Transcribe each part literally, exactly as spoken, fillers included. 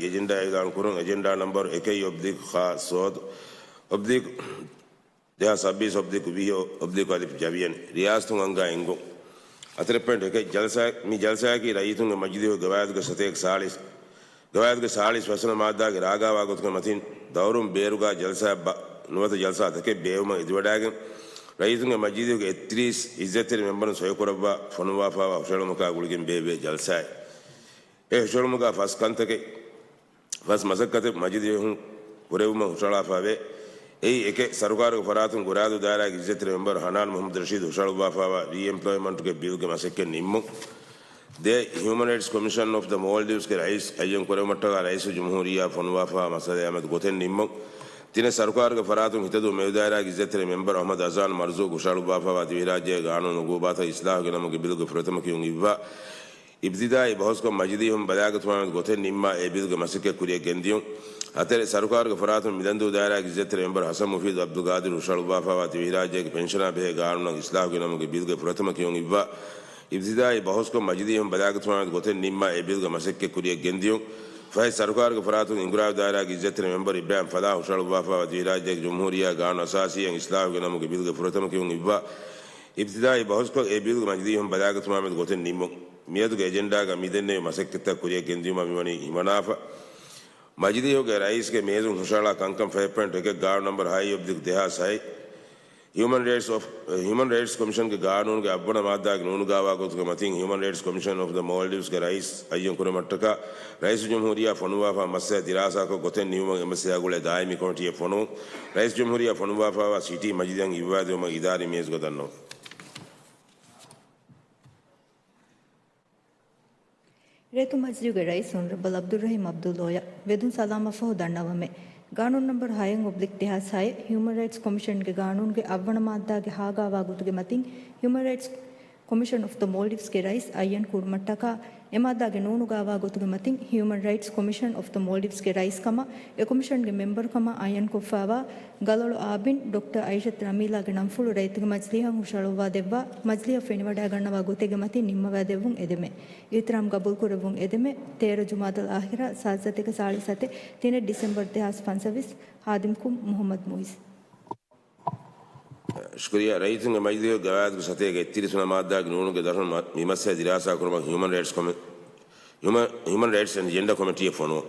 އެޖެންޑާ އިޢުލާން ކުރުން. އެޖެންޑާ ނަމްބަރު އެކެއް އޮބްލިކް ޚާ ސޯދު އޮބްލިކް ދެހާސް ސައްބީސް އޮބްލިކް ވިހި އޮބްލިކް އަލިފް ޖަވިޔަނި. ރިޔާސަތުން އަންގާ އެންގުން. ހަތަރެއް ޕޮއިންޓް އެކެއް ޖަލްސާ، މި ޖަލްސާއަކީ ރައްޔިތުންގެ މަޖިލީހުގެ ގަވާއިދުގެ ސަތޭކަ ސާޅީސް، ގަވާއިދުގެ ސާޅީސް ފަސްވަނަ މާއްދާގެ ރާގާވާ ގޮތުގެ މަތިން ދައުރުން ބޭރުގާ ޖަލްސާ ބަ-، ނުވަތަ ޖަލްސާ ތަކެއް ބޭއްވުމަށް އެދިވަޑާގެން، ރައްޔިތުންގެ މަޖިލީހުގެ އެއްތިރީސް އިއްޒަތްތެރި މެމްބަރުން ސޮއިކުރައްވާ ފޮނުއްވާފާވާ ހުށަހެޅުމަކާ ގުޅިގެން ބޭއްވޭ ޖަލްސާއެއް. އެ ހުށަހެޅުމުގާ ފަސް ކަންތަކެއް، ފަސް މަސައްކަތެއް މަޖިލީހުން ކުރެއްވުމަށް ހުށަހަޅާފާވޭ. އެއީ އެކެއް، ސަރުކާރުގެ ފަރާތުން ގުރާދޫ ދާއިރާގެ އިއްޒަތްތެރި މެމްބަރު ހަނާން މުހައްމަދު ރަޝީދު ހުށަހަޅުއްވާފާވާ ރީއެމްޕްލޯއިމަންޓުގެ ބިލްގެ މަސައްކަތް ނިންމުން. ދެ، ހިއުމަން ރައިޓްސް ކޮމިޝަން އޮފް ދަ މޯލްޑިވްސްގެ ރައީސް އައްޔަން ކުރެއްވުމަށްޓަކާ ރައީސުލްޖުމްހޫރިއްޔާ ފޮނުވާފާވާ މައްސަލައާމެދު ގޮތެއް ނިންމުން. ތިނެއް، ސަރުކާރުގެ ފަރާތުން ހިތަދޫ މެދުދާއިރާގެ އިއްޒަތްތެރި މެމްބަރު އަޙްމަދު އަޒާން މަރްޒޫގު ހުށަހަޅުއްވާފާވާ ދިވެހިރާއްޖޭގެ ގާނޫނު އުގޫބާތަށް އިސްލާހުގެ ނަމުގެ ބިލްގެ ފުރަތަމަ ކިޔުން އިއްވާ، އިބްތިދާއީ ބަހުސްކޮށް މަޖިލީހުން ބަލާގަތުމާމެދު ގޮތެއް ނިންމާ އެ ބިލްގެ މަސައްކަތް ކުރިއަށް ގެންދިޔުން. ހަތަރެއް، ސަރުކާރުގެ ފަރާތުން މިލަންދޫ ދާއިރާގެ އިއްޒަތްތެރި މެމްބަރު ހަސަން މުފީދު އަބްދުލް ގާދިރު ހުށަހަޅުއްވާފާވާ ދިވެހިރާއްޖޭގެ ޕެންޝަނާ ބެހޭ ގާނޫނަށް އިސްލާހުގެ ނަމުގެ ބިލްގެ ފުރަތަމަ ކިޔުން އިއްވާ، އިބްތިދާއީ ބަހުސްކޮށް މަޖިލީހުން ބަލާގަތުމާމެދު ގޮތެއް ނިންމާ އެ ބިލްގެ މަސައްކަތް ކުރިއަށް ގެންދިޔުން. ފަހެއް، ސަރުކާރުގެ ފަރާތުން އިންގުރާބެ ދާއިރާގެ އިއްޒަތްތެރި މެމްބަރު އިބްރާހިމް ފަލާހް ހުށަހަޅުއްވާފާވާ ދިވެހިރާއްޖޭގެ ޖުމްހޫރިއްޔާ ގާނޫނު އަސާސީއަށް އިސްލާހުގެ ނަމުގެ ބިލްގެ ފުރަތަމަ ކިޔުން އިއްވާ، އިބްތިދާއީ ބަހުސްކޮށް އެ ބިލްގެ މަޖިލީހުން ބަލާގަތުމާމެދު ގޮތެއް ނިންމުން. މިއަދުގެ އެޖެންޑާގަ މިދެންނެވި މަސައްކަތްތައް ކުރިއަށް ގެންދިޔުމަށް މިވަނީ ހިމަނާފަ. މަޖިލީހުގެ ރައީސްގެ މޭޒުން ހުށަހަޅާ ކަންކަން ފަހެއް ޕޮއިންޓް އެކެއް ގާނޫނު ނަމްބަރު ހައެއް އޮބްލިކް ދެހާސް ހައެއް، ހިއުމަން ރައިޓްސް އޮފް، ހިއުމަން ރައިޓްސް ކޮމިޝަންގެ ގާނޫނުގެ އަށްވަނަ މާއްދާގެ ނޫނުގާވާ ގޮތުގެ މަތިން ހިއުމަން ރައިޓްސް ކޮމިޝަން އޮފް ދަ މޯލްޑިވްސްގެ ރައީސް އައްޔަން ކުރުމަށްޓަކާ ރައީސުލްޖުމްހޫރިއްޔާ ފޮނުވާފާ މައްސަލަ ދިރާސާކޮށް ގޮތެއް ނިމުމަށް އެމްއެސްއޭއާ ގުޅޭ ދާއިމީ ކޮމިޓީއެއް ފޮނުވުން. ރައީސުލްޖުމްހޫރިއްޔާ ފޮނުވާފާވާ ސިޓީ މަޖިލީހަށް އިއްވާދެވުމަށް އިދާރީ މޭޒުގަ ދަންނަވަން. ރޭތު މަޖިލީހުގެ ރައީސް އޮނަރަބަލް އަބްދުއްރަހީމް އަބްދުއްލޯޔަށް ވެދުން ސަލާމަށްފަހު ދަންނަވަމޭ. ގާނޫނު ނަމްބަރު ހައެއް އޮބްލިކް ދެހާސް ހައެއް، ހިއުމަން ރައިޓްސް ކޮމިޝަންގެ ގާނޫނުގެ އަށްވަނަ މާއްދާގެ ހާގާވާ ގޮތުގެ މަތިން، ހިއުމަން ރައިޓްސް ކޮމިޝަން އޮފް ދަ މޯލްޑިވްސްގެ ރައީސް އައްޔަން ކުރުމަށްޓަކާ، އެ މާއްދާގެ ނޫނުގާވާ ގޮތުގެ މަތިން، ހިއުމަން ރައިޓްސް ކޮމިޝަން އޮފް ދަ މޯލްޑިވްސްގެ ރައީސް ކަމަށް އެ ކޮމިޝަންގެ މެމްބަރު ކަމަށް އައްޔަންކޮށްފާވާ، ގަލޮޅު އާބިން ޑޮކްޓަރ އައިޝަތު ރަމީލާގެ ނަންފުޅު ރައްޔިތުގެ މަޖިލީހަށް ހުށަހަޅުއްވާ ދެއްވާ، މަޖިލީހަށް ފެނިވަޑައިގަންނަވާ ގޮތެއްގެ މަތިން ނިންމަވާ ދެއްވުން އެދެމެ. އިޙްތިރާމް ގަބޫލުކުރެއްވުން އެދެމެ. ތޭރަ ޖުމާދަލް އާޚިރާ ސާދަ ސަތޭކަ ސާޅީސް ސަތޭކަ، ތިނެއް ޑިސެމްބަރު ދެހާސް ފަންސަވީސް، ހާދިމް ކުން މުޙައްމަދު މުއިޒް. ޝުކުރިއްޔާ. ރައްޔިތުންގެ މަޖިލީހުގެ ގަވާއިދުގެ ސަތޭކަ އެއްތިރީސް ވަނަ މާއްދާގެ ނޫނުގެ ދަށުން މަ-، މި މައްސަލަ ދިރާސާ ކުރުމަށް ހިއުމަން ރައިޓްސް ކޮމި-، ހިއުމަން، ހިއުމަން ރައިޓްސް އެންޑް ޖެންޑަ ކޮމިޓީއެއް ފޮނުވުން.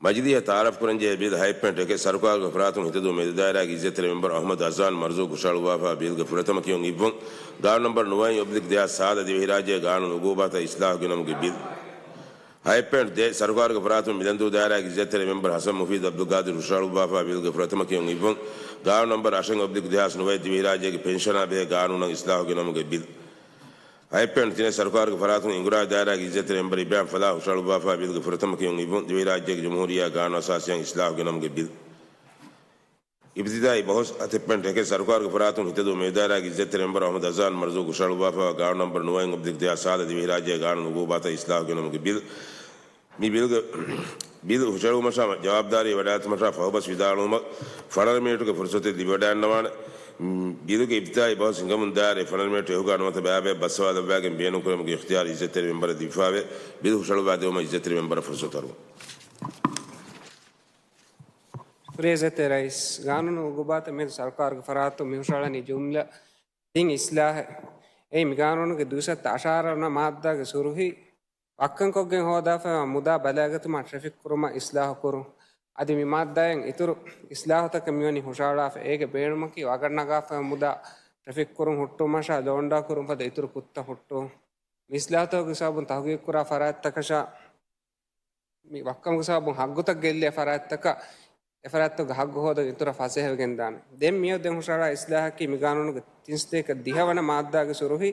މަޖިލީހަށް ތައާރަފް ކުރަންޖެހޭ ބިލް ހައެއް ޕޮއިންޓް އެކެއް، ސަރުކާރުގެ ފަރާތުން ހިތަދޫ މެދުދާއިރާގެ އިއްޒަތްތެރި މެމްބަރު އަޙްމަދު އަޒާން މަރްޒޫގު ހުށަހަޅުއްވާފާ ބިލްގެ ފުރަތަމަ ކިޔުން އިއްވުން. ގާނޫނު ނަމްބަރު ނުވައެއް އޮބްލިކް ދެހާސް ސާދަ ދިވެހިރާއްޖޭގެ ގާނޫނު އުގޫބާތަށް އިސްލާހުގެ ނަމުގެ ބިލް. ހައެއް ޕޮއިންޓް ދެ، ސަރުކާރުގެ ފަރާތުން މިލަންދޫ ދާއިރާގެ އިއްޒަތްތެރި މެމްބަރު ހަސަން މުފީދު އަބްދުލްގާދިރު ހުށަހަޅުއްވާފާ ބިލްގެ ފުރަތަމަ ކިޔުން އިއްވުން. ގާނޫނު ނަމްބަރު އަށެއް އޮބްލިކް ދެހާސް ނުވައެއް ދިވެހިރާއްޖޭގެ ޕެންޝަނާ ބެހޭ ގާނޫނަށް އިސްލާހުގެ ނަމުގެ ބިލް. ހައެއް ޕޮއިންޓް ތިނެއް، ސަރުކާރުގެ ފަރާތުން އިންގުރާބެ ދާއިރާގެ އިއްޒަތްތެރި މެމްބަރު އިބްރާހިމް ފަލާހް ހުށަހަޅުއްވާފާ ބިލްގެ ފުރަތަމަ ކިޔުން އިއްވުން. ދިވެހިރާއްޖޭގެ ޖުމްހޫރިއްޔާ ގާނޫނު އަސާސީއަށް އިސްލާހުގެ ނަމުގެ ބިލް. އިބްތިދާއީ ބަހުސް ހަތެއް ޕޮއިންޓް އެކެއް، ސަރުކާރުގެ ފަރާތުން ހިތަދޫ މެދުދާއިރާގެ އިއްޒަތްތެރި މެމްބަރު އަޙްމަދު އަޒާން މަރްޒޫގު ހުށަހަޅުއްވާފާވާ ގާނޫނު ނަމްބަރު ނުވައެއް އޮބްލިކް ދެހާސް ސާދަ ދިވެހިރާއްޖޭގެ ގާނޫނު އުގޫބާތަށް އިސްލާހުގެ ނަމުގެ ބިލް. މި ބިލްގެ، ބިލް ހުށަހެޅުމަށާ ޖަވާބުދާރީ ވަޑާގަތުމަށާ ފަހުބަސް ވިދާޅުވުމަށް ފަނަރަ މިނިޓުގެ ފުރުސަތެއް ލިބިވަޑައިގަންނަވާނެ. މް، ބިލުގެ އިބްތިދާއީ ބަހުސް ހިނގަމުން ދާއިރު ފަނަރަ މިނިޓު އެހުގާ ނުވަތަ ބައިބައި ބައްސަވާލައްވާގެން ބޭނުންކުރެވުމުގެ އިޚްތިޔާރު އިއްޒަތްތެރި މެމްބަރަށް ލިބިފާވޭ. ބިލް ހުށަހަޅުއްވާ ދެވުމަށް އިއްޒަތްތެރި މެމްބަރަށް ފުރުސަތު އަރުވަން. ކުރިއަށް އެދޭ ރައީސް. ގާނޫނު އުގޫބާތަށް މިއަދު ސަރުކާރުގެ ފަރާތުން މި ހުށަހަޅަނީ ޖުމްލަ ތިން އިސްލާހެއް. އެއީ މި ގާނޫނުގެ ދުއިސައްތަ އަށާރަ ވަނަ މާއްދާގެ ސުރުހީ ވައްކަންކޮށްގެން ހޯދާފައިވާ މުދާ ބަލައިގަތުމާ ޓްރެފިކް ކުރުމަށް އިސްލާހު ކުރުން. އަދި މި މާއްދާއިން އިތުރު އިސްލާހުތަކެއް މިވަނީ ހުށަހަޅާފަ. އޭގެ ބޭނުމަކީ ވަގަށް ނަގާފައިވާ މުދާ ޓްރެފިކް ކުރުން ހުއްޓުވުމަށާ ލޯންޑާ ކުރުން ފަދަ އިތުރު ކުށްތައް ހުއްޓުވުން. މި އިސްލާހުތަކުގެ ސަބަބުން ތަހުގީގުކުރާ ފަރާތްތަކަށާ މި ވައްކަމުގެ ސަބަބުން ހައްގުތައް ގެއްލޭ ފަރާތްތަކަށް އެ ފަރާތްތަކުގެ ހައްގު ހޯދަން އިތުރަށް ފަސޭހަވެގެންދާނެ. ދެން މިއަދު ދެން ހުށަހަޅާ އިސްލާހަކީ މި ގާނޫނުގެ ތިން ސަތޭކަ ދިހަ ވަނަ މާއްދާގެ ސުރުހީ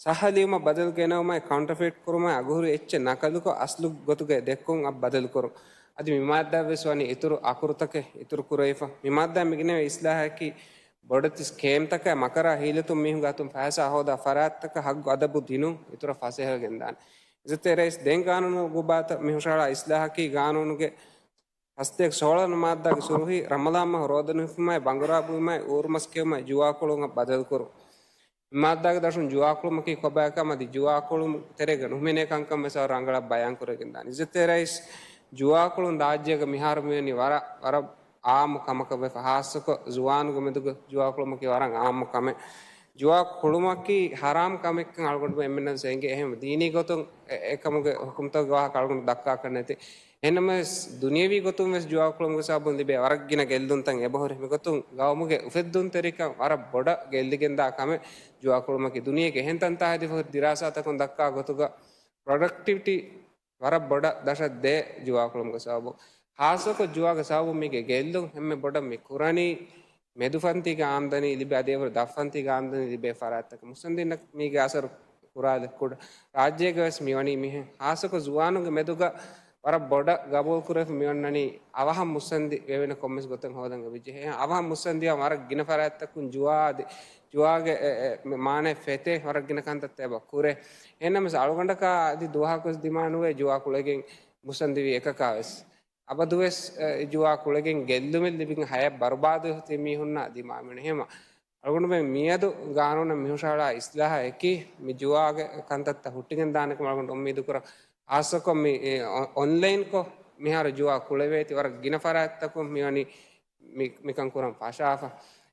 ސައްހަ ލިޔުމަށް ބަދަލު ގެނައުމާއި ކައުންޓަފެއިޓް ކުރުމާއި އަގުހުރި އެއްޗެއް ނަކަލުކޮށް އަސްލު ގޮތުގަ ދެއްކުން އަށް ބަދަލުކުރުން. އަދި މި މާއްދާ ވެސް ވަނީ އިތުރު އަކުރުތަކެއް އިތުރު ކުރެވިފަ. މި މާއްދާ މިގިނަވޭ އިސްލާހަކީ ބޮޑެތި ސްކޭމްތަކާއި މަކަރާ ހީލަތުން މީހުންގެ އަތުން ފައިސާ ހޯދާ ފަރާތްތަކަށް ހައްގު އަދަބު ދިނުން އިތުރަށް ފަސޭހަވެގެންދާނެ. އިއްޒަތްތެރި ރައީސް، ދެން ގާނޫނު އުގޫބާތަށް މި ހުށަހަޅާ އިސްލާހަކީ ގާނޫނުގެ ހަސަތޭކަ ސޯޅަ ވަނަ މާއްދާގެ ސުރުހީ ރަމަޟާން މަހު ރޯދަނުހިފުމާއި ބަނގުރާ ބުއިމާއި އޫރުމަސް ކެއުމާއި ޖުވާކުޅުން ބަދަލުކުރުން. މި މާއްދާގެ ދަށުން ޖުވާކުޅުމަކީ ކޮބާކަމަށް އަދި ޖުވާކުޅުން ތެރޭގަ ނުހިމެނޭ ކަންކަން ވެސް ރަނގަޅަށް ބަޔާން ކުރެވިގެންދާނެ. އިއްޒަތްތެރި ރައީސް، ޖުވާކުޅުން ރާއްޖޭގަ މިހާރު މިވަނީ ވަރަށް، ވަރަށް އާއްމު ކަމަކަށް ވެފަ، ހާއްސަކޮށް ޒުވާނުގެ މެދުގަ ޖުވާކުޅުމަކީ ވަރަށް އާއްމު ކަމެއް. ޖުވާ ކުޅުމަކީ ޙަރާމް ކަމެއްކަން އަޅުގަނޑުމެން އެންމެންނަށް ވެސް އެނގޭ. އެހެން ދީނީ ގޮތުން އެ، އެކަމުގެ ޙުކުމްތަކުގެ ވާހަކަ އަޅުގަނޑު ދައްކާކަށް ނެތި. އެހެންނަމަވެސް، ދުނިޔަވީ ގޮތުން ވެސް ޖުވާ ކުޅުމުގެ ސަބަބުން ލިބޭ ވަރަށް ގިނަ ގެއްލުންތައް އެބަހުރި. މިގޮތުން ގައުމުގެ އުފެއްދުންތެރިކަން ވަރަށް ބޮޑަށް ގެއްލިގެންދާ ކަމެއް ޖުވާ ކުޅުމަކީ. ދުނިޔޭގެ އެހެން ތަންތާ ހެދިފަހުރި ދިރާސާތަކުން ދައްކާ ގޮތުގަ ޕްރޮޑަކްޓިވިޓީ ވަރަށް ބޮޑަށް ދަށަށް ދޭ ޖުވާ ކުޅުމުގެ ސަބަބުން. ހާއްސަކޮށް ޖުވާގެ ސަބަބުން މީގެ ގެއްލުން އެންމެ ބޮޑަށް މި ކުރަނީ މެދުފަންތީގެ އާމްދަނީ ލިބޭ އަދި އެވަރު ދަށްފަންތީގެ އާމްދަނީ ލިބޭ ފަރާތްތަކަށް. މުއްސަނދިންނަށް މީގެ އަސަރު ކުރާލެއް ކުޑަ. ރާއްޖޭގަ ވެސް މިވަނީ މިހެން. ހާއްސަކޮށް ޒުވާނުންގެ މެދުގަ ވަރަށް ބޮޑަށް ގަބޫލު ކުރެފަ މި އޮންނަނީ އަވަހަށް މުއްސަނދި ވެވޭނެ ކޮންމެސް ގޮތެއް ހޯދަން އެބަޖެހޭ. އަވަހަށް މުއްސަނދިއަށް ވަރަށް ގިނަ ފަރާތްތަކުން ޖުވާ އަދި ޖުވާގެ އެ، އެ، މި މާނައެއް ފެތޭ ވަރަށް ގިނަ ކަންތައްތައް އެބަ ކުރޭ. އެހެންނަމަވެސް އަޅުގަނޑަކާ އަދި ދުވަހަކުވެސް ދިމާނުވޭ ޖުވާ ކުޅެގެން މުއްސަނދިވި އެކަކާވެސް. އަބަދުވެސް، އެ، ޖުވާ ކުޅެގެން ގެއްލުމެއް ލިބިގެން ހަޔާތް ބަރުބާދުވެފަ ތިބި މީހުންނާ ދިމާވެނެ. އެހެމަ އަޅުގަނޑުމެން މިއަދު ގާނޫނަށް މިހުށަހަޅާ އިސްލާހަކީ މި ޖުވާގެ ކަންތައްތައް ހުއްޓިގެން ދާނެކަމަށް އަޅުގަނޑު އުއްމީދު ކުރަން. ހާއްސަކޮށް މި، އެ، އޮ-، އޮންލައިންކޮށް މިހާރު ޖުވާ ކުޅެވޭތީ ވަރަށް ގިނަ ފަރާތްތަކުން މިވަނީ މި-، މިކަން ކުރަން ފަށާފަ.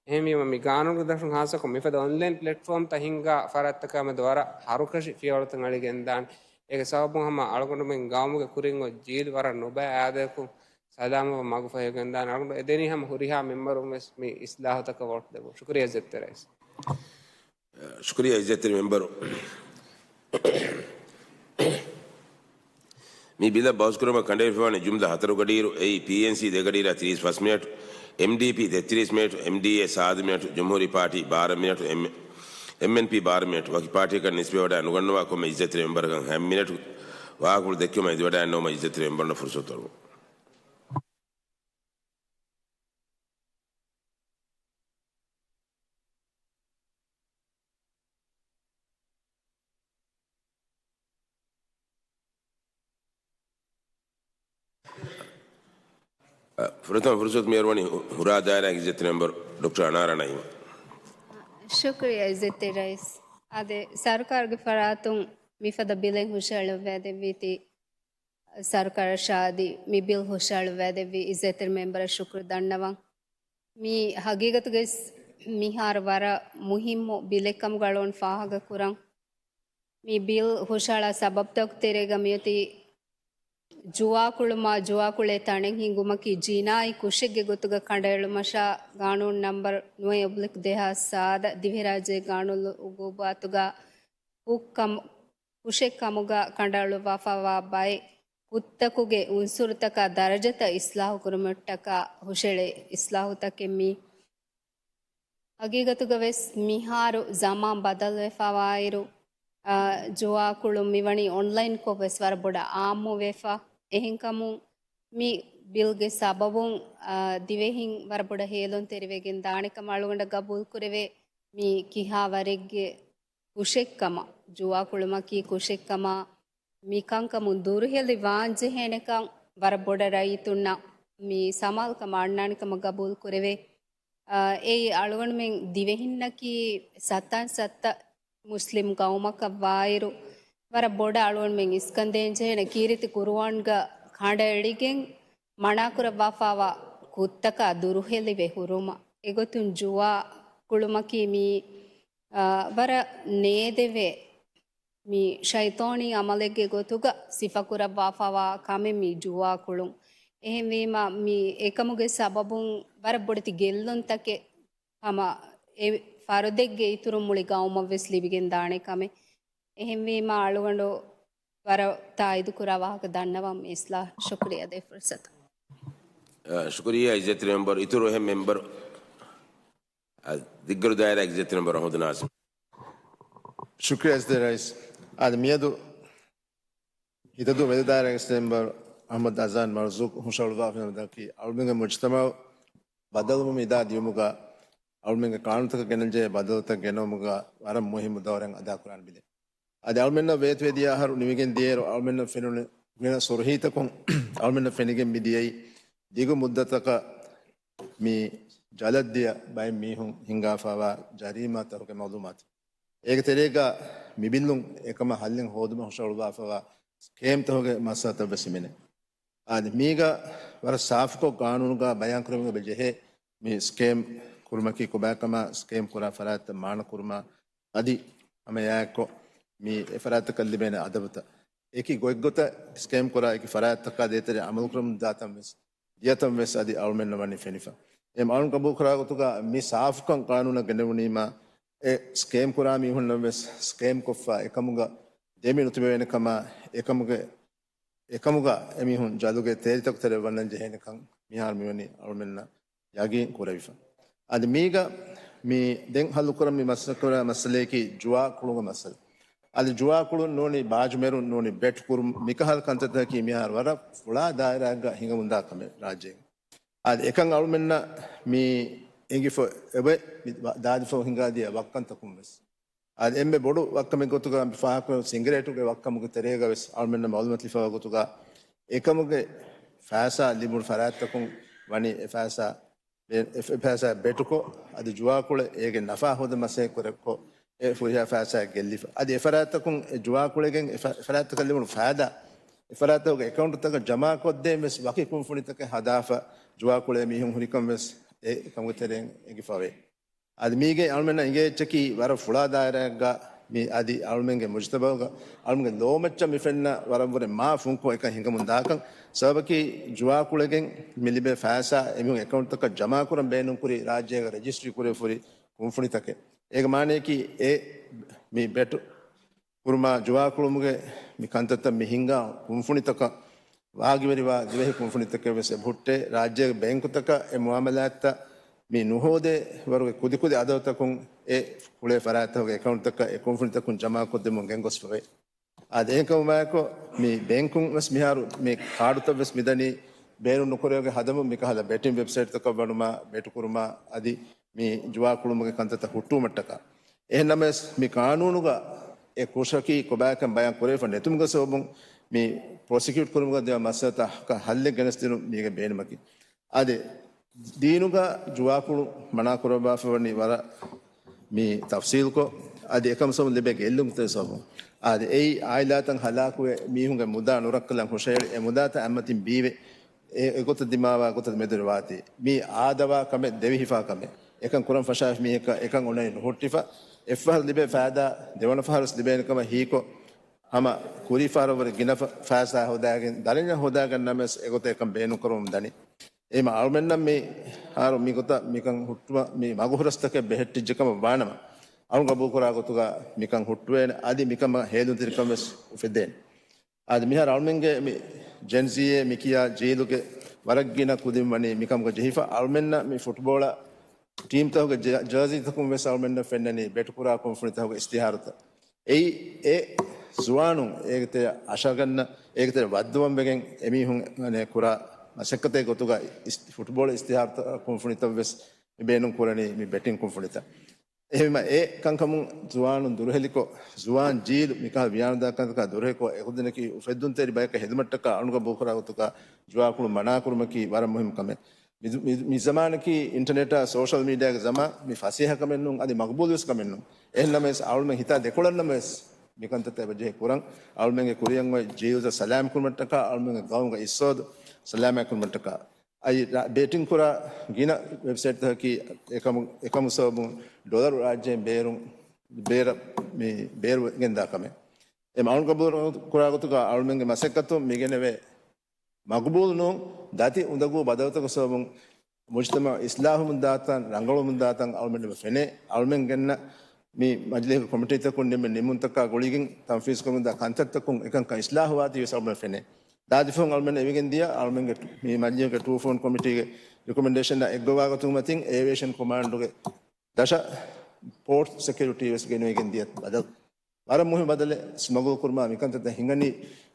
އެހެންވީމަ، މި ގާނޫނުގެ ދަށުން ހާއްސަކޮށް މިފަދަ އޮންލައިން ޕްލެޓްފޯމްތައް ހިންގާ ފަރާތްތަކާ މެދު ވަރަށް ހަރުކަށި ފިޔަވަޅުތައް އަޅިގެންދާނެ. އޭގެ ސަބަބުން ހަމަ އަޅުގަނޑުމެން ގައުމުގެ ކުރިން އޮތް ޖީލު ވަރަށް ނުބައި އާދަޔަކުން ސަލާމަތްވެ މަގުފަހިވެގެންދާނެ. އަޅުގަނޑު އެދެނީ ހަމަ ހުރިހާ މެމްބަރުން ވެސް މި އިސްލާހުތަކަށް ވޯޓް ދެއްވުން. ޝުކުރިއްޔާ އިއްޒަތްތެރި ރައީސް. ޝުކުރިއްޔާ އިއްޒަތްތެރި މެމްބަރު. މި ބިލަށް ބަހުސްކުރުމަށް ކަނޑައެޅިފައިވާނީ ޖުމްލަ ހަތަރު ގަޑިއިރު، އެއީ، ޕީއެންސީ ދެ ގަޑިއިރާ ތިރީސް ފަސް މިނެޓް، އެމްޑީޕީ ތެއްތިރީސް މިނެޓް، އެމްޑީއޭ ސާދަ މިނެޓް، ޖުމްހޫރީ ޕާޓީ ބާރަ މިނެޓް، އެމް-، އެމްއެންޕީ ބާރަ މިނެޓް. ވަކި ޕާޓީއަކަށް ނިސްބަތްވެވަޑައި ނުގަންނަވާ ކޮންމެ އިއްޒަތްތެރި މެމްބަރަކަށް ހަ މިނެޓް ވާހަކަފުޅު ދެއްކުމަށް އެދިވަޑައިގަންނަވުމަށް އިއްޒަތްތެރި މެމްބަރުންނަށް ފުރުސަތު އޮރުވަމުން. ފުރަތަމަ ފުރުސަތު މިއަރުވަނީ ހުރާ ދާއިރާގެ އިއްޒަތްތެރި މެމްބަރު ޑޮކްޓަރ އަނާރާ ނައީމަށް. ޝުކުރިއްޔާ އިއްޒަތްތެރި ރައީސް. އާދެ، ސަރުކާރުގެ ފަރާތުން މިފަދަ ބިލެއް ހުށަހެޅުއްވައިދެއްވީތީ، ސަރުކާރަށާ އަދި މި ބިލް ހުށަހެޅުއްވައިދެއްވި އިއްޒަތްތެރި މެމްބަރަށް ޝުކުރު ދަންނަވަން. މީ ހަގީގަތުގައި މިހާރު ވަރަށް މުހިއްމު ބިލެއްކަމުގަ އަޅުގަނޑު ފާހަގަކުރަން. މި ބިލް ހުށަހަޅާ ސަބަބުތަކުގެ ތެރޭގަ މިއޮތީ ޖުވާކުޅުމާ، ޖުވާކުޅޭ ތަނެއް ހިންގުމަކީ ޖިނާއީ ކުށެއްގެ ގޮތުގަ ކަނޑައެޅުމަށާ، ގާނޫނު ނަމްބަރު ނުވަ އޮބްލިކް ދެހާސް ސާދަ ދިވެހިރާއްޖޭގެ ގާނޫނު އުގޫބާތުގަ ކުށްކަމު-، ކުށެއް ކަމުގަ ކަނޑައަޅުއްވާފައިވާ ބައެއް ކުށްތަކުގެ އުންސުރުތަކާ ދަރަޖަތައް އިސްލާހު ކުރުމަށްޓަކާ ހުށައެޅޭ އިސްލާހުތަކެއް މީ. ހަގީގަތުގަ ވެސް މިހާރު ޒަމާން ބަދަލުވެފަވާއިރު، އާ، ޖުވާކުޅުން މިވަނީ އޮންލައިންކޮށް ވެސް ވަރަށް ބޮޑަށް އާއްމުވެފަ. އެހެންކަމުން މި ބިލްގެ ސަބަބުން، އާ، ދިވެހިން ވަރަށް ބޮޑަށް ހޭލުންތެރިވެގެން ދާނެކަމަށް އަޅުގަނޑަށް ގަބޫލުކުރެވޭ. މީ ކިހާވަރެއްގެ ކުށެއްކަމަށް، ޖުވާކުޅުމަކީ ކުށެއްކަމަށް، މި ކަންކަމުން ދުރުހެލި ވާންޖެހޭނެކަން ވަރަށް ބޮޑަށް ރައްޔިތުންނަށް މި ސަމާލުކަމަށް އަންނާނެކަމަށް ގަބޫލު ކުރެވޭ. އާ، އެއީ އަޅުގަނޑުމެން ދިވެހިންނަކީ ސަތާން ސައްތަ މުސްލިމް ގައުމަކަށް ވާއިރު، ވަރަށް ބޮޑަށް އަޅުގަނޑުމެން އިސްކަންދޭންޖެހޭނެ ކީރިތި ޤުރުއާންގަ ކަނޑައެޅިގެން މަނާކުރައްވާފައިވާ ކުށްތަކާ ދުރުހެލިވެ ހުރުމަށް. އެގޮތުން ޖުވާ ކުޅުމަކީ މީ، އާ، ވަރަށް ނޭދެވޭ މި ޝައިޠާނީ ޢަމަލެއްގެ ގޮތުގަ ސިފަކުރައްވާފައިވާ ކަމެއް މި ޖުވާ ކުޅުން. އެހެންވީމަ، މި އެކަމުގެ ސަބަބުން ވަރަށް ބޮޑެތި ގެއްލުންތަކެއް ހަމަ އެ ފަރުދެއްގެ އިތުރުން މުޅި ގައުމަށް ވެސް ލިބިގެން ދާނެ ކަމެއް. އެހެންވީމަ، އަޅުގަނޑު ވަރަށް ތާއީދު ކުރާ ވާހަކަ ދަންނަވަން މި އިސްލާހް. ޝުކުރިއްޔާ ދޭ ފުރުސަތަށް. އާ، ޝުކުރިއްޔާ އިއްޒަތްތެރި މެމްބަރު. އިތުރު އެހެން މެމްބަރު، އާ، ދިއްގަރު ދާއިރާގެ އިއްޒަތްތެރި މެމްބަރު އަޙްމަދު ނާޒިމް. ޝުކުރިއްޔާ އިއްޒަތްތެރި ރައީސް. އާދެ، މިއަދު ހިތަދޫ މެދު ދާއިރާގެ އިއްޒަތްތެރި މެމްބަރު އަޙްމަދު އަޒާން މަރްޒޫޤް ހުށަހަޅުއްވާފައިވާ މައްސަލައަކީ އަޅުމެންގެ މުޖްތަމަޢު ބަދަލުވުމަށް އިދާ ދިޔުމުގަ އަޅުމެންގެ ޤާނޫނުތަކަށް ގެނެންޖެހޭ ބަދަލުތައް ގެނައުމުގަ ވަރަށް މުހިއްމު ދައުރެއް އަދާކުރާނެ ބިލެއް. އަދި އަޅުމެންނަށް ވޭތުވެދިޔަ އަހަރު ނިމިގެން ދިޔައިރު އަޅުމެންނަށް ފެނުނު ގިނަ ސުރުޚީތަކުން އަޅުމެންނަށް ފެނިގެން މި ދިޔައީ ދިގު މުއްދަތަކަށް މި ޖަލަށް ދިޔަ ބައެއް މީހުން ހިންގާފައިވާ ޖަރީމާތަކުގެ މަޢުލޫމާތު. އޭގެ ތެރޭގަ މި ބިއްލުން އެކަމަށް ހައްލެއް ހޯދުމަށް ހުށަހަޅުއްވާފައިވާ ސްކޭމްތަކުގެ މައްސަލަތައް ވެސް ހިމެނޭ. އާދެ، މީގަ ވަރަށް ސާފުކޮށް ގާނޫނުގަ ބަޔާންކުރެވުމުގެ އެބަ ޖެހޭ މި ސްކޭމް ކުރުމަކީ ކޮބާކަމާ، ސްކޭމް ކުރާ ފަރާތްތައް މާނަ ކުރުމާ، އަދި ހަމައެއާއެއްކޮށް މި އެ ފަރާތްތަކަށް ލިބޭނެ އަދަބުތައް. އެކި ގޮތްގޮތަށް ސްކޭމް ކުރާ އެކި ފަރާތްތަކާ ދޭތެރޭ އަމަލުކުރަމުން ދާތަން ވެސް ދިޔަތަން ވެސް އަދި އަޅުމެންނަށް ވަނީ ފެނިފަ. އެ އަޅުން ގަބޫލުކުރާ ގޮތުގަ މި ސާފުކަން ގާނޫނަށް ގެނެވުނީމާ، އެ ސްކޭމް ކުރާ މީހުންނަށް ވެސް ސްކޭމް ކޮށްފަ އެކަމުގަ ދެމި ނުތިބެވޭނެ ކަމާ، އެކަމުގެ، އެކަމުގަ އެމީހުން ޖަލުގެ ތޭރިތަކު ތެރެއަށް ވަންނަން ޖެހޭނެ ކަން މިހާރު މިވަނީ އަޅުމެންނަށް ޔަގީން ކުރެވިފަ. އަދި މީގަ މި ދެން ހައްލުކުރަން މި މައްސަލަ މައްސަލަޔަކީ ޖުވާ ކުޅުންގެ މައްސަލަ. އަދި ޖުވާ ކުޅުން ނޫނީ ބާޖުމެރުން ނޫނީ ބެޓް ކުރުން މިކަހަލަ ކަންތައްތަކަކީ މިހާރު ވަރަށް ފުޅާ ދާއިރާއެއްގަ ހިނގަމުންދާ ކަމެއް ރާއްޖޭގަ. އަދި އެކަން އަޅުމެންނަށް މި އެނގިފަ އެބަ މި ދާދިފަހު ހިނގާދިޔަ ވައްކަންތަކުން ވެސް. އަދި އެންމެ ބޮޑު ވައްކަމެއް ގޮތުގަ މި ފާހަގަކުރެވުނު ސިނގިރޭޓުގެ ވައްކަމުގެ ތެރޭގަ ވެސް އަޅުމެންނަށް މައުލޫމާތު ލިބިފައިވާ ގޮތުގަ އެކަމުގެ ފައިސާ ލިބުނު ފަރާތްތަކުން ވަނީ އެ ފައިސާ އެ، އެ ފައިސާ ބެޓުކޮށް، އަދި ޖުވާކުޅެ އޭގެ ނަފާ ހޯދަން މަސައްކަތް ކުރެއްކޮށް، އެ ފުރިހާ ފައިސާ ގެއްލިފަ. އަދި އެ ފަރާތްތަކުން އެ ޖުވާކުޅެގެން އެ ފަ-، އެ ފަރާތްތަކަށް ލިބުނު ފައިދާ، އެ ފަރާތްތަކުގެ އެކައުންޓްތަކަށް ޖަމާކޮށްދޭން ވެސް ވަކި ކުންފުނިތަކެއް ހަދާފަ، ޖުވާކުޅޭ މީހުން ހުރިކަން ވެސް އެ ކަމުގެ ތެރެއިން އެނގިފަވޭ. އަދި މީގެ އަޅުމެންނަށް އިނގޭ އެއްޗަކީ ވަރަށް ފުޅާ ދާއިރާއެއްގަ މި އަދި އަޅުމެންގެ މުޖްތަމަޢުގަ އަޅުމެންގެ ލޯމައްޗަށް މި ފެންނަ ވަރަށްވުރެ މާ ފުންކޮށް އެކަން ހިނގަމުން ދާކަން. ސަބަބަކީ ޖުވާކުޅެގެން މި ލިބޭ ފައިސާ އެމީހުން އެކައުންޓްތަކަށް ޖަމާކުރަން ބޭނުންކުރި ރާއްޖޭގަ ރަޖިސްޓްރީ ކުރެވިފަ ހުރި ކުންފުނިތަކެއް. އޭގެ މާނަޔަކީ އެ މި ބެޓު ކުރުމާ ޖުވާކުޅުމުގެ މި ކަންތައްތައް މި ހިނގާ ކުންފުނިތަކަށް ވާގިވެރިވާ ދިވެހި ކުންފުނިތަކެއް ވެސް އެބަހުއްޓޭ. ރާއްޖޭގެ ބޭންކުތަކަށް އެ މުއާމަލާތްތައް މި ނުހޯދޭ ވަރުގެ ކުދިކުދި އަދަދުތަކުން އެ ކުޅޭ ފަރާތްތަކުގެ އެކައުންޓްތަކަށް އެ ކުންފުނިތަކުން ޖަމާކޮށްދެމުން ގެންގޮސްފަވޭ. އާދެ، އެހެންކަމުގައިކޮށް މި ބޭންކުން ވެސް މިހާރު މި ކާޑުތައް ވެސް މިދަނީ ބޭނުން ނުކުރެވިގެން ހަދަމުން. މިކަހަލަ ބެޓިން ވެބްސައިޓްތަކަށް ވަނުމާ، ބެޓު ކުރުމާ އަދި މި ޖުވާ ކުޅުމުގެ ކަންތައްތައް ހުއްޓުވުމަށްޓަކާ. އެހެންނަމަވެސް، މި ޤާނޫނުގަ އެ ކުށަކީ ކޮބާކަން ބަޔާން ކުރެވިފަ ނެތުމުގެ ސަބަބުން މި ޕްރޮސިކިއުޓް ކުރުމުގަ ދިޔަ މައްސަލަތަކަށް ހައްލެއް ގެނެސްދިނުން މީގެ ބޭނުމަކީ. އާދެ، ދީނުގަ ޖުވާކުޅު މަނާކުރައްވާފަ ވަނީ ވަރަށް މި ތަފްސީލްކޮށް، އަދި އެކަމު ސަބަބުން ލިބޭ ގެއްލުންތެރި ސަބަބުން. އާދެ، އެއީ އާއިލާތައް ހަލާކުވެ، މީހުންގެ މުދާ ނުރައްކަލަން ހުށަހެޅި، އެ މުދާތައް އަތްމަތިން ބީވެ، އެ، އެގޮތަށް ދިމާވާ ގޮތަށް މެދުވެވާތީ. މި އާދަވާ ކަމެއް، ދެވިހިފާ ކަމެއް. އެކަން ކުރަން ފަށާފި މީހަކަށް އެކަން އޮންނަނީ ނުހުއްޓިފަ. އެއްފަހަރު ލިބޭ ފައިދާ ދެވަނަ ފަހަރުވެސް ލިބޭނެ ކަމަށް ހީކޮށް، ހަމަ ކުރީ ފަހަރަށްވުރެ ގިނަ ފަ-، ފައިސާ ހޯދާގެން ދަރަންޏަށް ހޯދާގަންނަމަވެސް އެގޮތަށް އެކަން ބޭނުންކުރަމުން ދަނީ. އެހެންމަ އަޅުމެންނަށް މި ހާރު މިގޮތަށް މިކަން ހުއްޓުމަށް މި މަގު ހުރަސްތަކެއް ބެހެއްޓިއްޖެ ކަމަށް ވާނަމަ، އަޅުން ގަބޫލުކުރާ ގޮތުގަ މިކަން ހުއްޓުވޭނެ، އަދި މިކަމަށް ހޭލުންތެރިކަން ވެސް އުފެދޭނެ. އަދި މިހާރު އަޅުމެންގެ މި ޖެންޒީއޭ މި ކިޔާ ޖީލުގެ ވަރަށް ގިނަ ކުދިން ވަނީ މިކަމުގަ ޖެހިފަ. އަޅުމެންނަށް މި ފުޓްބޯޅަ ޓީމްތަކުގެ ޖަ-، ޖާޒީތަކުން ވެސް އަޅުމެންނަށް ފެންނަނީ ބެޓުކުރާ ކުންފުނިތަކުގެ އިސްތިހާރުތައް. އެއީ އެ ޒުވާނުން އޭގެތެރެ އަށަގަންނަ، އޭގެތެރެ ވައްދުވަން ވެގެން އެމީހުން އަނެ ކުރާ މަސައްކަތެއް ގޮތުގަ އިސް-، ފުޓްބޯޅަ އިސްތިހާރުތައް ކުންފުނިތައް ވެސް މި ބޭނުން ކުރަނީ މި ބެޓިން ކުންފުނިތައް. އެހެންވީމަ އެ ކަންކަމުން ޒުވާނުން ދުރުހެލިކޮށް، ޒުވާން ޖީލު މިކަހަލަ ވިޔާނުދާ ކަންތަކާ ދުރުހެލިކޮށް، އެކުދިންނަކީ އުފެއްދުންތެރި ބަޔަކަށް ހެދުމަށްޓަކާ އަޅުގަ ބޯކުރާ ގޮތުގަ ޖުވާކުޅު މަނާކުރުމަކީ ވަރަށް މުހިންމު ކަމެއް. މި، މި، މި ޒަމާނަކީ އިންޓަރނެޓާ ސޯޝަލް މީޑިއާގެ ޒަމާން. މި ފަސޭހަ ކަމެއް ނޫން، އަދި މަގުބޫލުވެސް ކަމެއް ނޫން. އެހެންނަމަވެސް، އަޅުމެން ހިތާ ދެކޮޅަށް ނަމަވެސް، މިކަންތައްތައް އެބަޖެހޭ ކުރަން. އަޅުމެންގެ ކުރިއަށް އޮތް ޖީލުތައް ސަލާމް ކުރުމަށްޓަކާ، އަޅުމެންގެ ގައުމުގެ އިއްސޯދު ސަލާމަތް ކުރުމަށްޓަކާ. އަދި ރާ-، ބެޓިން ކުރާ ގިނަ ވެބްސައިޓްތަކަކީ އެކަމު، އެކަމު ސަބަބުން ޑޮލަރު ރާއްޖޭން ބޭރުން، ބޭރަށް މި ބޭރު ގެންދާ ކަމެއް. އެ އަޅުން ގަބޫލު ކުރާ ގޮތުގަ އަޅުމެންގެ މަސައްކަތުން މިގެނެވޭ މަގުބޫލު ނޫން، ދަތި އުނދަގޫ ބަދަލުތަކުގެ ސަބަބުން މުޖްތަމަޢު އިސްލާހުވަމުންދާތަން، ރަނގަޅުވަމުންދާތަން އަޅުމެންނަށް ފެނޭ. އަޅުމެން ގެންނަ މި މަޖިލީހުގެ ކޮމިޓީތަކުން ނިންމި ނިންމުންތަކާ ގުޅިގެން ތަންފީޒުކުރަމުންދާ ކަންތައްތަކުން އެކަންކަން އިސްލާހުވާތީވެސް އަޅުމެން ފެނޭ. ދާދިފަހުން އަޅުމެން އެވިގެން ދިޔަ، އަޅުމެންގެ މި މަޖިލީހުގެ ޓޫ ފޯން ކޮމިޓީގެ ރިކޮމެންޑޭޝަންއާ އެއްގޮވާގަތުމަތިން އޭވިއޭޝަން ކޮމާންޑުގެ ދަށަށް ޕޯޓް ސެކިއުރިޓީ ވެސް ގެނެވިގެން ދިޔަ ބަދަލު. ވަރަށް މުހިންމު ބަދަލެއް. ސްމަގުލް ކުރުމާ މިކަންތައްތައް ހިނގަނީ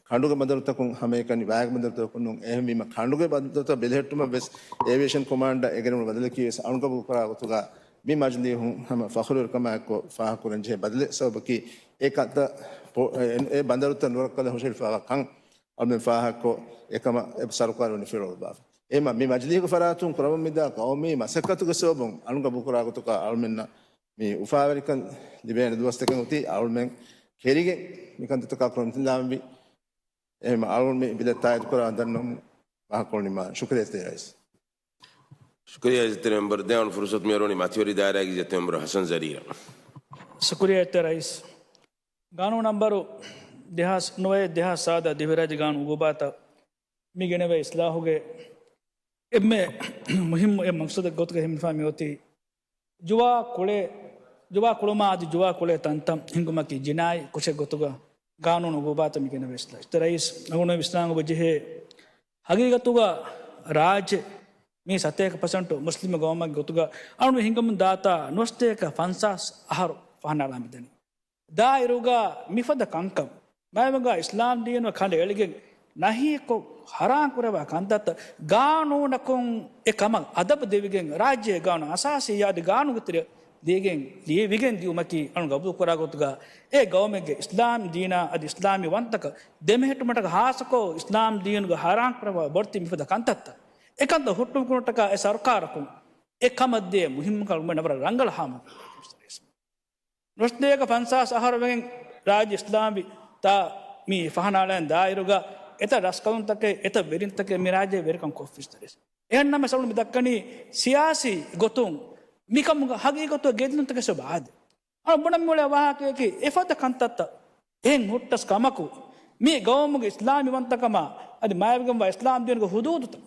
ކަނޑުގެ ބަނދަރުތަކުން ހަމައެކަނި ވާގި ބަނދަރުތަކުން ނޫން. އެހެންވީމަ ކަނޑުގެ ބަނދަރުތައް ބެލެހެއްޓުމަށް ވެސް އޭވިއޭޝަން ކޮމާންޑަށް އެ ގެނެވުނު ބަދަލަކީ ވެސް އަޅުން ގަބޫލު ކުރާ ގޮތުގަ މި މަޖިލީހުން ހަމަ ފަޚުރުވެރިކަމާއެކު ފާހަގަކުރަން ޖެހޭ ބަދަލެއް. ސަބަބަކީ އެ ކަންތައް ޕޯ-، އެ، އެ ބަނދަރުތައް ނުރައްކަލަ ހުށަހެޅިފައިވާ ކަން އަޅުމެން ފާހަގަކޮށް، އެކަމަށް އެ ސަރުކާރު ނިފިލުވާފަ. އެހެންމަ މި މަޖިލީހުގެ ފަރާތުން ކުރަމުން މިދާ ޤައުމީ މަސައްކަތުގެ ސަބަބުން އަޅުން ގަބޫލު ކުރާ ގޮތުގަ އަޅުމެންނަށް މި އުފާވެރިކަން ލިބޭނެ ދުވަސްތަކެއް އޮތީ އަޅުމެން ކެރިގެން މިކަންތައްތަކާ ކުރަމުން ތިންދާންވީ. އެހެން އަޅުން މި ބިލަށް ތާއީދުކުރާ ދަންނަމުން ވާހަކަކޮޅު ނިމާ. ޝުކުރިއްޔާ އިއްޒަތްތެރި ރައީސް. ޝުކުރިއްޔާ އިއްޒަތްތެރި މެމްބަރު. ދެއަން ފުރުސަތު މިއަރުވަނީ މަތިވެރި ދާއިރާގެ އިއްޒަތްތެރި މެމްބަރު ހަސަން ޒަރީރަށް. ޝުކުރިއްޔާ އިއްޒަތްތެރި ރައީސް. ގާނޫނު ނަންބަރު ދެހާސް ނުވައެއް ދެހާސް ސާދަ ދިވެހިރާއްޖެ ގާނޫނު އުގޫބާތަށް މި ގެނެވޭ އިސްލާހުގެ އެންމެ މުހިއްމު އެއް މަގްސަދެއް ގޮތުގަ ހިމެނިފަ މިއޮތީ ޖުވާ ކުޅޭ، ޖުވާ ކުޅުމާ އަދި ޖުވާ ކުޅޭ ތަންތަން ހިންގުމަކީ ޖިނާއީ ކުށެއް ގޮތުގަ ގާނޫނު އުގޫބާތައް މި ގެނެވޭ އިސްލާ. އިއްޒަތްތެރި ރައީސް، އަޅުގަނޑު ވިސްނާން އޮވެ ޖެހޭ ހަގީގަތުގަ ރާއްޖެ މީ ސަތޭކަ ޕަސެންޓު މުސްލިމް ގައުމެއް ގޮތުގަ އަޅުގަނޑު ހިނގަމުން ދާތާ ނުވަސަތޭކަ ފަންސާސް އަހަރު ފަހަނައަޅާ މިދަނީ. ދާއިރުގަ މިފަދަ ކަންކަން މައިމަގާ އިސްލާމް ދީނު ކަނޑައެޅިގެން ނަހީކޮށް ހަރާން ކުރައްވާ ކަންތައްތައް ގާނޫނަކުން އެ ކަމަށް އަދަބު ދެވިގެން ރާއްޖޭ ގާނޫނު އަސާސީއާ އަދި ގާނޫނުގެ ތެރެ ލިޔެގެން ލިޔެވިގެން ދިއުމަކީ އަޅުން ގަބޫލުކުރާ ގޮތުގަ އެ ގައުމެއްގެ އިސްލާމް ދީނާ އަދި އިސްލާމީ ވަންތަކަށް ދެމެހެއްޓުމަށްޓަކަ ހާއްސަކޮށް އިސްލާމް ދީނުގަ ހަރާން ކުރައްވާ ބޮޑެތި މިފަދަ ކަންތައްތައް އެކަންތައް ހުއްޓުމުކުރުމަށްޓަކާ އެ ސަރުކާރަކުން އެ ކަމަށްދޭ މުހިއްމުކަން ވަރަށް ރަނގަޅަށް ހާމަ ނުވަސަތޭކަ ފަންސާސް އަހަރު ވެގެން ރާއްޖެ އިސްލާމްވި ތާ މި ފަހަނައަޅައިން ދާއިރުގަ އެތައް ރަސްކަލުންތަކެއް، އެތައް ވެރިންތަކެއް މި ރާއްޖެ ވެރިކަން ކޮށްފި އިއްޒަތްތެރި ރައީސް. އެހެންނަމަވެސް އަޅުން މި ދައްކަނީ ސިޔާސީ ގޮތުން މިކަމުގަ ހަގީގަތުގަ ގެއްލުންތަކެއް ސޮބާދެ. އަޅުން ބުނަން މިއުޅޭ ވާހަކަޔަކީ އެފަދަ ކަންތައްތައް އެހެން ހުއްޓަސް ކަމަކު، މި ގައުމުގެ އިސްލާމީ ވަންތަކަމާ އަދި މާތްވެގެންވާ އިސްލާމް ދީނުގެ ހުދޫދުތައް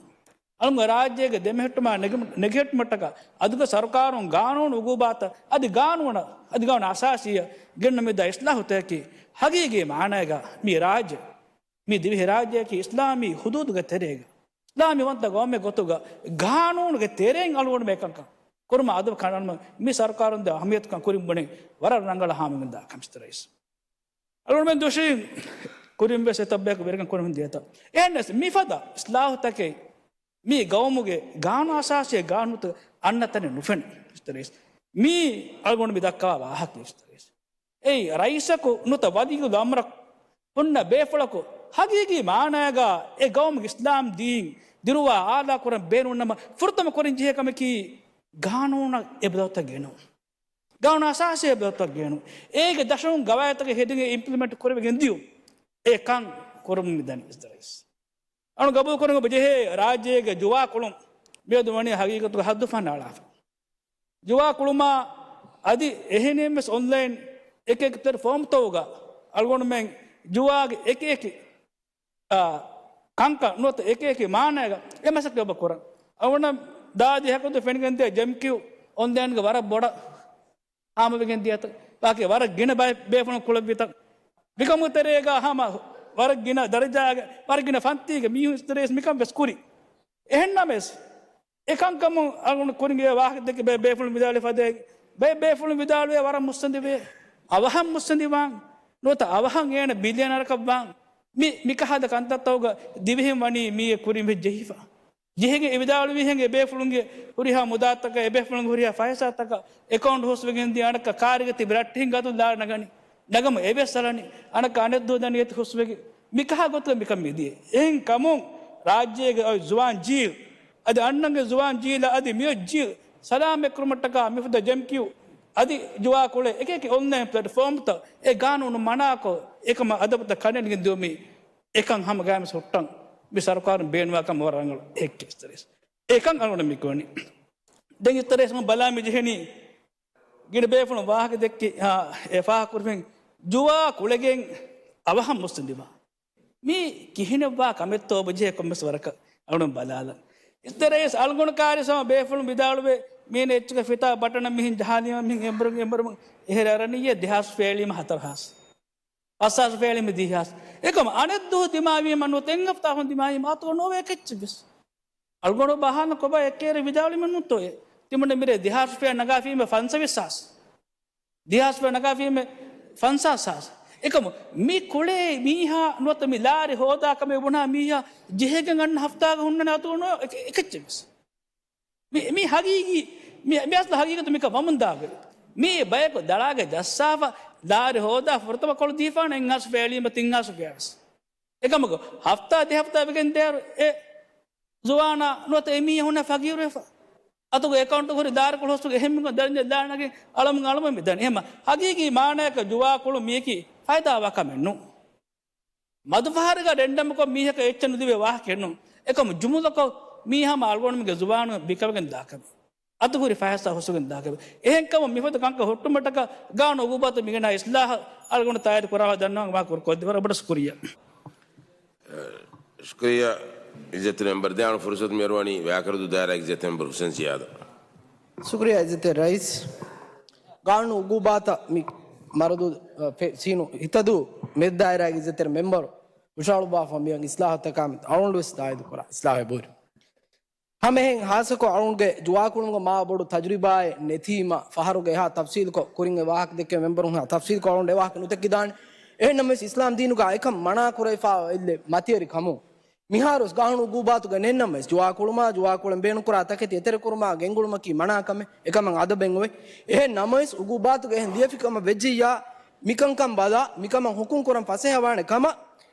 އަޅުންގެ ރާއްޖޭގެ ދެމެހެއްޓުމާ ނެގި-، ނެގިހެއްޓުމަށްޓަކާ އަދުގެ ސަރުކާރުން ގާނޫނު އުގޫބާތައް އަދި ގާނޫނަށް އަދި ގާނޫނު އަސާސީއަށް ގެންނަމިދާ އިސްލާހުތަކަކީ ހަގީގީ މާނައިގަ މި ރާއްޖެ، މި ދިވެހިރާއްޖެއަކީ އިސްލާމީ ހުދޫދުގެ ތެރޭގަ، އިސްލާމީ ވަންތަ ގައުމެއް ގޮތުގަ ގާނޫނުގެ ތެރެއިން އަޅުގަނޑުމެން އެކަންކަން ކުރުމަށް އަދަބު ކަނޑައަޅުމަށް މި ސަރުކާރުން ދޭ އަހައްމިޔަތުކަން ކުރިން ބުނެ ވަރަށް ރަނގަޅަށް ހާމަވެގެންދާ ކަމެއް އިއްޒަތްތެރި ރައީސް. އަޅުގަނޑުމެން ދުށީ ކުރިން ވެސް އެތައް ބަޔަކު ވެރިކަން ކުރަމުން ދިޔަތަ. އެހެންނަމަވެސް މިފަދަ އިސްލާހުތަކެއް މި ގައުމުގެ ގާނޫނު އަސާސީ ގާނޫނުތައް އަންނަ ތަނެއް ނުފެނޭ އިއްޒަތްތެރި ރައީސް. މީ އަޅުގަނޑު މި ދައްކާ ވާހަކަ އިއްޒަތްތެރި ރައީސް. އެއީ ރައީސަކު ނުވަތަ ވަލިއްޔުލް އަމްރަކު ހުންނަ ބޭފުޅަކު ހަގީގީ މާނައިގަ އެ ގައުމުގެ އިސްލާމް ދީން ދިރުވާ އާލާ ކުރަން ބޭނުންނަމަ ފުރަތަމަ ކުރަން ޖެހޭ ކަމަކީ ގާނޫނަށް އެބަދަލުތައް ގެނުން. ގާނޫނު އަސާސީ އެބަދަލުތައް ގެނުން. އޭގެ ދަށުން ގަވާއިދުތަކެއް ހެދިގެން އިމްޕްލިމެންޓް ކުރެވިގެން ދިޔުން. އެ ކަން ކުރަމުން މިދަނީ އިއްޒަތްތެރި ރައީސް. އަޅު ގަބޫލު ކުރަން އެބަ ޖެހޭ ރާއްޖޭގެ ޖުވާ ކުޅުން މިއަދު ވަނީ ހަގީގަތުގަ ހައްދު ފަހަނައަޅާފަ. ޖުވާ ކުޅުމާ އަދި އެހެނިހެންވެސް އޮންލައިން އެކި އެކި ޕްލެޓްފޯމްތަކުގަ އަޅުގަނޑުމެން ޖުވާގެ އެކި އެކި، އާ، ކަންކަން ނުވަތަ އެކި އެކި މާނައިގަ އެ މަސައްކަތް އެބަ ކުރަން. އަޅުގަނޑަށް ދާދި ހަކުދު ފެނިގެންދިޔަ ޖެމްކިއު އޮންލައިންގެ ވަރަށް ބޮޑަށް ހާމަވެގެން ދިޔަތަ، ވާކި ވަރަށް ގިނަ ބައެއް ބޭފުޅުން ކުޅެއްވިތަ، މިކަމުގެ ތެރޭގަ ހަމަ ވަރަށް ގިނަ ދަރަޖާގެ، ވަރަށް ގިނަ ފަންތީގެ މީހުން އިއްޒަތްތެރި ރައީސް މިކަން ވެސް ކުރި. އެހެންނަމަވެސް، އެކަންކަމުން އަޅުގަނޑު ކުރިން އެ ވާހަކަ ދެއްކި ބައެއް ބޭފުޅުން ވިދާޅުވި ފަދައިން، ބައެއް ބޭފުޅުން ވިދާޅުވޭ ވަރަށް މުއްސަނދިވޭ، އަވަހަށް މުއްސަނދިވާން، ނުވަތަ އަވަހަށް އޭނަ ބިލިއަނަރަކަށް ވާން. މި، މިކަހަލަ ކަންތައްތަކުގަ ދިވެހިން ވަނީ މީގެ ކުރިން ވެއްޖެހިފަ. ޖެހިގެން އެ ވިދާޅުވިހެން އެ ބޭފުޅުންގެ ހުރިހާ މުދާތަކަށް، އެ ބޭފުޅުންގެ ހުރިހާ ފައިސާތަކަށް އެކައުންޓް ހުސްވެގެން ދިޔަ އަނެއްކާ ކާރިގަ ތިބި ރައްޓެހިން ގަދުން ލާ ނަގަނީ. ނަގަމު އެވެސް އަޅަނީ. އަނެއްކާ އަނެއްދުވަހު ދަނީ އެތި ހުސްވެގެން. މިކަހާ ގޮތަކަށް މިކަން މިދިޔަ. އެހެން ކަމުން ރާއްޖޭގެ އޮތް ޒުވާން ޖީލް އަދި އަންނަންގެ ޒުވާން ޖީލަށް އަދި މިއޮތް ޖީލް ސަލާމަތްކުރުމަށްޓަކާ މިފަދަ ޖެމްކިއު އަދި ޖުވާކުޅެ އެކި އެކި އޮންލައިން ޕްލެޓްފޯމްތައް އެ ގާނޫނު މަނާކޮށް، އެކަމަށް އަދަބުތައް ކަނޑައެޅިގެން ދިއުމީ އެކަން ހަމަ ގާތްމަސް ހުއްޓަން މި ސަރުކާރުން ބޭނުންވާކަމަށް ވަރަށް ރަނގަޅު އެއްކެއް އިއްޒަތްތެރި ރައީސް. އެކަން އަޅުގަނޑަށް މި ކުރަނީ. ދެން އިއްޒަތްތެރި ރައީސް ބަލާ މި ޖެހެނީ ގިނަ ބޭފުޅުން ވާހަކަ ދެއްކި، އާ، އެ ފާހަގަކުރެވެން ޖުވާ ކުޅެގެން އަވަހަށް މުއްސަނދިވާ. މީ ކިހިނެއްވާ ކަމެއްތޯ އޮބަޖެހޭ ކޮންމެސް ވަރަކަށް އަޅުން ބަލާލަން. އިއްޒަތްތެރި ރައީސް އަޅުގަނޑު ކާރިސަމަ ބޭފުޅުން ވިދާޅުވޭ، މީނަ އެއްޗުގެ ފިތާ ބަޓަނަށް މިހިން ޖަހާލީމަ މިހިން އެނބުރުން އެނބުރުމުން އެހެރަ އަރަނިއްޔޭ ދެހާސް ފޭޅީމަ ހަތަރު ހާސް. ފަސް ހާސް ފޭޅީމަ ދިހަ ހާސް. އެކަމަ އަނެއްދުވަހު ދިމާވީމަ ނުވަތަ އެއް ހަފްތާ ހުން ދިމާވީމަ އަތުގަ ނޯވޭ އެކެއްޗެއްވެސް. އަޅުގަނޑު ބަހާނަ ކޮބާ އެކޭރެ ވިދާޅުވީމަ ނޫންތޯއޭ؟ ތިމަންނަ މިރޭ ދެހާސް ފޭ ނަގާފީމަ ފަންސަވީސް ހާސް. ދެހާސް ފޭ ނަގާފީމަ ފަންސާސް ހާސް. އެކަމު މި ކުޅޭ މީހާ ނުވަތަ މި ލާރި ހޯދާ ކަމެއް ބުނާ މީހާ ޖެހިގެން އަންނަ ހަފްތާގަ ހުންނަނީ އަތުގަ ނޯ އެކެއްޗެއްވެސް. މި، މި ހަގީގީ، މި، މި އަސްލު ހަގީގަތު މިކަން ވަމުންދާގޮތް. މި ބަޔަކު ދަޅާގަ ޖައްސާފަ، ލާރި ހޯދާ ފުރަތަމަ ކޮޅު ދީފާނެ އެއް ހާސް ފޭޅީމަ ތިން ހާސް ފޭވެސް. އެކަމަކު ހަފްތާ ދެ ހަފްތާ ވެގެން ދޭއިރު އެ ޒުވާނާ ނުވަތަ އެ މީހާ ހުންނަ ފަގީރުވެފަ. އަތުގެ އެކައުންޓު ހުރި ދާއިރު ކުޅު ހުސްގެ އެހެންމެ ދަރިންޖެ ލާނަގެ އަޅަމުން އަޅަމުން މި ދަނީ. އެހެން ހަގީގީ މާނަޔަކަށް ޖުވާ ކުޅު މީކީ ފައިދާ ވާ ކަމެއް ނޫން. މަދުފަހަރުގަ ރެންޑަމްކޮށް މީހަކަށް އެއްޗެއް ނުލިބޭ ވާހަކައެއް ނޫން. އެކަމު ޖުމުލަކޮށް މީ ހަމަ އަޅުގަނޑުމެންގެ ޒުވާނުން ބިކަމެގެން ދާ ކަމެއް. އަތު ހުރި ފައިސާ ހުސްގެން ދާ ކަމެއް. އެހެންކަމުން މިފަދަ ކަންކަން ހުއްޓުމަށްޓަކާ ގާނޫނު އުގޫބާތު މިގެނާ އިސްލާހަށް އަޅުގަނޑު ތާއީދު ކުރާ ދަންނަވަން ވާ ކުރު ކޮށްދެވަރު ބޮޑަށް ޝުކުރިއްޔާ. ޝުކުރިއްޔާ އިއްޒަތްތެރި މެމްބަރު. ދެ އަޅު ފުރުސަތު މިއަރުވަނީ ވާކަރުދޫ ދާއިރާގެ އިއްޒަތްތެރި މެމްބަރު ހުސެން ޒިޔާދަށް. ޝުކުރިއްޔާ އިއްޒަތްތެރި ރައީސް. ގާނޫނު އުގޫބާތަށް މި މަރަދޫ، އަ، ފެ-، ސީނު ހިތަދޫ މެދު ދާއިރާގެ އިއްޒަތްތެރި މެމްބަރު ހުށަހަޅުއްވާފަ މިއޮތް އިސްލާހުތަކާ މެދު އަޅުގަނޑުވެސް ތާއީދު ކުރާ އިސްލާހެއް ބުރި. ހަމައެހެން ހާއްސަކޮށް އަޅުގަނޑުގެ ޖުވާކުޅުމުގަ މާ ބޮޑު ތަޖުރިބާއެއް ނެތީމަ ފަހަރުގެ އެހާ ތަފްސީލުކޮށް ކުރިން އެ ވާހަކަ ދެއްކެވި މެމްބަރުން ހާ ތަފްސީލުކޮށް އަޅުގަނޑު އެ ވާހަކަ ނުދެއްކިދާނެ. އެހެންނަމަވެސް އިސްލާމް ދީނުގަ އެކަން މަނާ ކުރެވިފަ އެއްލެ މަތިވެރި ކަމުން މިހާރުވެސް ގާނޫނު އުގޫބާތުގަ ނެތްނަމަވެސް ޖުވާކުޅުމާ، ޖުވާކުޅެން ބޭނުންކުރާ ތަކެތި އެތެރެކުރުމާ ގެންގުޅުމަކީ މަނާ ކަމެއް. އެކަމަށް އަދަބެއް އޮވޭ. އެހެން ނަމަވެސް އުގޫބާތުގަ އެހެން ލިޔެފި ކަމަށް ވެއްޖިއްޔާ މިކަންކަން ބަލާ، މިކަމަށް ހުކުމް ކުރަން ފަސޭހަވާނެ ކަމަށް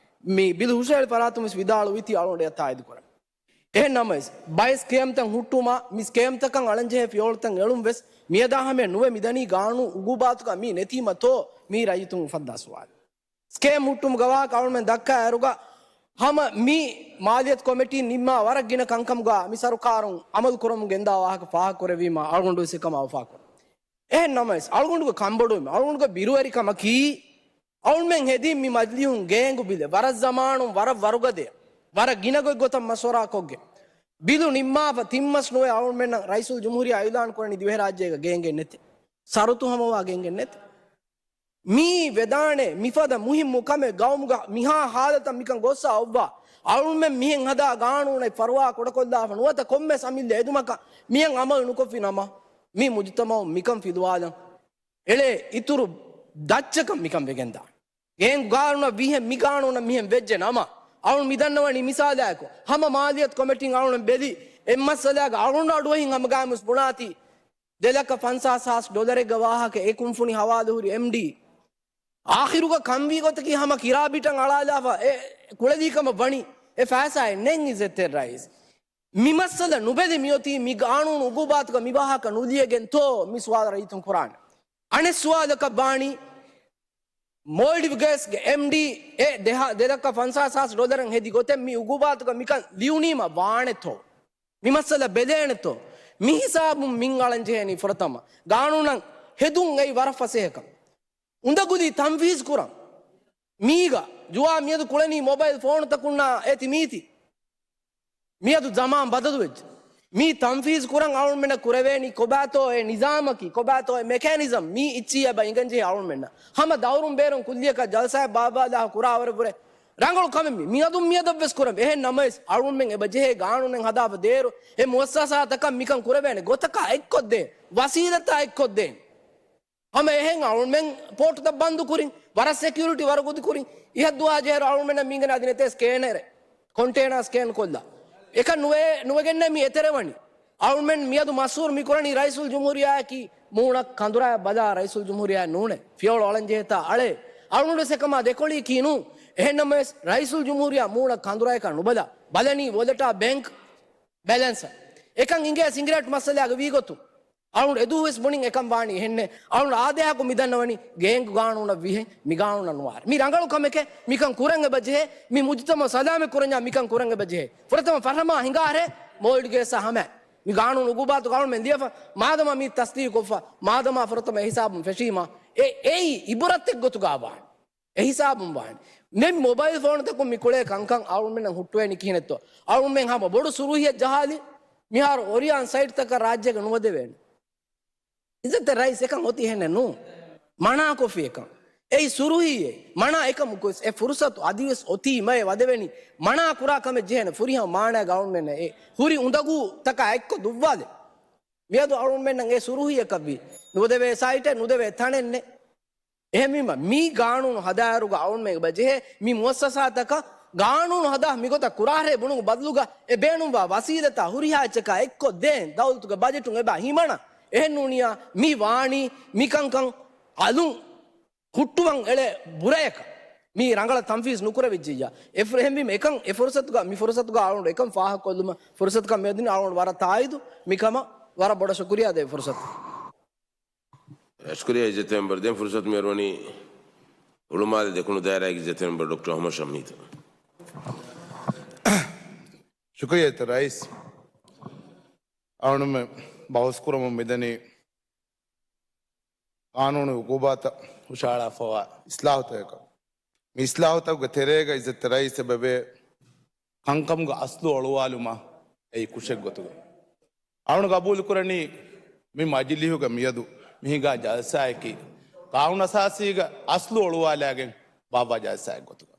މި ބިލު ހުށަހެޅި ފަރާތުން ވެސް ވިދާޅުވީތީ އަޅުގަނޑު އެއަށް ތާއީދު ކުރަން. އެހެން ނަމަވެސް، ބައެއް ސްކޭމްތައް ހުއްޓުމާ، މި ސްކޭމްތަކަށް އަޅަންޖެހޭ ފިޔަވަޅުތައް އެޅުން ވެސް، މިއަދާ ހަމަޔަށް ނުވެ މިދަނީ ގާނޫނު އުގޫބާތުގަ މީ ނެތީމަތޯ، މީ ރައްޔިތުން އުފައްދާ ސުވާލެއް. ސްކޭމް ހުއްޓުމުގަ ވާހަކަ އަޅުމެން ދައްކާ އޭރުގަ، ހަމަ މި މާލިޔަތު ކޮމިޓީން ނިންމާ ވަރަށް ގިނަ ކަންކަމުގަ މި ސަރުކާރުން އަމަލު ކުރަމުން ގެންދާ ވާހަކަ ފާހަގަކުރެއްވީމަ އަޅުގަނޑު ވެސް އެކަމަށް އައުފާކުރަން. އެހެން ނަމަވެސް، އަޅުގަނޑުގެ ކަންބޮޑުވުން، އަޅުގަނޑުގެ ބިރުވެރިކަމަކީ، އަޅުމެން ހެދީ މި މަޖިލީހުން ގޭންގު ބިލެއް. ވަރަށް ޒަމާނުން ވަރަށް ވަރުގަދަޔަށް، ވަރަށް ގިނަ ގޮތްގޮތަށް މަޝްވަރާކޮށްގެން، ބިލު ނިންމާފަ ތިން މަސް ނުވެ އަޅުމެންނަށް ރައީސުލް ޖުމްހޫރިއްޔާ އިއުލާން ކުރަނީ ދިވެހިރާއްޖޭގަ ގޭންގެއެއް ނެތޭ. ޝަރުތު ހަމަވާ ގޭންގެއެއް ނެތޭ. މީ ވެދާނެ މިފަދަ މުހިއްމު ކަމެއް ގައުމުގަ މިހާ ހާލަތަށް މިކަން ގޮއްސަ އޮއްވާ. އަޅުމެން މިހެން ހަދާ ގާނޫނެއް ފަރުވާ ކުޑަކޮށްލާފަ ނުވަތަ ކޮންމެސް އަމިއްލަ އެދުމަކަށް މިހެން އަމަލު ނުކޮށްފި ނަމަ، މި މުޖުތަމައުން މިކަން ފިލުވާލަން އެޅޭ އިތުރު ދައްޗަކަށް މިކަން ވެގެންދާނެ. ގޭން ގާނޫނަށް ވިހެން މި ގާނޫނަށް މިހެން ވެއްޖެ ނަމަ، އަޅުން މިދަންނަވަނީ މިސާލާއެކު، ހަމަ މާލިޔަތު ކޮމިޓީން އަޅުން ބެލި އެއްމައްސަލާގަ އަޅުން އަޑުއެހިން ހަމަގާމުސް ބުނާތީ، ދެލަކަ ފަންސާސް ހާސް ޑޮލަރެއްގެ ވާހަކަ އެ ކުންފުނި ހަވާލުހުރި އެމްޑީ. އާޚިރުގަ ކަންވީ ގޮތަކީ ހަމަ ކިރާބިޓަށް އަޅާލާފަ އެ ކުޅެލީ ކަމަށް ވަނީ. އެ ފައިސާއެއް ނެތް އިއްޒަތްތެރި ރައީސް. މި މައްސަލަ ނުބެލި މިއޮތީ މި ގާނޫނު އުގޫބާތުގަ މި ވާހަކަ ނުލިޔެގެންތޯ މި ސުވާލު ރައްޔިތުން ކުރާނެ. އަނެއް ސުވާލަކަށް ވާނީ، މޯލްޑިވް ގޭސްގެ އެމްޑީ އެ ދެހާ-، ދެލަކަ ފަންސާސް ހާސް ޑޮލަރެއް ހެދި ގޮތެއް މި އުގޫބާތުގަ މިކަން ލިޔުނީމަ ވާނެތޯ؟ މި މައްސަލަ ބެލޭނެތޯ؟ މި ހިސާބުން މިން އަޅަން ޖެހޭނީ ފުރަތަމަ. ގާނޫނަށް ހެދުން އެއީ ވަރަށް ފަސޭހަކަން. އުނދަގުލީ ތަންފީޒު ކުރަން. މީގަ ޖުވާ މިއަދު ކުޅެނީ މޮބައިލް ފޯނުތަކުންނާ އޭތި މީތި. މިއަދު ޒަމާން ބަދަލުވެއްޖެ. މީ ތަންފީޒު ކުރަން އަޅުމެންނަށް ކުރެވޭނީ ކޮބާތޯ އެ ނިޒާމަކީ، ކޮބާތޯ އެ މެކޭނިޒަމް މީ އިއްޗިއްޔާ ބަ އިނގަންޖެހޭ އަޅުމެންނަށް. ހަމަ ދައުރުން ބޭރުން ކުއްލިއަކަށް ޖަލްސާއެއް ބާއްވާލާ ކުރާވަރަށްވުރެ ރަނގަޅު ކަމެއް މީ. މިއަދުން މިއަދަށްވެސް ކުރަން. އެހެން ނަމަވެސް އަޅުމެން އެބަޖެހޭ ގާނޫނެއް ހަދާފަ ދޭއިރު އެ މުއައްސަސާތަކަށް މިކަން ކުރެވޭނެ ގޮތަކާ އެއްކޮށްދޭން، ވަސީލަތާ އެއްކޮށްދޭން. ހަމަ އެހެން އަޅުމެން ޕޯޓުތައް ބަންދު ކުރިން، ވަރަށް ސެކިއުރިޓީ ވަރުގަދަ ކުރިން، އިހަށްދުވާ ޖެހޭއިރު އަޅުމެންނަށް މީގަނެ އަދި ނެތޭ ސްކޭނަރެއް، ކޮންޓޭނާ ސްކޭން ކޮށްލާ. އެކަން ނުވެ، ނުވެގެންނޭ މި އެތެރެވަނީ. އަޅުމެން މިއަދު މަޝްހޫރު މި ކުރަނީ ރައީސުލް ޖުމްހޫރިއްޔާއަކީ މޫނަށް ކަނދުރާއަށް ބަލާ ރައީސުލް ޖުމްހޫރިއްޔާ ނޫނޭ. ފިޔަވަޅު އަޅަން ޖެހޭތާ އަޅޭ. އަޅުގަނޑުވެސް އެކަމާ ދެކޮޅީކީ ނޫން. އެހެންނަމަވެސް ރައީސުލް ޖުމްހޫރިއްޔާ މޫނަށް ކަނދުރާއަކަށް ނުބަލާ. ބަލަނީ ވޮލެޓާ ބޭންކް ބެލެންސަށް. އެކަން އިނގޭ ސިނގިރޭޓް މައްސަލާގަ ވީގޮތުން. އަޅުގަނޑު އެދުވަހުވެސް ބުނިން އެކަން ވާނީ އެހެންނޭ. އަޅުގަނޑު އާދަޔާކު މިދަންނަވަނީ ގޭންގު ގާނޫނަށް ވިހެން މި ގާނޫނަށް ނުވާރެ. މީ ރަނގަޅު ކަމެކޭ، މިކަން ކުރަން އެބަޖެހޭ، މި މުޖުތަމައު ސަލާމަތް ކުރަންޏާ މިކަން ކުރަން އެބަޖެހޭ. ފުރަތަމަ ފަރަމާ ހިނގާހަރޭ މޯލްޑިވް ގޭސްއާ ހަމަ މި ގާނޫނު އުގޫބާތު ގާނޫނު މެން ލިޔެފަ، މާދަމާ މީ ތަސްދީގު ކޮށްފަ، މާދަމާ ފުރަތަމަ އެ ހިސާބުން ފެށީމާ، އެ އެއީ އިބުރަތެއް ގޮތުގާ ވާނެ. އެ ހިސާބުން ވާނެ. މެން މޮބައިލް ފޯނުތަކުން މި ކުޅޭ ކަންކަން އަޅުމެންނަށް ހުއްޓުވޭނީ ކިހިނެއްތޯ؟ އަޅުމެން ހަމަ ބޮޑު ސުރުހިއެއް ޖަހާލި، މިހާރު އޮރިޔާން ސައިޓްތަކަށް ރާއްޖޭގަ ނުވަދެވޭނެ. އިއްޒަތްތެރި ރައީސް، އެކަން އޮތީ އެހެނެއް ނޫން. މަނާކޮށްފި އެކަން. އެއީ ސުރުހީއެއް. މަނާ އެކަމަކުވެސް އެ ފުރުސަތު އަދިވެސް އޮތީމައޭ ވަދެވެނީ. މަނާ ކުރާ ކަމެއް ޖެހޭނެ ފުރިހަމަ މާނައިގަ އަޅުމެންނަށް އެ ހުރި އުނދަގޫތަކާ އެއްކޮށް ދުއްވާލެ. މިއަދު އަޅުމެންނަށް އެ ސުރުހީއަކަށްވީ. ނުދެވޭ ސައިޓެއް، ނުދެވޭ ތަނެއް ނެތް. އެހެންވީމަ، މި ގާނޫނު ހަދާއިރުގަ އަޅުމެން އެބަޖެހޭ މި މުއައްސަސާތަކަށް ގާނޫނު ހަދާ މިގޮތަށް ކުރާހަރޭ ބުނުމުގެ ބަދަލުގަ އެ ބޭނުންވާ ވަސީލަތާ ހުރިހާ އެއްޗަކާ އެއްކޮށް ދޭން ދައުލަތުގެ ބަޖެޓުން އެބަ ހިމަނަން. އެހެންނޫނިއްޔާ މި ވާނީ މިކަންކަން އަލުން ހުއްޓުވަން އެޅޭ ބުރަޔަކަށް މީ ރަނގަޅަށް ތަންފީޒް ނުކުރެވިއްޖެއްޔާ. އެ ފުރ-، އެހެންވީމަ އެކަން އެ ފުރުސަތުގަ، މި ފުރުސަތުގަ އަޅުގަނޑު އެކަން ފާހަގަކޮށްލުމަށް ފުރުސަތުކަން މިއަދުން އަޅުގަނޑު ވަރަށް ތާއީދު މިކަމަށް ވަރަށް ބޮޑަށް ޝުކުރިއްޔާ ދޭން ފުރުސަތު. ޝުކުރިއްޔާ އިއްޒަތްތެރި މެމްބަރު. ދެން ފުރުސަތު މި އަރުވަނީ ހުޅުމާލެ ދެކުނު ދާއިރާގެ އިއްޒަތްތެރި މެމްބަރު ޑޮކްޓަރ އަހްމަދު ޝަމީދަށް. ޝުކުރިއްޔާ އިއްޒަތްތެރި ރައީސް. އަޅުގަނޑުމެން ބަހުސް ކުރަމުން މިދަނީ ޤާނޫނީ އުޤޫބާތައް ހުށަހަޅާފައިވާ އިސްލާހުތަކަކަށް. މި އިސްލާހުތަކުގެ ތެރޭގަ އިއްޒަތްތެރި ރައީސް އެބަވޭ ކަންކަމުގެ އަސްލު އޮޅުވާލުމަށް އެއީ ކުށެއް ގޮތުގަ. އަޅުގަނޑު ގަބޫލުކުރަނީ މި މަޖިލީހުގަ މިއަދު މި ހިނގާ ޖަލްސާއަކީ ޤާނޫނު އަސާސީގަ އަސްލު އޮޅުވާލާގެން ބާއްވާ ޖަލްސާއެއް ގޮތުގަ.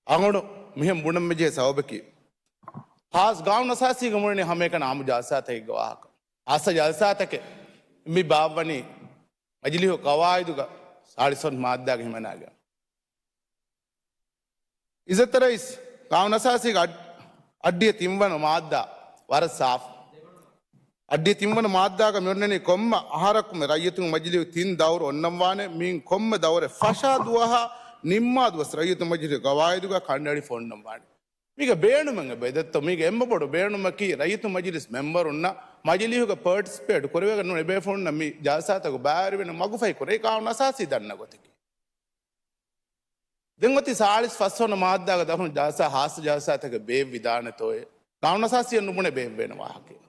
އަޅުގަނޑު މިހެން ބުނަން މިޖެހޭ ސަބަބަކީ، ޚާއްޞަ ޤާނޫނު އަސާސީގަ މިވަނީ ހަމައެކަނި ޢާއްމު ޖަލްސާތަކެއްގެ ވާހަކަ. ޚާއްޞަ ޖަލްސާތަކެއް މި ބާއްވަނީ މަޖިލީހު ޤަވާއިދުގަ ސާޅީސް މާއްދާގެ ހިމަނާގެން. އިއްޒަތްތެރި ރައީސް، ޤާނޫނު އަސާސީގެ އައް-، އައްޑިހަ ތިންވަނަ މާއްދާ ވަރަށް ސާފު. އައްޑިހަ ތިންވަނަ މާއްދާގަ މިއޮންނަނީ ކޮންމެ އަހަރަކުމެ ރައްޔިތުންގެ މަޖިލީހު ތިން ދައުރު އޮންނަންވާނެ، މިއިން ކޮންމެ ދައުރެއް ފަށާ ދުވަހާ ނިންމާ ދުވަސް ރައްޔިތުންގެ މަޖިލީހު ގަވާއިދުގަ ކަނޑައެޅިފަ އޮންނަންވާނެ. މީގެ ބޭނުމެއް އެބަ އެދެއްތޯ؟ މީގެ އެންމެ ބޮޑު ބޭނުމަކީ ރައްޔިތުން މަޖިލިސް މެމްބަރުންނަށް މަޖިލީހުގަ ޕާޓިސިޕޭޓް ކުރެވިގެން ނޫން އެބޭފުޅުންނަށް މި ޖަލްސާތަކު ބައިވެރިވެން މަގުފަހި ކުރޭ ޤާނޫނު އަސާސީ ދަންނަ ގޮތަކީ. ދެން އޮތީ ސާޅީސް ފަސްވަނަ މާއްދާގަ ދަރުން ޖަލްސާ، ޚާއްޞަ ޖަލްސާތަކެއް ބޭއްވިދާނެތޯއޭ؟ ޤާނޫނު އަސާސީއެއް ނުބުނެ ބޭއްވޭނެ ވާހަކައެއް.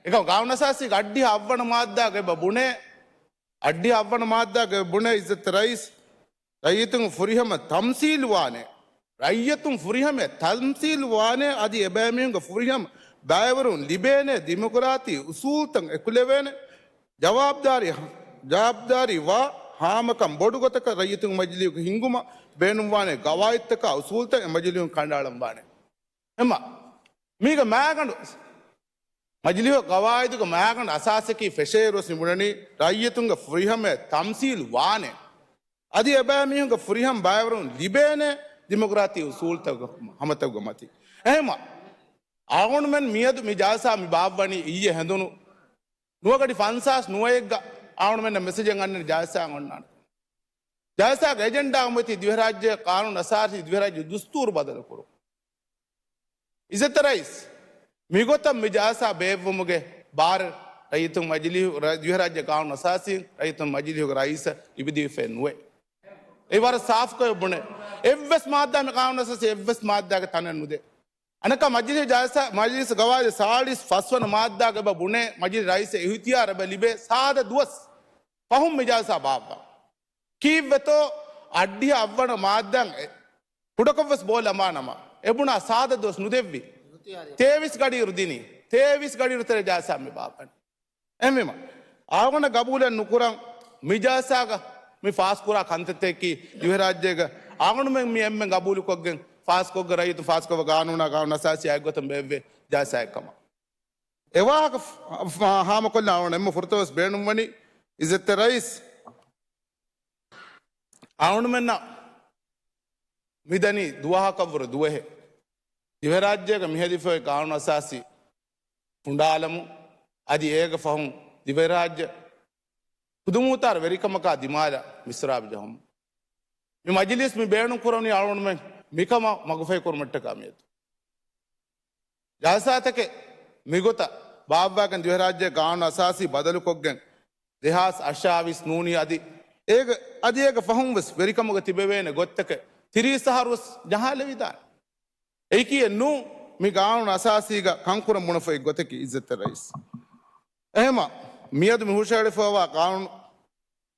އެކަމަ ޤާނޫނު އަސާސީގެ އައްޑިހަ އަށްވަނަ މާއްދާގަ އެބަ ބުނޭ، އައްޑިހަ އަށްވަނަ މާއްދާގަ ބުނޭ އިއްޒަތްތެރި ރައީސް، ރައްޔިތުން ފުރިހަމަ ތަމްސީލު ވާނެ. ރައްޔިތުން ފުރިހަމަ ތަމްސީލު ވާނެ. އަދި އެބައިމީހުންގެ ފުރިހަމަ ބައިވެރިވުން ލިބޭނެ. ޑިމޮކްރާތީ އުސޫލުތައް އެކުލެވޭނެ. ޖަވާބުދާރީ، ޖަވާބުދާރީ ވާ ހާމަކަން ބޮޑު ގޮތަކަށް ރައްޔިތުންގެ މަޖިލީހުގަ ހިންގުމަށް ބޭނުންވާނެ ގަވާއިދުތަކާ އުސޫލުތައް އެ މަޖިލީހުން ކަނޑައަޅަންވާނެ. އެމަ މީގެ މާގަނޑު މަޖިލީހު ގަވާއިދުގެ މާގަނޑު އަސާސަކީ ފެށޭއިރުވެސް މިބުނަނީ ރައްޔިތުންގެ ފުރިހަމަޔަށް ތަމްސީލު ވާނެ. އަދި އެބައިމީހުންގެ ފުރިހަމަ ބައިވެރިވުން ލިބޭނެ ޑިމޮކްރާތީ އުސޫލުތަކުގެ ހަމަތަކުގެ މަތިން. އެހެމަ އަޅުގަނޑުމެން މިއަދު މި ޖަލްސާ މި ބާއްވަނީ އިއްޔެ ހެނދުނު ނުވަ ގަޑި ފަންސާސް ނުވައެއްގަ އަޅުގަނޑުމެންނަށް މެސެޖެއް އަންނަނީ ޖަލްސާއަށް އޮންނާނެ. ޖަލްސާގެ އެޖެންޑާ އޮތީ ދިވެހިރާއްޖޭގެ ޤާނޫނު އަސާސީ ދިވެހިރާއްޖޭގެ ދުސްތޫރު ބަދަލުކުރުން. އިއްޒަތްތެރި ރައީސް، މިގޮތަށް މި ޖަލްސާ ބޭއްވުމުގެ ބާރެއް ރައްޔިތުން މަޖިލީހު، ރަ-، ދިވެހިރާއްޖޭގެ ޤާނޫނު އަސާސީން ރައްޔިތުން މަޖިލީހުގެ ރައީސަށް ލިބިދީފައެއް ނުވޭ. އެ ވަރަށް ސާފުކޮށް ބުނޭ. އެއްވެސް މާއްދާ މި ޤާނޫނު އަސާސީ އެއްވެސް މާއްދާގެ ތަނެއް ނުދޭ. އަނެއްކާ މަޖިލީހު ޖަލްސާ، މަޖިލީހު ގަވާއިދު ސާޅީސް ފަސްވަނަ މާއްދާގަ އެބަ ބުނޭ މަޖިލީހު ރައީސަށް އިހުތިޔާރު އެބަ ލިބޭ ސާދަ ދުވަސް ފަހުން މި ޖަލްސާ ބާއްވާ. ކީއްވެތޯ އައްޑިހަ އަށްވަނަ މާއްދާން އެ ކުޑަކޮށްވެސް ބޯ ލަމާނަމަ، އެ ބުނާ ސާދަ ދުވަސް ނުދެއްވި. ތޭވީސް ގަޑިއިރު ދިނީ. ތޭވީސް ގަޑިއިރު ތެރޭ ޖަލްސާ މި ބާއްވަނީ. އެހެންވީމަ، އަޅުގަނޑަށް ގަބޫލެއް ނުކުރަން މި ޖަލްސާގަ މި ފާސްކުރާ ކަންތައްތަކަކީ ދިވެހިރާއްޖޭގަ އަޅުގަނޑުމެން މި އެންމެން ގަބޫލުކޮށްގެން ފާސްކޮށްގެން ރައްޔިތުން ފާސްކޮށްފަ ޤާނޫނާ ޤާނޫނު އަސާސީއާ އެއްގޮތަށް ބޭއްވޭ ޖަލްސާއެއްކަމަށް. އެ ވާހަކަ ފ-، ފ-، ހާމަކޮށްލާ އަޅުގަނޑު އެންމެ ފުރަތަމަވެސް ބޭނުންވަނީ އިއްޒަތްތެރި ރައީސް، އަޅުގަނޑުމެންނަށް މިދަނީ ދުވަހަކަށްވުރެ ދުވަހެއް. ދިވެހިރާއްޖޭގަ މިހެދިފައި ޤާނޫނު އަސާސީ ފުނޑާލަމުން، އަދި އޭގެ ފަހުން ދިވެހިރާއްޖެ ޚުދުމުޚްތިޔާރު ވެރިކަމަކާ ދިމާލަށް މިސްރާބު ޖަހުމުން. މި މަޖިލީސް މި ބޭނުން ކުރަނީ އަޅުގަނޑުމެން މިކަމަށް މަގުފަހިކުރުމަށްޓަކާ މިއަދު. ޖަލްސާތަކެއް މިގޮތަށް ބާއްވާގެން ދިވެހިރާއްޖޭގެ ޤާނޫނު އަސާސީ ބަދަލުކޮށްގެން ދެހާސް އަށާވީސް ނޫނީ އަދި އޭގެ، އަދި އޭގެ ފަހުން ވެސް ވެރިކަމުގަ ތިބެވޭނެ ގޮތްތަކެއް ތިރީސް އަހަރު ވެސް ޖަހާލެވިދާނެ. އެއީކީއެއް ނޫން މި ޤާނޫނު އަސާސީގަ ކަންކުރަން ބުނެފައި ގޮތަކީ އިއްޒަތްތެރި ރައީސް. އެހެމަ މިއަދު މި ހުށަހެޅިފައިވާ ޤާނޫނު،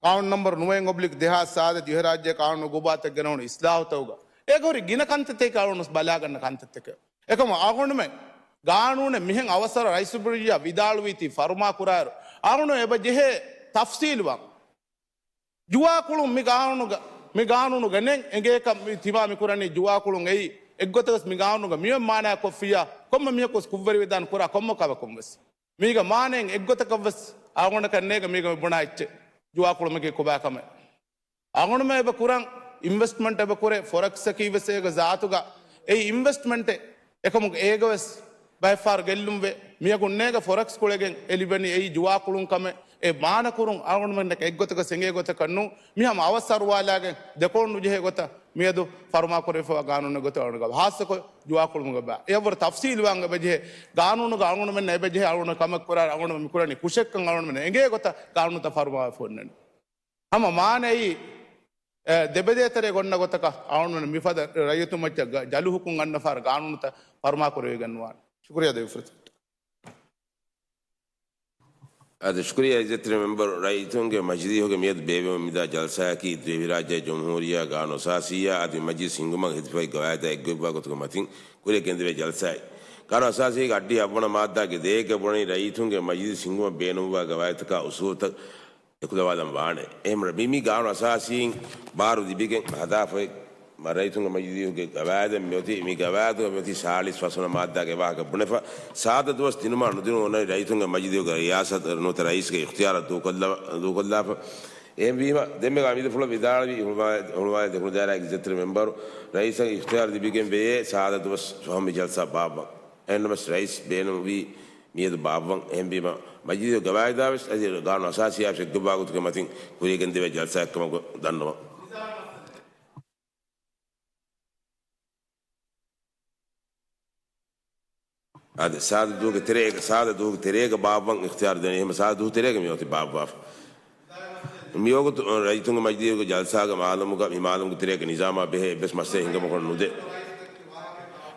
ޤާނޫނު ނަމްބަރު ނުވައެއް އޮބްލިކް ދެހާސް ސާދަ ދިވެހިރާއްޖޭ ޤާނޫނު އުގޫބާތަށް ގެނައުނު އިސްލާހުތަކުގަ އޭގަ ހުރި ގިނަ ކަންތައްތަކެއް އަޅުގަނޑު ބަލާގަންނަ ކަންތައްތަކެއް. އެކަމަ އަޅުގަނޑުމެން ގާނޫނެއް މިހެން އަވަސަރަ ރައީސުލްޖުމްހޫރިއްޔާ ވިދާޅުވީތީ ފަރުމާ ކުރާއިރު، އަޅުގަނޑު އެބަ ޖެހޭ ތަފްސީލުވާން. ޖުވާކުޅުން މި ގާނޫނުގަ، މި ގާނޫނުގަ ނެތް އެނގޭކަށް މި ތިމާ މި ކުރަނީ ޖުވާކުޅުން އެއީ އެއްގޮތަކަސް މި ގާނޫނުގަ މިއޮތް މާނައަކަށް ކޮށްފިއްޔާ ކޮންމެ މީހަކު ވެސް ކުށްވެރިވެދާނެ ކުރާ ކޮންމެ ކަމަކުން ވެސް. މީގަ މާނައެއް އެއްގޮތަކަށް ވެސް އަޅުގަނޑަކަށް ނޭގެ މީގަ މި ބުނާ އެއްޗެއް ޖުވާކުޅުމަކީ ކޮބާ ކަމެއް. އަޅުގަނޑުމެން އެބަ ކުރަން އިންވެސްޓްމަންޓް އެބަ ކުރޭ ފޮރެކްސްއަކީ ވެސް އޭގެ ޒާތުގަ އެ އިންވެސްޓްމަންޓެއް އެކަމުގަ އޭގަ ވެސް ބައެއްފަހަރު ގެއްލުންވޭ. މިއަގުން ނޭގެ ފޮރެކްސް ކުޅެގެން އެ ލިބެނީ އެއީ ޖުވާ ކުޅުން ކަމެއް. އެ މާނަ ކުރުން އަޅުގަނޑުމެންނަކަށް އެއްގޮތަކަށް އެނގޭ ގޮތަކަށް ނޫން. މި ހަމަ އަވަސް އަރުވާލާގެން ދެކޮޅުން ނުޖެހޭ ގޮތަށް މިއަދު ފަރުމާކުރެވިފައިވާ ގާނޫނުގެ ގޮތުން އަޅުގަނޑު ހާއްސަކޮށް ޖުވާ ކުޅުމުގެ ބާ. އެއަށްވުރެ ތަފްސީލުވާން އެބަޖެހޭ. ގާނޫނުގަ އަޅުގަނޑުމެންނަށް އެބަޖެހޭ އަޅުގަނޑު ކަމެއް ކުރާ، އަޅުގަނޑުމެން މި ކުރަނީ ކުށެއްކަން އަޅުގަނޑުމެންނަށް އެނގޭ ގޮތަށް ގާނޫނުތައް ފަރުމާވެފަ އޮންނަނީ. ހަމަ މާނައީ، އެ، ދެބެދޭތެރޭ ގޮންނަ ގޮތަކަށް އަޅުގަނޑުމެން މިފަދަ ރައްޔިތުން މައްޗަށް ގަ-، ޖަލު ހުކުން އަންނަފާރ ގާނޫނުތައް ފަރުމާކުރެވިގެން ނުވާނެ. ޝުކުރިއްޔާ ދެވިފަ. އާދެ، ޝުކުރިއްޔާ އިއްޒަތްތެރި މެމްބަރު. ރައްޔިތުންގެ މަޖިލީހުގެ މިއަދު ބޭއްވެވުން މިދާ ޖަލްސާއަކީ ދިވެހިރާއްޖޭގެ ޖުމްހޫރިއްޔާ ގާނޫނު އަސާސީއާ އަދި މަޖިލިސް ހިންގުމަށް ހެދިފައި ގަވާއިދާ އެއްގޮތްވާ ގޮތުގެ މަތިން ކުރިއަށް ގެންދެވޭ ޖަލްސާއެއް. ގާނޫނު އަސާސީގެ އައްޑިހަ އަށްވަނަ މާއްދާގެ ދޭއްގަ ބުނަނީ ރައްޔިތުންގެ މަޖިލިސް ހިންގުމަށް ބޭނުންވާ ގަވާއިދުތަކާ އުސޫލުތައް އެކުލަވާލަން ވާނެ. އެހެން މި، މި ގާނޫނު އަސާސީން ބާރު ލިބިގެން ހަދާފައި މަ-، ރައްޔިތުންގެ މަޖިލީހުގެ ގަވާއިދެއް މިއޮތީ، މި ގަވާއިދުގަ މިއޮތީ ސާޅީސް ފަސްވަނަ މާއްދާގެ ވާހަކަ ބުނެފަ، ސާދަ ދުވަސް ދިނުމާ ނުދިނުމާ އޮންނަނީ ރައްޔިތުންގެ މަޖިލީހުގެ ރިޔާސަތު ނުވަތަ ރައީސްގެ އިޚްތިޔާރަށް ދޫކޮށްލަ-، ދޫކޮށްލާފަ. އެހެންވީމަ، ދެންމެ މި ދެފުޅަށް ވިދާޅުވި ހުޅުމާލެ، ހުޅުމާލެ ދެކުނު ދާއިރާގެ އިއްޒަތްތެރި މެމްބަރު ރައީސަށް އިޚްތިޔާރު ލިބިގެން ވެޔޭ ސާދަ ދުވަސް ފަހުން މި ޖަލްސާ ބާއްވަން. އެހެންނަމަވެސް ރައީސް ބޭނުންވީ މިއަދު ބާއްވަން. އެހެންވީމަ، މަޖިލީހު ގަވާއިދާވެސް އަދި ގާނޫނު އަސާސީއާ އެއްގޮތްވާ ގޮތުގެ މަތިން ކުރިއަށް ގެންދެވޭ ޖަލްސާއެއްކަމަށް ދަންނަވަން. އާދެ، ސާދަ ދުވަހުގެ ތެރޭގަ، ސާދަ ދުވަހުގެ ތެރޭގަ ބާއްވަން އިޚްތިޔާރު ދެނީ. އެހެން ސާދަ ދުވަހު ތެރޭގަ މިއޮތީ ބާއްވާފަ. މިވަގުތު ރައްޔިތުންގެ މަޖިލީހުގެ ޖަލްސާގެ މާލަމުގަ، މި މާލަމުގެ ތެރޭގެ ނިޒާމާ ބެހޭ އެއްވެސް މައްސަލައެއް ހިނގަމުން ނުދޭ.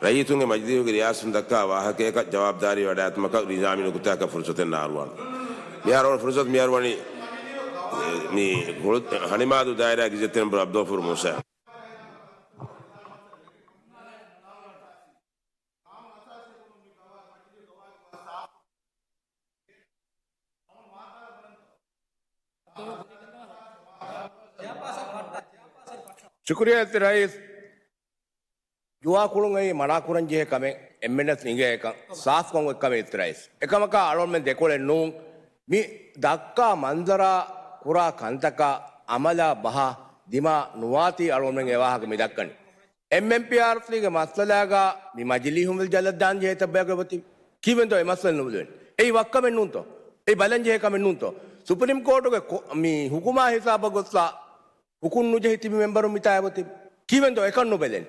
ރައްޔިތުންގެ މަޖިލީހުގެ ރިޔާސަތުން ދައްކާ ވާހަކައަކަށް ޖަވާބުދާރީ ވަޑައިގަތުމަކަށް ނިޒާމީ ނުކުތާއަކަށް ފުރުސަތެއް ނާރުވާނެ. މިހާރު އޮން ފުރުސަތު މިހާރު ވަނީ މި ހަނިމާދޫ ދާއިރާގެ އިއްޒަތްތެރި މެމްބަރު ޢަބްދުލްޣަފޫރު މޫސާ. ޝުކުރިއްޔާ އިއްޒަތްތެރި ރައީސް. ޖުވާ ކުޅުން އެއީ މަނާކުރަންޖެހޭ ކަމެއް، އެންމެންނަށް އިނގޭ އެކަން، ސާފުކަން އޮތް ކަމެއް އިއްޒަތްތެރި ރައީސް. އެކަމަކާ އަޅުގަނޑުމެން ދެކޮޅެއް ނޫން. މި ދައްކާ މަންޒަރާ ކުރާ ކަންތަކާ އަމަލާ ބަހާ ދިމާ ނުވާތީ އަޅުގަނޑުމެން އެ ވާހަކަ މި ދައްކަނީ. އެމްއެމްޕީއާރްސީގެ މައްސަލާގަ މި މަޖިލީހުން ވެސް ޖަލަށް ދާން ޖެހޭ ތައްބޭގަ އޮތީ. ކީއްވެންތޯ އެ މައްސަލަ ނުބެލެން؟ އެއީ ވައްކަމެއް ނޫންތޯ؟ އެއީ ބަލަން ޖެހޭ ކަމެއް ނޫންތޯ؟ ސުޕްރީމް ކޯޓުގެ ކޮ-، މި ހުކުމާ ހިސާބަށް ގޮއްސާ ހުކުން ނުޖެހި ތިބި މެމްބަރުން މިތާ އެބަތި. ކީއްވެންތޯ އެކަން ނުބެލެން؟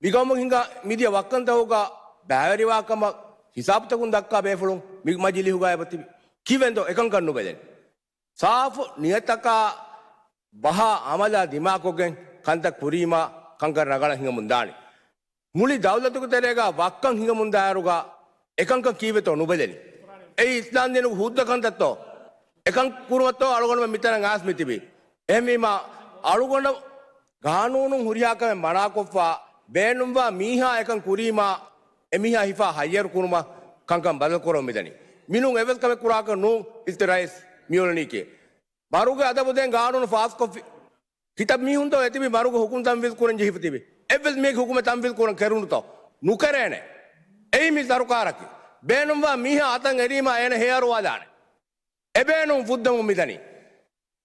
މިގައުމު ހިނގާ މިދިޔަ ވައްކަންތަކުގަ ބައިވެރިވާ ކަމަށް ހިސާބުތަކުން ދައްކާ ބޭފުޅުން މި މަޖިލީހުގަ އެބަތިބި. ކީއްވެންތޯ އެކަންކަން ނުބެލެން؟ ސާފު ނިޔަތަކާ ބަހާ އަމަލާ ދިމާކޮށްގެން ކަންތައް ކުރީމާ ކަންކަން ރަނގަޅަށް ހިނގަމުން ދާނެ. މުޅި ދައުލަތުގެ ތެރޭގަ ވައްކަން ހިނގަމުން ދާއިރުގަ އެކަންކަން ކީއްވެތޯ ނުބެލެނީ؟ އެއީ އިސްލާމްދީނުގެ ހުއްދަ ކަންތައްތޯ؟ އެކަން ކުރުމަށްތޯ އަޅުގަނޑުމެން މިތަނަށް އައިސް މިތިބީ؟ އެހެންވީމާ އަޅުގަނޑަށް ގާނޫނުން ހުރިހާ ކަމެއް މަނާކޮށްފަ ބޭނުންވާ މީހާ އެކަން ކުރީމާ އެމީހާ ހިފާ ހައްޔަރު ކުރުމަށް ކަންކަން ބަދަލު ކުރަމުން މިދަނީ. މިނޫން އެއްވެސް ކަމެއް ކުރާކަށް ނޫން އިއްޒަތްތެރި ރައީސް މިއުޅެނީކީ. މަރުގެ އަދަބު ދޭން ގާނޫނު ފާސްކޮށްފި. ކިތައް މީހުންތޯ އެތިބި މަރުގެ ހުކުމް ތަންފީޒު ކުރަން ޖެހިފަ ތިބި؟ އެއްވެސް މީހެއްގެ ހުކުމެއް ތަންފީޒު ކުރަން ކެރުނުތޯ؟ ނުކެރޭނެ. އެއީ މި ސަރުކާރަކީ. ބޭނުންވާ މީހާ އަތަށް އެރީމާ އޭނަ ހެޔޮ އަރުވާލާނެ. އެބޭނުން ފުއްދަމުން މިދަނީ.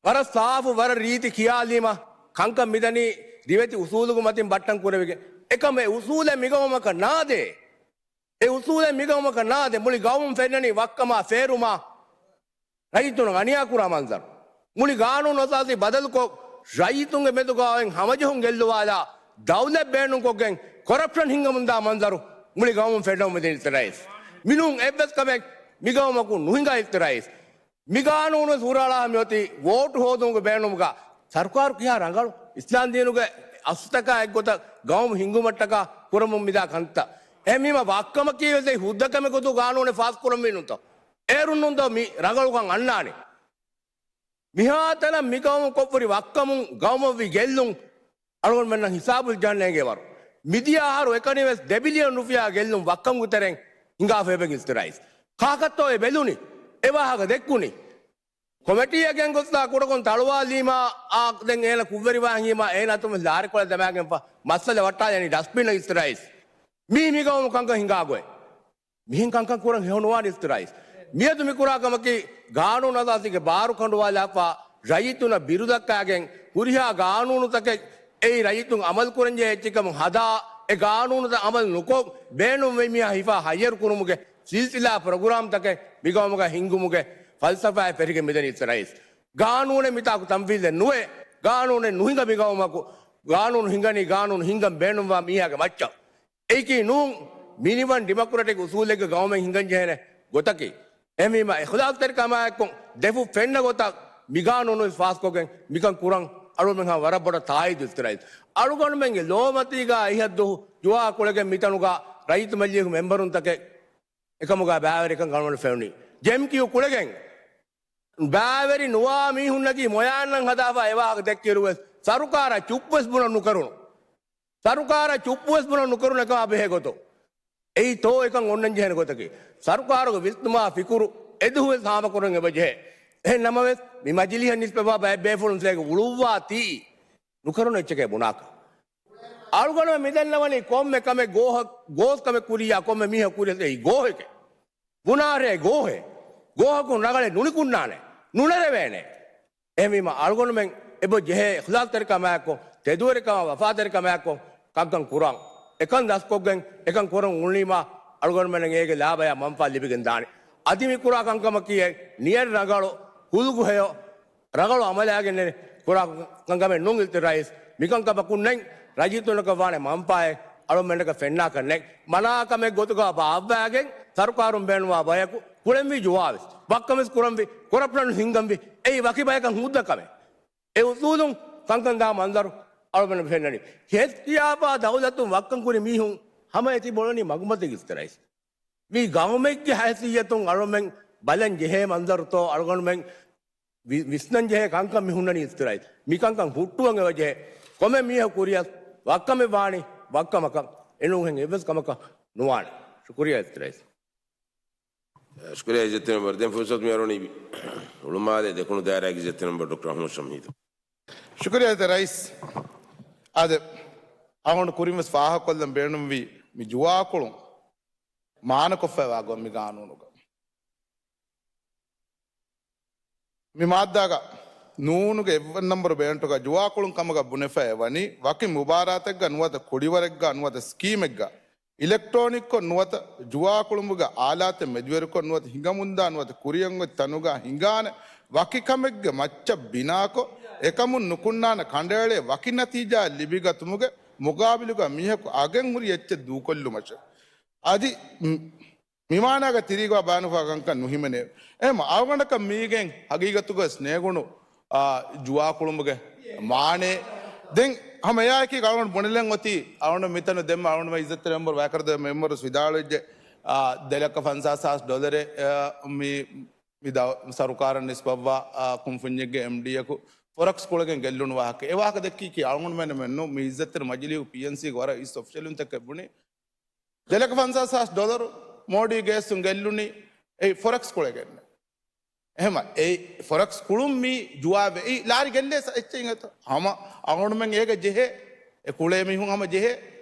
ވަރަށް ސާފު، ވަރަށް ރީތި ކިޔާލީމަ ކަންކަން މިދަނީ ރިވެތި އުސޫލުގެ މަތިން ބައްޓަން ކުރެވިގެން. އެކަމް އެ އުސޫލެއް މިގައުމަކަށް ނާދޭ. އެ އުސޫލެއް މިގައުމަކަށް ނާދޭ. މުޅި ގައުމުން ފެންނަނީ ވައްކަމާ ފޭރުމާ ރައްޔިތުން އަނިޔާކުރާ މަންޒަރު. މުޅި ގާނޫނު އަސާސީ ބަދަލުކޮށް، ރައްޔިތުންގެ މެދުގަ އޮތް ހަމަޖެހުން ގެއްލުވާލާ، ދައުލަތް ބޭނުންކޮށްގެން ކޮރަޕްޝަން ހިންގަމުންދާ މަންޒަރު މުޅި ގައުމުން ފެންނަމުން މިދަނީ އިއްޒަތްތެރި ރައީސް. މިނޫން އެއްވެސް ކަމެއް މިގައުމަކުން ނުހިނގާ އިއްޒަތްތެރި ރައީސް. މި ގާނޫނުވެސް ހުށަހަޅާ މިއޮތީ ވޯޓު ހޯދުމުގެ ބޭނުމުގަ. ސަރުކާރު ކިހާ ރަނގަޅު؟ އިސްލާމްދީނުގެ އަސްލުތަކާ އެއްގޮތަށް ގައުމު ހިންގުމަށްޓަކާ ކުރަމުން މިދާ ކަންތައް. އެހެންވީމަ ވައްކަމަކީވެސް އެއީ ހުއްދަކަމެއް ގޮތުގަ ގާނޫނެއް ފާސްކުރަންވީ ނޫންތޯ؟ އޭރުން ނޫންތޯ މި ރަނގަޅުކަން އަންނާނެ؟ މިހާތަނަށް މިގައުމު ކޮށްފަ ހުރި ވައްކަމުން ގައުމަށްވި ގެއްލުން އަޅުގަނޑުމެންނަށް ހިސާބު ޖަހަން ނޭނގޭވަރު. މިދިޔަ އަހަރު އެކަނިވެސް ދެ ބިލިއަން ރުފިޔާ ގެއްލުން ވައްކަމުގެ ތެރެއިން ހިނގާފަ އެބަ އިއްޒަތްތެރި ރައީސް. ކާކަށްތޯ އެ ބެލުނީ؟ އެ ވާހަކަ ދެއްކުނީ؟ ކޮމެޓީއެއް ގެންގޮސްލާ ކުޑަކޮށް ތަޅުވާލީމާ އާ ދެން އޭނަ ކުށްވެރިވާން ހީމާ އޭނަ އަތުން ލާރިކޮޅެއް ދަމާގެންފަ މައްސަލަ ވައްޓާލަނީ ޑަސްޓްބިން އިއްޒަތްތެރި ރައީސް. މީ މިގައުމު ކަންކަން ހިނގާ ގޮތް. މިހެން ކަންކަން ކުރަން ހެޔޮ ނުވާނެ އިއްޒަތްތެރި ރައީސް. މިއަދު މި ކުރާ ކަމަކީ ގާނޫނު އަސާސީގެ ބާރު ކަނޑުވާލާފަ ރައްޔިތުންނަށް ބިރުދައްކާގެން ހުރިހާ ގާނޫނުތަކެއް އެއީ ރައްޔިތުން އަމަލު ކުރަންޖެހޭ އެއްޗެއްކަމުން ހަދާ އެ ގާނޫނުތައް އަމަލު ނުކޮށް، ބޭނުންވެ މީހާ ހިފާ ހައްޔަރު ކުރުމުގެ ސިލްސިލާ ޕްރޮގްރާމްތަކެއް މިގައުމުގަ ހިންގުމުގެ ފަލްސަފާއެއް ފެށިގެން މިދަނީ އިސް ރައީސް. ގާނޫނެއް މިތާކު ތަންފީޒެއް ނުވޭ. ގާނޫނެއް ނުހިނގަ މިގައުމަކު، ގާނޫނު ހިނގަނީ ގާނޫނު ހިންގަން ބޭނުންވާ މީހާގެ މައްޗަށް. އެއީކީ ނޫން، މިނިވަން ޑިމޮކްރެޓިކް އުސޫލެއްގެ ގައުމެއް ހިނގަންޖެހޭނެ ގޮތަކީ. އެހެންވީމަ، އިޚްލާޞްތެރިކަމާއެކު ދެފުށް ފެންނަ ގޮތަށް މިގާނޫނު ފާސްކޮށްގެން މިކަން ކުރަން އަޅުމެން ހަމަ ވަރަށް ބޮޑަށް ތާއީދު އިސް ރައީސް. އަޅުގަނޑުމެންގެ ލޯމަތީގަ އިހަށްދު ޖުވާ ކުޅެގެން މިތަނުގަ ރައްޔިތު މަޖިލީހު މެމްބަރުންތަކެއް އެކަމުގަ ބައިވެރިކަން އަޅުގަނޑު ފެނުނީ. ޖެމްކިޔޫ ކުޅެގެން ބައިވެރި ނުވާ މީހުންނަކީ މޮޔާންނަން ހަދާފަ އެވާހަކަ ދެއްކިއިރުވެސް ސަރުކާރަށް ޗުއްޕުވެސް ބުނަން ނުކެރުނު. ސަރުކާރަށް ޗުއްޕުވެސް ބުނަން ނުކެރުނު އެކަމާ ބެހޭ ގޮތުން. އެއީ ތޯ އެކަން އޮންނަން ޖެހޭނެ ގޮތަކީ. ސަރުކާރުގެ ވިސްނުމާ ފިކުރު އެދުހުވެސް ހާމަކުރަން އެބަޖެހޭ. އެހެން ނަމަވެސް، މި މަޖިލީހަށް ނިސްބަތްވާ ބައެއް ބޭފުޅުން އުޅުއްވާތީ ނުކެރުނު އެއްޗެކޭ ބުނާކަށް. އަޅުގަނޑުމެން މިދަންނަވަނީ ކޮންމެ ކަމެއް ގޯހަ-، ގޯސް ކަމެއް ކުރިޔާ ކޮންމެ މީހަކު ކުރިޔަސް އެއީ ގޯހެކޭ. ބުނާރޭ ގޯހެއް. ގޯހަކުން ރަނގަޅެއް ނުނިކުންނާނެ. ނުނެރެވޭނެ. އެހެންވީމަ އަޅުގަނޑުމެން އެބަ ޖެހޭ އިޚްލާޞްތެރިކަމާއެކު، ތެދުވެރިކަމާ، ވަފާތެރިކަމާއެކު ކަންކަން ކުރަން. އެކަން ދަސްކޮށްގެން އެކަން ކުރަން އުޅުނީމަ އަޅުގަނޑުމެން އޭގެ ލާބަޔާ މަންފާ ލިބިގެން ދާނެ. އަދި މި ކުރާ ކަންކަމަކީ ނިޔަތް ރަނގަޅު، ހުލުގު ހެޔޮ، ރަނގަޅު އަމަލާގެންނެއް ކުރާ ކަންކަމެއް ނޫން އިލްތި ރައީސް. މިކަންކަމަކުން ނެތް ރައްޔިތުންނަކަށް ވާނެ މަންފާއެއް އަޅުމެންނަކަށް ފެންނާކަށް ނެތް. މަނާ ކަމެއް ގޮތުގަ ބާއްވާގެން ސަރުކާރުން ބޭނުންވާ ބަޔަކު ކުޅެންވީ ޖުވާވެސް. ވައްކަމެސް ކުރަންވީ، ކޮރަޕްޝަން ހިންގަންވީ. އެއީ ވަކި ބަޔަކަށް ހުއްދަ ކަމެއް. އެ އުސޫލުން ކަންކަން ދާ މަންޒަރު އަޅުމެން ފެންނަނީ. ހެސްކިޔާފާ ދައުލަތުން ވައްކަން ކުރި މީހުން ހަމަ އެތި ބޮޅަނީ މަގުމަތީގަ އިސްތެރައިސް. މީ ގައުމެއްގެ ހައިސިއްޔަތުން އަޅުމެން ބަލަން ޖެހޭ މަންޒަރުތޯ އަޅުގަނޑުމެން ވި-، ވިސްނަން ޖެހޭ ކަންކަން މި ހުންނަނީ އިސްތިރާއެއް. މިކަންކަން ހުއްޓުވަން އެބަޖެހޭ. ކޮންމެ މީހަކު ކުރިޔަސް ވައްކަމެއް ވާނީ ވައްކަމަކަށް. އެނޫންހެން އެއްވެސް ކަމަކަށް ނުވާނެ. ޝުކުރިޔާ އިސްތިރާއެއް. ޝުކުރިޔާ އިއްޒަތްތެރި މެމްބަރު. ދެން ފުރުސަތު މި އަރުވަނީ ހުޅުމާލޭ ދެކުނު ދާއިރާގެ އިއްޒަތްތެރި މެމްބަރު ޑޮކްޓަރ އަޙްމަދު ޝަމްހީދު. ޝުކުރިޔާ އިއްޒަތްތެރި ރައީސް. އާދެ، އަޅުގަނޑު ކުރިން ވެސް ފާހަގަކޮށްލަން ބޭނުންވީ މި ޖުވާކުޅުން މާނަކޮށްފައިވާ ގޮތް މި ގާނޫނުގަ. މި މާއްދާގަ ނޫނުގެ އެއްވަނަ ނަންބަރު ބޭންޓުގަ ޖުވާކުޅުން ކަމުގަ ބުނެފައި ވަނީ، ވަކި މުބާރާތެއްގަ ނުވަތަ ކުޅިވަރެއްގަ ނުވަތަ ސްކީމެއްގަ އިލެކްޓްރޯނިކްކޮށް ނުވަތަ ޖުވާކުޅުމުގެ އާލާތެއް މެދުވެރިކޮށް ނުވަތަ ހިނގަމުންދާ ނުވަތަ ކުރިއަށް އޮތް ތަނުގަ ހިނގާނެ ވަކި ކަމެއްގެ މައްޗަށް ބިނާކޮށް، އެކަމުން ނުކުންނާނެ ކަނޑައެޅޭ ވަކި ނަތީޖާއެއް ލިބިގަތުމުގެ މުގާބިލުގަ މީހަކު އަގެއް ހުރި އެއްޗެއް ދޫކޮށްލުމަށެވެ. އަދި މި-، މި މާނާގަ ތިރީގަ ބާނުފާ ކަންކަން ނުހިމެނޭ. އެހެން އަޅުގަނޑަކަށް މީގެން ހަގީގަތުގަވެސް ނޭގުނު، އާ، ޖުވާކުޅުމުގެ މާނައެއް. ދެން ހަމަ އެއާއެކީ އަޅުގަނޑު ބުނެލަން އޮތީ، އަޅުގަނޑު މިތަނު ދެންމެ އަޅުގަނޑުމެން އިއްޒަތްތެރި މެމްބަރު، ވައިކަރަދޭ މެމްބަރު ވިދާޅުވެއްޖެ، އާ، ދެ ލައްކަ ފަންސާސް ހާސް ޑޮލަރެއް، އާ، މި، މި ދަ-، ސަރުކާރަށް ނިސްބަތްވާ، އާ، ކުންފުންޏެއްގެ އެމްޑީއަކު ފޮރެކްސް ކުޅެގެން ގެއްލުނު ވާހަކަ. އެ ވާހަކަ ދެއްކީކީ އަޅުގަނޑުމެންނަމެއްނު، މި އިއްޒަތްތެރި މަޖިލީހު ޕީއެންސީގެ ވަރަށް އިސް އޮފިޝަލުންތަކެއް ބުނި. ދެ ލައްކަ ފަންސާސް ހާސް ޑޮލަރު މޯޑީ ގޭސުން ގެއްލުނީ އެ ފޮރެކްސް ކުޅެގެން. އެހެމަ އެ ފޮރެކްސް ކުޅުން މީ ޖުވާވެ އެއީ ލާރި ގެއްލޭ ސަ-، އެއްޗެއް އިނގޭތޯ. ހަމަ އަޅުގަނޑުމެން އޭގަ ޖެހޭ، އެ ކުޅޭ މީހުން ހަމަ ޖެހޭ.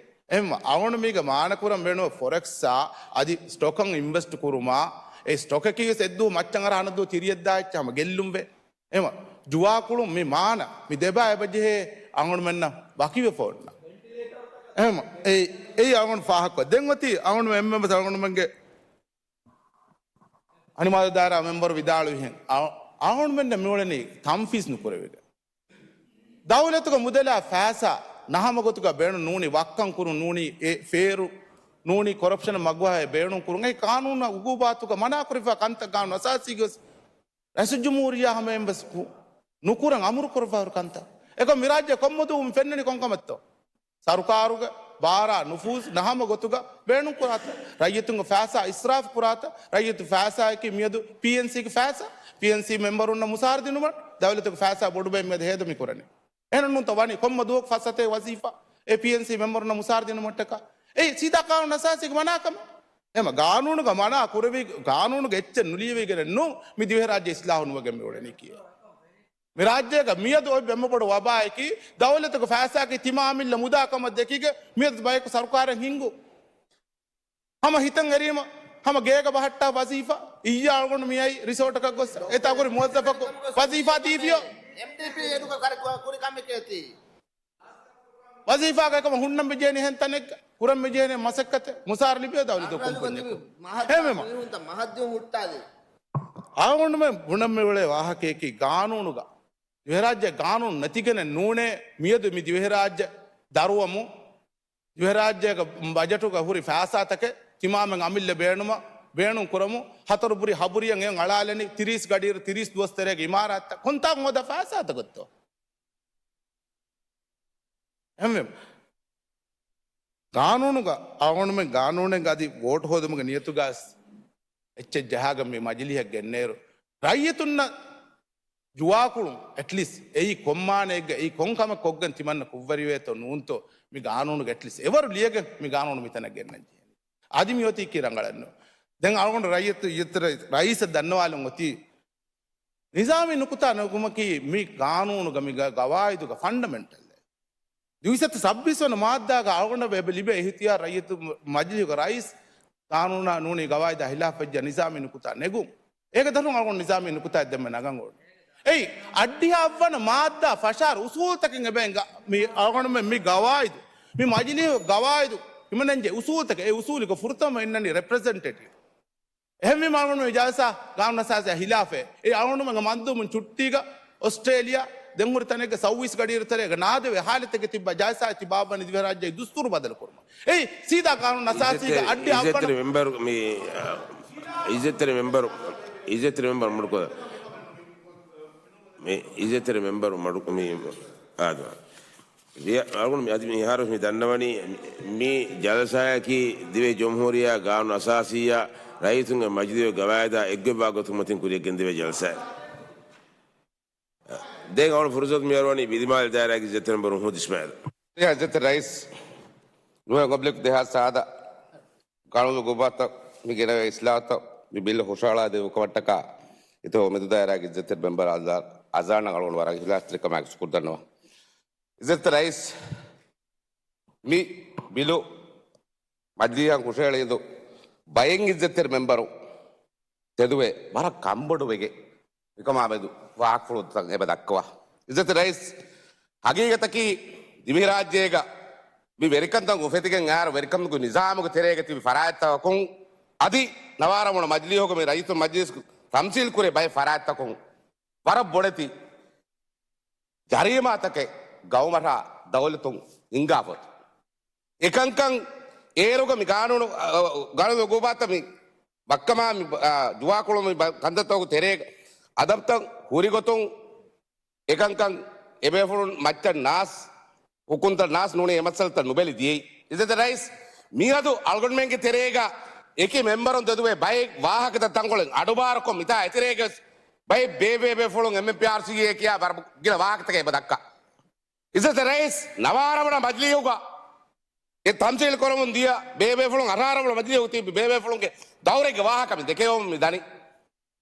އެހެމަ އަޅުގަނޑު މީގަ މާނަ ކުރަން ބޭނުން ފޮރެކްސްއާ އަދި ސްޓޮކަށް އިންވެސްޓް ކުރުމާ، އެ ސްޓޮކަކީ ވެސް އެއްދުވަހު މައްޗަށް އަރާ އަނެއްދުވަހު ތިރިއަށް ދާ އެއްޗެއް ހަމަ ގެއްލުން ވޭ. އެހެމަ ޖުވާކުޅުން މި މާނަ މި ދެބާ އެބަ ޖެހޭ އަޅުގަނޑުމެންނަށް ވަކިވެފަ އޮންނަ. އެހެމަ އެ-، އެއީ އަޅުގަނޑު ފާހަގަކޮށް. ދެން އޮތީ އަޅުގަނޑު އެންމެން ވެސް އަޅުގަނޑުމެންގެ އަނިމާލު ދާއިރާ މެމްބަރު ވިދާޅުވިހެން، އަ-، އަޅުގަނޑުމެންނަށް މިއުޅެނީ ތަންފީޒް ނުކުރެވިގެން. ދައުލަތުގެ މުދަލާ ފައިސާ ނަހަމަ ގޮތުގަ ބޭނުން ނޫނީ ވައްކަން ކުރުން ނޫނީ އެ ފޭރު ނޫނީ ކޮރަޕްޝަނަށް މަގުވަހައި ބޭނުން ކުރުން. އެ ޤާނޫނާ އުގޫބާތުގަ މަނާ ކުރެވިފާ ކަންތައް ޤާނޫނު އަސާސީގަ ވެސް ރައީސުލްޖުމްހޫރިއްޔާ ހަމައިން ވެސް ނު-، ނުކުރަން އަމުރު ކުރައްވާ ހުރި ކަންތައް. އެކަމް މި ރާއްޖެ ކޮންމެ ދުވަހު މި ފެންނަނީ ކޮންކަމެއްތޯ؟ ސަރުކާރުގެ ބާރާ ނުފޫޒް ނަހަމަ ގޮތުގަ ބޭނުން ކުރާތަ؟ ރައްޔިތުންގެ ފައިސާ އިސްރާފު ކުރާތަ؟ ރައްޔިތު ފައިސާއަކީ މިއަދު ޕީއެންސީގެ ފައިސާ، ޕީއެންސީ މެމްބަރުންނަށް މުސާރަ ދިނުމަށް ދައުލަތުގެ ފައިސާ ބޮޑުބައި މިއަދު ހޭދަ މި ކުރަނީ. އެހެންނޫންތަ ވަނީ ކޮންމެ ދުވަހަކު ފަސް ސަތޭކަ ވަޒީފާ އެ ޕީއެންސީ މެމްބަރުންނަށް މުސާރަ ދިނުމަށްޓަކާ؟ އެއީ ސީދާ ޤާނޫނު އަސާސީގެ މަނާކަމެއް. އެމަ ގާނޫނުގަ މަނާ ކުރެވި، ގާނޫނުގެ އެއްޗެއް ނުލިޔެވިގެނެއް ނޫން މި ދިވެހިރާއްޖެ އިސްލާހު ނުވެގެން މި އުޅެނީކީ. މި ރާއްޖޭގަ މިއަދު އޮތް އެންމެ ބޮޑު ވަބާއަކީ ދައުލަތުގެ ފައިސާއަކީ ތިމާމިއްލަ މުދާ ކަމަށް ދެކިގެ މިއަދު ބަޔަކު ސަރުކާރަށް ހިންގު. ހަމަ ހިތަށް އެރީމަ، ހަމަ ގޭގަ ބަހައްޓާ ވަޒީފާ، އިއްޔާ އަޅުގަނޑު މިއައީ ރިސޯޓަކަށް ގޮސް، އެތާ ކުރި މުވައްޒަފަކު ވަޒީފާ ދީފިޔޯ. އެމްޑީޕީ އެދުގަ ކަރި-، ކުރި ކަމެކޭ ތީ. ވަޒީފާގަ އެކަމަ ހުންނަން ބިޖޭނީ އެހެން ތަނެއްގަ. ކުރަން މިޖެހޭނެ މަސައްކަތެއް މުސާރަ ލިބޭ ދައުލަތު ކުންފުންޏަކު. އެހެންވީމަ އަޅުގަނޑުމެން ބުނަން މިއުޅޭ ވާހަކަޔަކީ ގާނޫނުގަ، ދިވެހިރާއްޖެ ގާނޫނު ނެތިގެނެއް ނޫނޭ. މިއަދު މި ދިވެހިރާއްޖެ ދަރުވަމު، ދިވެހިރާއްޖޭގެ ބަޖެޓުގަ ހުރި ފައިސާތަކެއް ތިމާމެން އަމިއްލަ ބޭނުމަށް ބޭނުން ކުރަމު، ހަތަރު ބުރި ހަބުރިއަށް އެއަށް އަޅާލަނީ ތިރީސް ގަޑިއިރު ތިރީސް ދުވަސް ތެރޭގެ އިމާރާތްތައް ކޮންތާކު ހޯދާ ފައިސާތަކެއްތޯ؟ އެހެންވެ، ގާނޫނުގަ އަޅުގަނޑުމެން ގާނޫނެއްގަ އަދި ވޯޓް ހޯދުމުގެ ނިޔަތުގަ އެއްޗެއް ޖަހާގެން މި މަޖިލީހަށް ގެންނައިރު، ރައްޔިތުންނަށް ޖުވާކުޅުން އެޓްލީސްޓް އެއީ ކޮން މާނައެއްގަ އެއީ ކޮން ކަމެއް ކޮށްގެން ތިމަންނަ ކުށްވެރިވޭތޯ ނޫންތޯ މި ގާނޫނުގަ އެޓްލީސްޓް އެވަރު ލިޔެގެން މި ގާނޫނު މިތަނަށް ގެންނަން ޖެހޭނީ. އަދި މިއޮތީ ކީ ރަނގަޅެއްނު. ދެން އަޅުގަނޑު ރައްޔިތު އިއްޒަތްތެރި ރައީސަށް ދަންނަވާލަން އޮތީ ނިޒާމީ ނުކުތާ ނެގުމަކީ މި ގާނޫނުގަ މި ގަ-، ގަވާއިދުގަ ފަންޑަމެންޓަލް. ދުއިސައްތަ ސައްބީސް ވަނަ މާއްދާގަ އަޅުގަނޑަށް އެބަ ލިބޭ އިހްތިޔާރު ރައްޔިތު މަޖިލީހުގެ ރައީސް ގާނޫނާ ނޫނީ ގަވާއިދާ ހިލާފްވެއްޖެ ނިޒާމީ ނުކުތާ ނެގުން. އޭގެ ދަށުން އަޅުގަނޑު ނިޒާމީ ނުކުތާއެއް ދެންމެ ނަގަން އޮންނަ. އެއީ، އަށްޑިހަ އަށްވަނަ މާއްދާ ފަށާރު އުސޫލްތަކެއް އެބައިން ގަ-، މި އަޅުގަނޑުމެން މި ގަވާއިދު، މި މަޖިލީހު ގަވާއިދު ހިމަނަންޖެ އުސޫލްތަކެއް، އެ އުސޫލުގެ ފުރަތަމަ އިންނަނީ ރެޕްރެޒެންޓޭޓިވް. އެހެންވީމަ އަޅުގަނޑުމެން ޖަލްސާ ގާނޫނު އަސާސީއާ ހިލާފެއް. އެ އަޅުގަނޑުމެންގެ މަންދޫމުން ޗުއްޓީގަ އޮސްޓްރޭލިޔާ ދެން ހުރި ތަނެއްގެ ސައުވީސް ގަޑިއިރު ތެރޭގަ ނާދެވޭ ހާލަތެއްގަ ތިއްބާ ޖަލްސާއެއް ތިބާވަނީ ދިވެހިރާއްޖޭގެ ދުސްތޫރު ބަދަލު ކުރުމަށް. އެއީ ސީދާ ގާނޫނު އަސާސީގެ އައްޑި އައްވަނަ އިއްޒަތްތެރި މެމްބަރު މި، އާ، އިއްޒަތްތެރި މެމްބަރު، އިއްޒަތްތެރި މެމްބަރު މަޑުކޮށް، މި އިއްޒަތްތެރި މެމްބަރު މަޑު މި އާދު. ވިޔަ-، އަޅުގަނޑު މި އަދި މިހާރު މި ދަންނަވަނީ މި ޖަލްސާއަކީ ދިވެހި ޖުމްހޫރިއްޔާ ގާނޫނު އަސާސީއާ ރައްޔިތުންގެ މަޖިލީހުގެ ގަވާއިދާ އެއްގޮތްވާ ގޮތުން މަތިން ކުރިޔަށް ގެންދެވޭ ޖަލްސާއެއް. ދެން އަޅުގަނޑު ފުރުސަތު މި އަރުވަނީ ވިލިމާލެ ދާއިރާގެ އިއްޒަތްތެރި މެމްބަރު ހޫދު އިސްމާއިލް. އިއްޒަތްތެރި ރައީސް، ނުވަ އޮބްލިކް ދެހާސް ސާދަ ގާނޫނު ގޮބާތައް މި ގެނެވޭ އިސްލާހުތައް މި ބިލް ހުށަހަޅާދެއްވި ކަމަށްޓަކާ އިތުރު މެދު ދާއިރާގެ އިއްޒަތްތެރި މެމްބަރ އަޒާ-، އަޒާނަށް އަޅުގަނޑު ވަރަށް އިޚްލާޞްތެރިކަމާއެކު ޝުކުރު ދަންނަވަން. އިއްޒަތްތެރި ރައީސް، މި ބިލު މަޖިލީހަށް ހުށަހެޅި އިނދު ބައެއް އިއްޒަތްތެރި މެމްބަރު ތެދުވެ ވަރަށް ކަންބޮޑުވެގެން މިކަމާ މެދު ވާހަކަފުޅުތައް އެބަ ދައްކަވާ. އިއްޒަތްތެރި ރައީސް، ހަގީގަތަކީ ދިވެހިރާއްޖޭގަ މި ވެރިކަންތައް އުފެދިގެން އައިރު ވެރިކަމުގެ ނިޒާމުގެ ތެރޭގަ ތިބި ފަރާތްތަކުން އަދި ނަވާރަ މަޖިލީހުގަ މި ރައްޔިތުން މަޖިލީހު ތަމްސީލް ކުރޭ ބައެއް ފަރާތްތަކުން ވަރަށް ބޮޑެތި ޖަރީމާތަކެއް ގައުމަށާ ދައުލަތުން ހިންގާފަ އޮތީ. އެކަންކަން އޭރުގަ މި ގާނޫނު، އަ، ގާނޫނު އުގޫބާތައް މި ވައްކަމާ މި، އަ، ޖުވާކުޅު މި ބަ-، ކަންތައްތަކުގެ ތެރޭގަ އަދަބުތައް ހުރިގޮތުން އެކަންކަން އެބޭފުޅުން މައްޗަށް ނާސް ހުކުންތައް ނާސް ނޫނީ އެ މައްސަލަތައް ނުބެލި ދިޔައީ. އިއްޒަތްތެރި ރައީސް، މިއަދު އަޅުގަނޑުމެންގެ ތެރޭގަ އެކި މެމްބަރުން ދެދުވޭ ބައެއް ވާހަކަތައް ތަންކޮޅެއް އަޑުބާރުކޮށް މިތާ އެތެރޭގަ ވެސް ބައެއް ބޭބޭބޭފުޅުން އެމްއެމްޕީއާރްސީއޭ ކިޔާ ވަރަށް ގިނަ ވާހަކަތަކެއް އެބަ ދައްކާ. އިއްޒަތްތެރި ރައީސް، ނަވާރަ ވަނަ މަޖިލީހުގަ އެ ތަމްސީލް ކުރަމުން ދިޔަ ބޭބޭފުޅުން، އަށާރަ ވަނަ މަޖިލީހުގަ ތިބި ބޭބޭފުޅުންގެ ދައުރެއްގެ ވާހަކަ މި ދެކެވަމުން މި ދަނީ.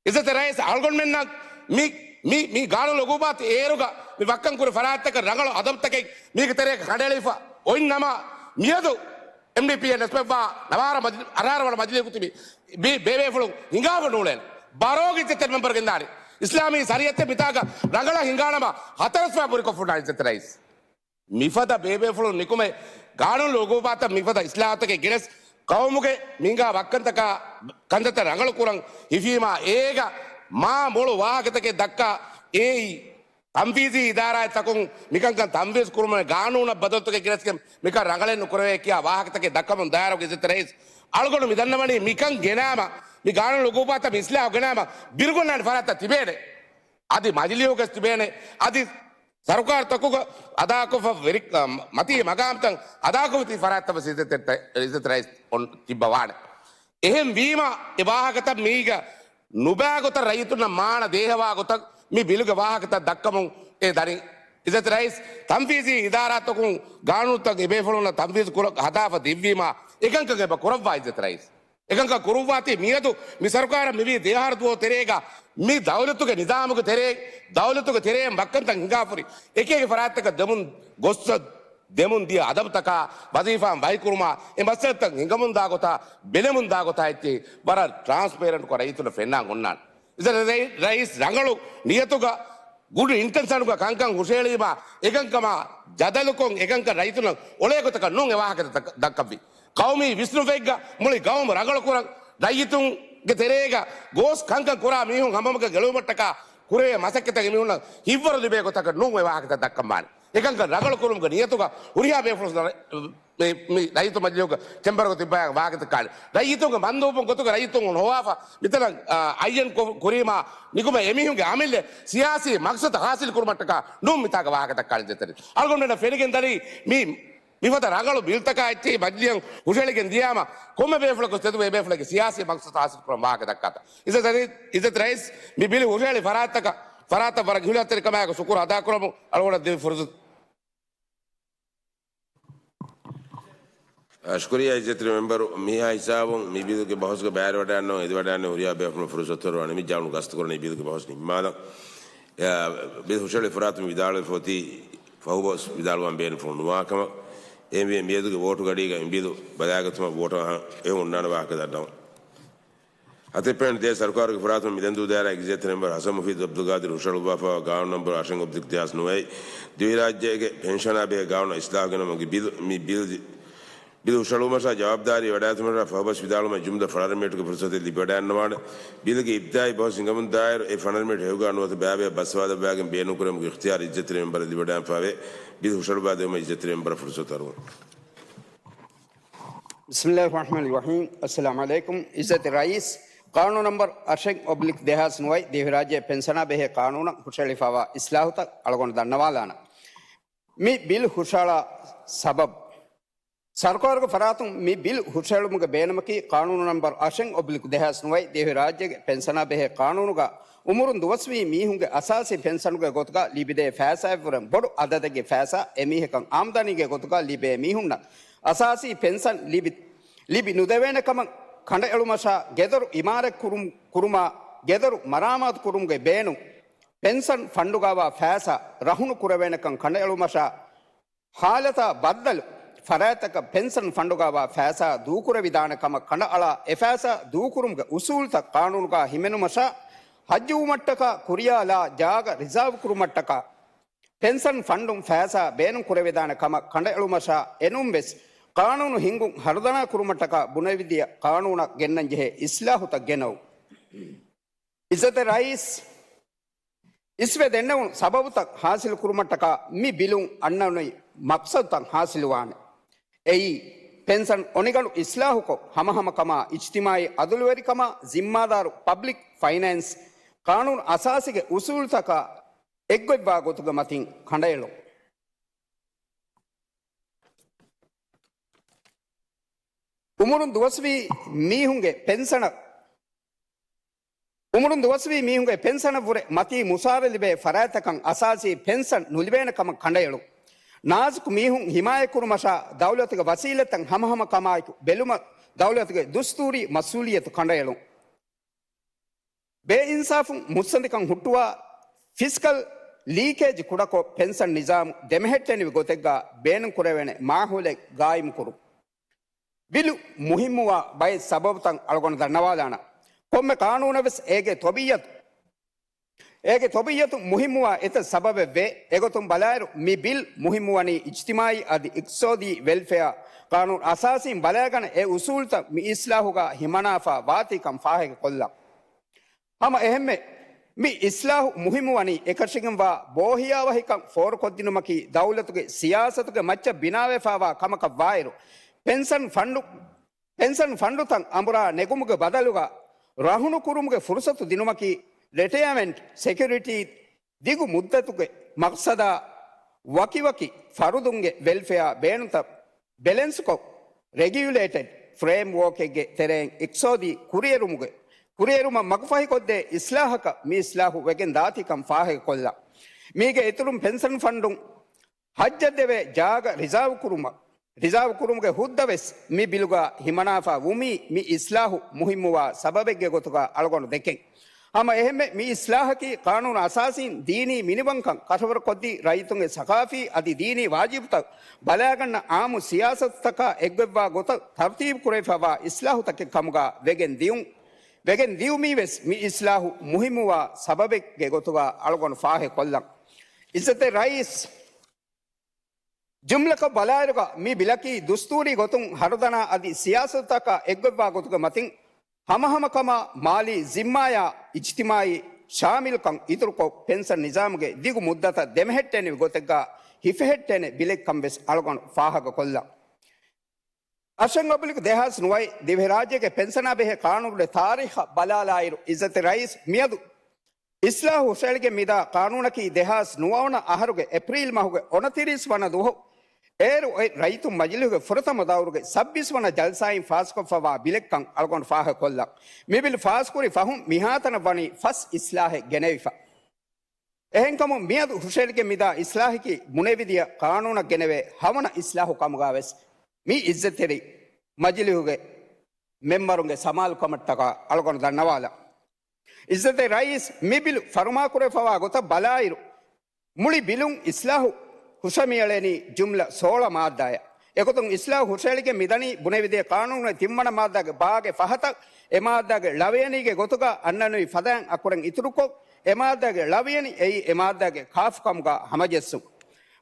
އިއްޒަތްތެރި ރައީސް، އަޅުގަނޑުމެންނަށް މި، މި، މި ގާނޫނު އުގޫބާތު އޭރުގަ މި ވައްކަން ކުރި ފަރާތްތަކަށް ރަނގަޅު އަދަބުތަކެއް މީގެ ތެރޭގަ ކަނޑައެޅިފަ އޮތް ނަމަ، މިއަދު އެމްޑީޕީއަށް ނިސްބަތްވާ ނަވާރަ މަޖި-، އަށާރަ ވަނަ މަޖިލީހުގަ ތިބި ބޭ-، ބޭބޭފުޅުން ހިނގާފަ ނޫޅޭނެ. ބަރޯގެ އިއްޒަތްތެރި މެމްބަރު ގެންދާނެ. އިސްލާމީ ޝަރީއަތެއް މިތާގަ ރަނގަޅަށް ހިނގާނަމަ، ހަތަރު ސްފާ ބުރިކޮށް ފުންނާނެ އިއްޒަތްތެރި ރައީސް. މިފަދަ ބޭބޭފުޅުން ނިކުމެ، ގާނޫނު އުގޫބާތަށް މިފަދަ އިސްލާހުތަކެއް ގެނެސް، ޤައުމުގެ މި ހިނގާ ވައްކަންތަކާ ކަންތައްތައް ރަނގަޅު ކުރަން ހިފީމާ، އޭގަ މާ މޮޅު ވާހަކަތަކެއް ދައްކާ، އެއީ ތަންފީޒީ އިދާރާތަކުން މިކަންކަން ތަންފީޒު ކުރުމުގެ ގާނޫނަށް ބަދަލުތަކެއް ގެނެސްގެން މިކަން ރަނގަޅެއް ނުކުރެވޭ ކިޔާ ވާހަކަތަކެއް ދައްކަމުން ދާއިރުގަ އިއްޒަތްތެރި ރައީސް، އަޅުގަނޑު މި ދަންނަވަނީ މިކަން ގެނާމަ، މި ގާނޫނު އުގޫބާތައް މި އިސްލާހު ގެނާމަ ބިރުގަންނާނެ ފަރާތްތައް ތިބޭނެ. އަދި މަޖިލީހުގަސް ތިބޭނެ. އަދި ސަރުކާރުތަކުގަ އަދާކޮށްފަ ވެރި-، މަތީ މަގާމްތައް އަދާކޮށްފަ ތި ފަރާތްތައް ވެސް އިއްޒަތްތެރި ރައީސް އޮން ތިއްބަވާނެ. އެހެން ވީމަ، އެ ވާހަކަތައް މީގަ ނުބައި ގޮތަށް ރައްޔިތުންނަށް މާނަ ދޭހަވާ ގޮތަށް މި ބިލުގެ ވާހަކަތައް ދައްކަމުން އެ ދަނީ. އިއްޒަތްތެރި ރައީސް، ތަންފީޒީ އިދާރާތަކުން ގާނޫނުތައް އެބޭފުޅުންނަށް ތަންފީޒު ކުރަ-، ހަދާފަ ދެއްވީމަ، އެކަންކަން އެބަ ކުރައްވާ އިއްޒަތްތެރި ރައީސް. އެކަންކަން ކުރުއްވާތީ މިއަދު މި ސަރުކާރަށް މިވީ ދެއަހަރު ދުވަހު ތެރޭގަ މި ދައުލަތުގެ ނިޒާމުގެ ތެރޭ، ދައުލަތުގެ ތެރޭން ވައްކަންތައް ހިނގާފަ ހުރި އެކި އެކި ފަރާތްތަކަށް ދެމުން ގޮއްސަ ދެމުން ދިޔަ އަދަބުތަކާ ވަޒީފާއިން ވަކިކުރުމާ އެ މައްސަލަތައް ހިނގަމުންދާ ގޮތާ ބެލެމުންދާ ގޮތާ އެއްޗެހި ވަރަށް ޓްރާންސްޕޭރެންޓްކޮށް ރައްޔިތުންނަށް ފެންނާން އޮންނާނެ. އިއްޒަތްތެރި ރައީސް ރަނގަޅު ނިޔަތުގަ ގުޑް އިންޓެންޝަނުގަ ކަންކަން ހުށައެޅީމާ، އެކަންކަމާ ޖަދަލުކޮށް، އެކަންކަން ރައްޔިތުންނަށް އޮޅޭ ގޮތަކަށް ނޫން އެ ވާހަކަތައް ދައްކަ-، ދައްކައްވީ. ޤައުމީ ވިސްނުންފަތްގަ މުޅި ގައުމު ރަނގަޅުކުރަން، ރައްޔިތުންގެ ތެރޭގަ ގޯސް ކަންކަން ކުރާ މީހުން ހަމަހަމަކަށް ގެޅުވުމަށްޓަކާ ކުރެވޭ މަސައްކަތަށް އެމީހުންނަށް ހިތްވަރު ލިބޭ ގޮތަކަށް ނޫން އެ ވާހަކަތައް ދައްކަންވާނެ. އެކަންކަން ރަނގަޅުކުރުމުގެ ނިޔަތުގަ ހުރިހާ ބޭފުޅުން މި، މި ރައްޔިތު މަޖިލީހުގެ ޗެމްބަރުގަ ތިއްބާ ވާހަކަތައް ކާނެ. ރައްޔިތުންގެ މަންދޫބުން ގޮތުގަ ރައްޔިތުން ހޮވާފަ، މިތަނަށް، އާ، އައްޔަން ކު-، ކުރީމާ ނިކުމެ އެމީހުންގެ އަމިއްލަ ސިޔާސީ މަޤްޞަދު ހާސިލް ކުރުމަށްޓަކާ ނޫން މިތާގަ ވާހަކަތައް ކާނެ ދޭތެރެ. އަޅުގަނޑުމެންނަށް ފެނިގެން ދަނީ މި މިފަދަ ރަނގަޅު ބިލްތަކާ އެއްޗެހި މަޖިލީހަށް ހުށައެޅިގެން ދިޔާމަ، ކޮންމެ ބޭފުޅަކު ތެދުވެ އެ ބޭފުޅެއްގެ ސިޔާސީ މަޤްޞަދު ހާސިލް ކުރަން ވާހަކަ ދައްކާތަ. އިއްޒަތް ރައީސް، އިއްޒަތް ރައީސް، މި ބިލު ހުށައެޅި ފަރާތްތަކަށް، ފަރާތަށް ވަރަށް އިހުލާސްތެރިކަމާއެކު ޝުކުރު އަދާކުރަމުން އަޅުގަނޑަށް ދެވި ފުރުސަތު. އަ، ޝުކުރިއްޔާ އިއްޒަތްތެރި މެމްބަރު، މިހާ ހިސާބުން މި ބިލުގެ ބަހުސްގަ ބައިވެރިވެވަޑައިގަންނަވަން އެދިވަޑައިގަންނަވަން ހުރިހާ ބޭފުޅުން ފުރުސަތު ހުރުވާނެ. މި ޖަހަން ގަސްތުކުރަނީ ބިލުގެ ބަހުސް ނިންމާލަން. އެ، ބިލް ހުށައެޅި ފަރާތުން ވިދާޅުވެފަ އޮތީ ފަހުބަސް ވިދާޅުވާން ބޭނުން ފޯނު ނުވާ ކަމަށް. އެހެންވެ، މިއަދުގެ ވޯޓުގެ އަޑީގަ މި ބިލު ބަލާގަތުމަށް ވޯޓަށް އެ އޮންނާނެ ވާހަކަ ދަންނަވަން. ހަތެއް ޕޮއިންޓް ދޭއް، ސަރުކާރުގެ ފަރާތުން މި ދެން ދޫ ދާއިރާ އެގްޒެކެޓިވް މެމްބަރު ހަސަން މުފީދު އަބްދުލް ގާދިރު ހުށަހަޅުއްވާފައިވާ ގާނޫނު ނަންބަރު އަށެއް އޮބްލިކް ދެހާސް ނުވައެއް، ދިވެހިރާއްޖޭގެ ޕެންޝަނާ ބެހޭ ގާނޫނަށް އިސްލާހު ގެނައުމުގެ ބިލު، މި ބިލް، ބިލް ހުށަހަޅުއްވުމަށާ ޖަވާބުދާރީ ވެވަޑައިގަތުމަށާ ފަހުބަސް ވިދާޅުވުމަށް ޖުމްލަ ފަނަރަ މިނެޓުގެ ފުރުސަތެއް ލިބިވަޑައިގަންނަވާނެ. ބިލުގެ އިބްތިދާއީ ބަހުސް ހިނގަމުން ދާއިރު އެ ފަނަރަ މިނެޓް ހެޔޮގާ ނުވަތަ ބައިވެޔަށް ބައްސަވާލައްވާގެން ބޭނުންކުރެވުމުގެ އިޚްތިޔާރު އިއްޒަތްތެރި މެމްބަރަށް ލިބިވަޑައިގެންފައިވޭ. ބިލް ހުށަހަޅުއްވާދެވުމަށް އިއްޒަތްތެރި މެމްބަރަށް ފުރުސަތު އަރުވަން. بسم الله الرحمن الرحيم. السلام عليكم. އިއްޒަތް ރައީސް، ޤާނޫނު ނަންބަރު އަށެއް އޮބްލިކް ދެހާސް ނުވައެއް ދިވެހިރާއްޖޭ ޕެންޝަނާ ބެހޭ ޤާނޫނަށް ހުށައެޅިފައިވާ އިސްލާހުތައް އަޅުގަނޑު ދަންނަވާލާނަން. މި ބިލް ހުށައަޅާ ސަބަބު. ސަރުކާރުގެ ފަރާތުން މި ބިލް ހުށައެޅުމުގެ ބޭނުމަކީ، ޤާނޫނު ނަންބަރު އަށެއް އޮބްލިކް ދެހާސް ނުވައެއް ދިވެހިރާއްޖޭގެ ޕެންޝަނާ ބެހޭ ޤާނޫނުގަ އުމުރުން ދުވަސްވީ މީހުންގެ އަސާސީ ޕެންޝަނުގެ ގޮތުގަ ލިބިދޭ ފައިސާއަށްވުރެ ބޮޑު އަދަދެއްގެ ފައިސާ އެމީހަކަށް އާމްދަނީގެ ގޮތުގަ ލިބޭ މީހުންނަށް އަސާސީ ޕެންޝަން ލިބި، ލިބި ނުދެވޭނެ ކަމަށް ކަނޑައެޅުމަށާ ގެދޮރު އިމާރަތް ކުރުމު، ކުރުމާ ގެދޮރު މަރާމާތު ކުރުމުގެ ބޭނުން، ޕެންޝަން ފަންޑުގައިވާ ފައިސާ ރަހުނު ކުރެވޭނެކަން ކަނޑައެޅުމަށާ ހާލަތާ ބައްދަލު ފަރާތްތަކަށް ޕެންޝަން ފަންޑުގައިވާ ފައިސާ ދޫކުރެވިދާނެ ކަމަށް ކަނޑައަޅާ، އެ ފައިސާ ދޫކުރުމުގެ އުސޫލުތައް ޤާނޫނުގަ ހިމެނުމަށާ، ހައްޖުވުމަށްޓަކާ ކުރިޔާލާ ޖާގަ ރިޒާވް ކުރުމަށްޓަކާ ޕެންޝަން ފަންޑުން ފައިސާ ބޭނުން ކުރެވިދާނެ ކަމަށް ކަނޑައެޅުމަށާ، އެނޫން ވެސް ޤާނޫނު ހިންގުން ހަރުދަނާ ކުރުމަށްޓަކާ ބުނެވިދިޔަ ޤާނޫނަށް ގެންނަންޖެހޭ އިސްލާހުތައް ގެނައު. އިއްޒަތް ރައީސް، އިސްވެ ދެންނެވުނު ސަބަބުތައް ހާސިލު ކުރުމަށްޓަކާ މި ބިލުން އަންނަނީ މަޤްޞަދުތައް ހާސިލުވާނެ. އެއީ، ޕެންޝަން އޮނިގަނޑު އިސްލާހުކޮށް، ހަމަހަމަކަމާ އިޖްތިމާޢީ އަދުލުވެރިކަމާ، ޒިންމާދާރު ޕަބްލިކް ފައިނޭންސް، ޤާނޫނު އަސާސީގެ އުސޫލުތަކާ އެއްގޮތްވާ ގޮތުގެ މަތިން ކަނޑައެޅުން. އުމުރުން ދުވަސްވީ މީހުންގެ ޕެންޝަނަށް، އުމުރުން ދުވަސްވީ މީހުންގެ ޕެންޝަނަށްވުރެ މަތީ މުސާރަ ލިބޭ ފަރާތްތަކަށް އަސާސީ ޕެންޝަން ނުލިބޭނެ ކަމަށް ކަނޑައެޅުން. ނާޒުކު މީހުން ހިމާޔަތްކުރުމަށާ ދައުލަތުގެ ވަސީލަތްތައް ހަމަހަމަކަމާއެކު ބެލުމަށް ދައުލަތުގެ ދުސްތޫރީ މަސްއޫލިއްޔަތު ކަނޑައެޅުން. ބޭއިންސާފުން މުއްސަނދިކަން ހުއްޓުވާ، ފިސްކަލް ލީކޭޖް ކުޑަކޮށް، ޕެންޝަން ނިޒާމު ދެމެހެއްޓެނިވި ގޮތެއްގަ ބޭނުންކުރެވޭނެ މާހައުލެއް ގާއިމުކުރުން. ބިލު މުހިއްމުވާ ބައެއް ސަބަބުތައް އަޅުގަނޑު ދަންނަވާލާނަން. ކޮންމެ ޤާނޫނެއް ވެސް އޭގެ ތޮބިއްޔަތު، އޭގެ ތޮބިއްޔަތު މުހިއްމުވާ އެތައް ސަބަބެއް ވޭ. އެގޮތުން ބަލާއިރު، މި ބިލް މުހިއްމުވަނީ އިޖްތިމާޢީ އަދި އިޤްތިޞާދީ ވެލްފެއާ ޤާނޫނު އަސާސީން ބަލާގަނެ އެ އުސޫލުތައް މި އިސްލާހުގަ ހިމަނާފަ ވާތީކަން ފާހަގަކޮށްލަން. ހަމަ އެހެންމެ، މި އިސްލާހު މުހިއްމުވަނީ އެކަށީގެންވާ ބޯހިޔާވަހިކަން ފޯރުކޮށްދިނުމަކީ ދައުލަތުގެ ސިޔާސަތުގެ މައްޗަށް ބިނާވެފައިވާ ކަމަކަށް ވާއިރު، ޕެންޝަން ފަންޑު، ޕެންޝަން ފަންޑުތައް އަނބުރާ ނެގުމުގެ ބަދަލުގަ ރަހުނު ކުރުމުގެ ފުރުސަތު ދިނުމަކީ ރިޓަޔަމަންޓް ސެކިއުރިޓީ ދިގު މުއްދަތުގެ މަޤްޞަދާ ވަކިވަކި ފަރުދުންގެ ވެލްފެއާ ބޭނުންތައް ބެލެންސްކޮށް، ރެގިއުލޭޓެޑް ފްރޭމްވޯކެއްގެ ތެރެއިން އިޤްތިޞާދީ ކުރިއެރުމުގެ، ކުރިއެރުމަށް މަގުފަހިކޮށްދޭ އިސްލާހަކަށް މި އިސްލާހު ވެގެން ދާތީކަން ފާހަގަކޮށްލަން. މީގެ އިތުރުން ޕެންޝަން ފަންޑުން ހައްޖަށްދެވޭ ޖާގަ ރިޒާވް ކުރުމަށް، ރިޒާވް ކުރުމުގެ ހުއްދަ ވެސް މި ބިލުގަ ހިމަނާފަ ވުމީ މި އިސްލާހު މުހިއްމުވާ ސަބަބެއްގެ ގޮތުގަ އަޅުގަނޑު ދެކެން. ހަމަ އެހެންމެ މި އިސްލާހަކީ ޤާނޫނު އަސާސީން ދީނީ މިނިވަންކަން ކަށަވަރުކޮށްދީ ރައްޔިތުންގެ ސަޤާފީ އަދި ދީނީ ވާޖިބުތައް ބަލާގަންނަ އާއްމު ސިޔާސަތުތަކާ އެއްގޮތްވާ ގޮތަށް ތަރުތީބު ކުރެވިފައިވާ އިސްލާހުތަކެއް ކަމުގަ ވެގެން ދިޔުން. ވެގެން ދިއުމީ ވެސް މި އިސްލާހު މުހިއްމުވާ ސަބަބެއްގެ ގޮތުގަ އަޅުގަނޑު ފާހެކޮށްލަން. އިއްޒަތްތެރި ރައީސް، ޖުމްލަކޮށް ބަލާއިރުގަ މި ބިލަކީ ދުސްތޫރީ ގޮތުން ހަރުދަނާ އަދި ސިޔާސަތުތަކާ އެއްގޮތްވާ ގޮތުގެ މަތިން ހަމަހަމަކަމާ މާލީ ޒިންމާޔާ އިޖްތިމާއީ ޝާމިލްކަން އިތުރުކޮށް، ޕެންޝަން ނިޒާމުގެ ދިގު މުއްދަތަށް ދެމެހެއްޓޭނެ ގޮތެއްގަ ހިފެހެއްޓޭނެ ބިލެއްކަން ވެސް އަޅުގަނޑު ފާހަގަކޮށްލަން. އަށެއް އަބްރިލް ދެހާސް ނުވައެއް ދިވެހިރާއްޖޭގެ ޕެންޝަނާ ބެހޭ ޤާނޫނުގެ ތާރީޚަށް ބަލާލާއިރު، އިއްޒަތްތެރި ރައީސް މިއަދު އިސްލާހު ހުށަހެޅިގެން މިދާ ޤާނޫނަކީ ދެހާސް ނުވަވަނަ އަހަރުގެ އޭޕްރީލް މަހުގެ އޮނަތިރީސް ވަނަ ދުވަހު އޭރު އޮތް ރައްޔިތުން މަޖިލީހުގެ ފުރަތަމަ ދައުރުގެ ސައްބީސް ވަނަ ޖަލްސާއިން ފާސްކޮށްފަވާ ބިލެއްކަން އަޅުގަނޑު ފާހަގަކޮށްލަން. މި ބިލް ފާސްކުރި ފަހުން މިހާތަނަށް ވަނީ ފަސް އިސްލާހެއް ގެނެވިފަ. އެހެންކަމުން މިއަދު ހުށަހެޅިގެން މިދާ އިސްލާހަކީ ބުނެވިދިޔަ ޤާނޫނަށް ގެނެވޭ ހަވަނަ އިސްލާހު ކަމުގަ ވެސް މި އިއްޒަތްތެރި މަޖިލީހުގެ މެމްބަރުންގެ ސަމާލުކަމަށްޓަކާ އަޅުގަނޑު ދަންނަވާލަން. އިއްޒަތްތެރި ރައީސް މި ބިލު ފަރުމާކުރެވިފަވާ ގޮތަށް ބަލާއިރު، މުޅި ބިލުން އިސްލާހު ހުށަމިއެޅެނީ ޖުމްލަ ސޯޅަ މާއްދާއަށް. އެގޮތުން އިސްލާހު ހުށަހެޅިގެން މިދަނީ ބުނެވިދޭ ޤާނޫނުގެ ތިންވަނަ މާއްދާގެ ބާގެ ފަހަތަށް އެ މާއްދާގެ ޅަވިޔަނީގެ ގޮތުގަ އަންނަނިވި ފަދައިން އަކުރެން އިތުރުކޮށް، އެ މާއްދާގެ ޅަވިޔަނި އެއީ އެ މާއްދާގެ ކާފު ކަމުގަ ހަމަޖެއްސުން.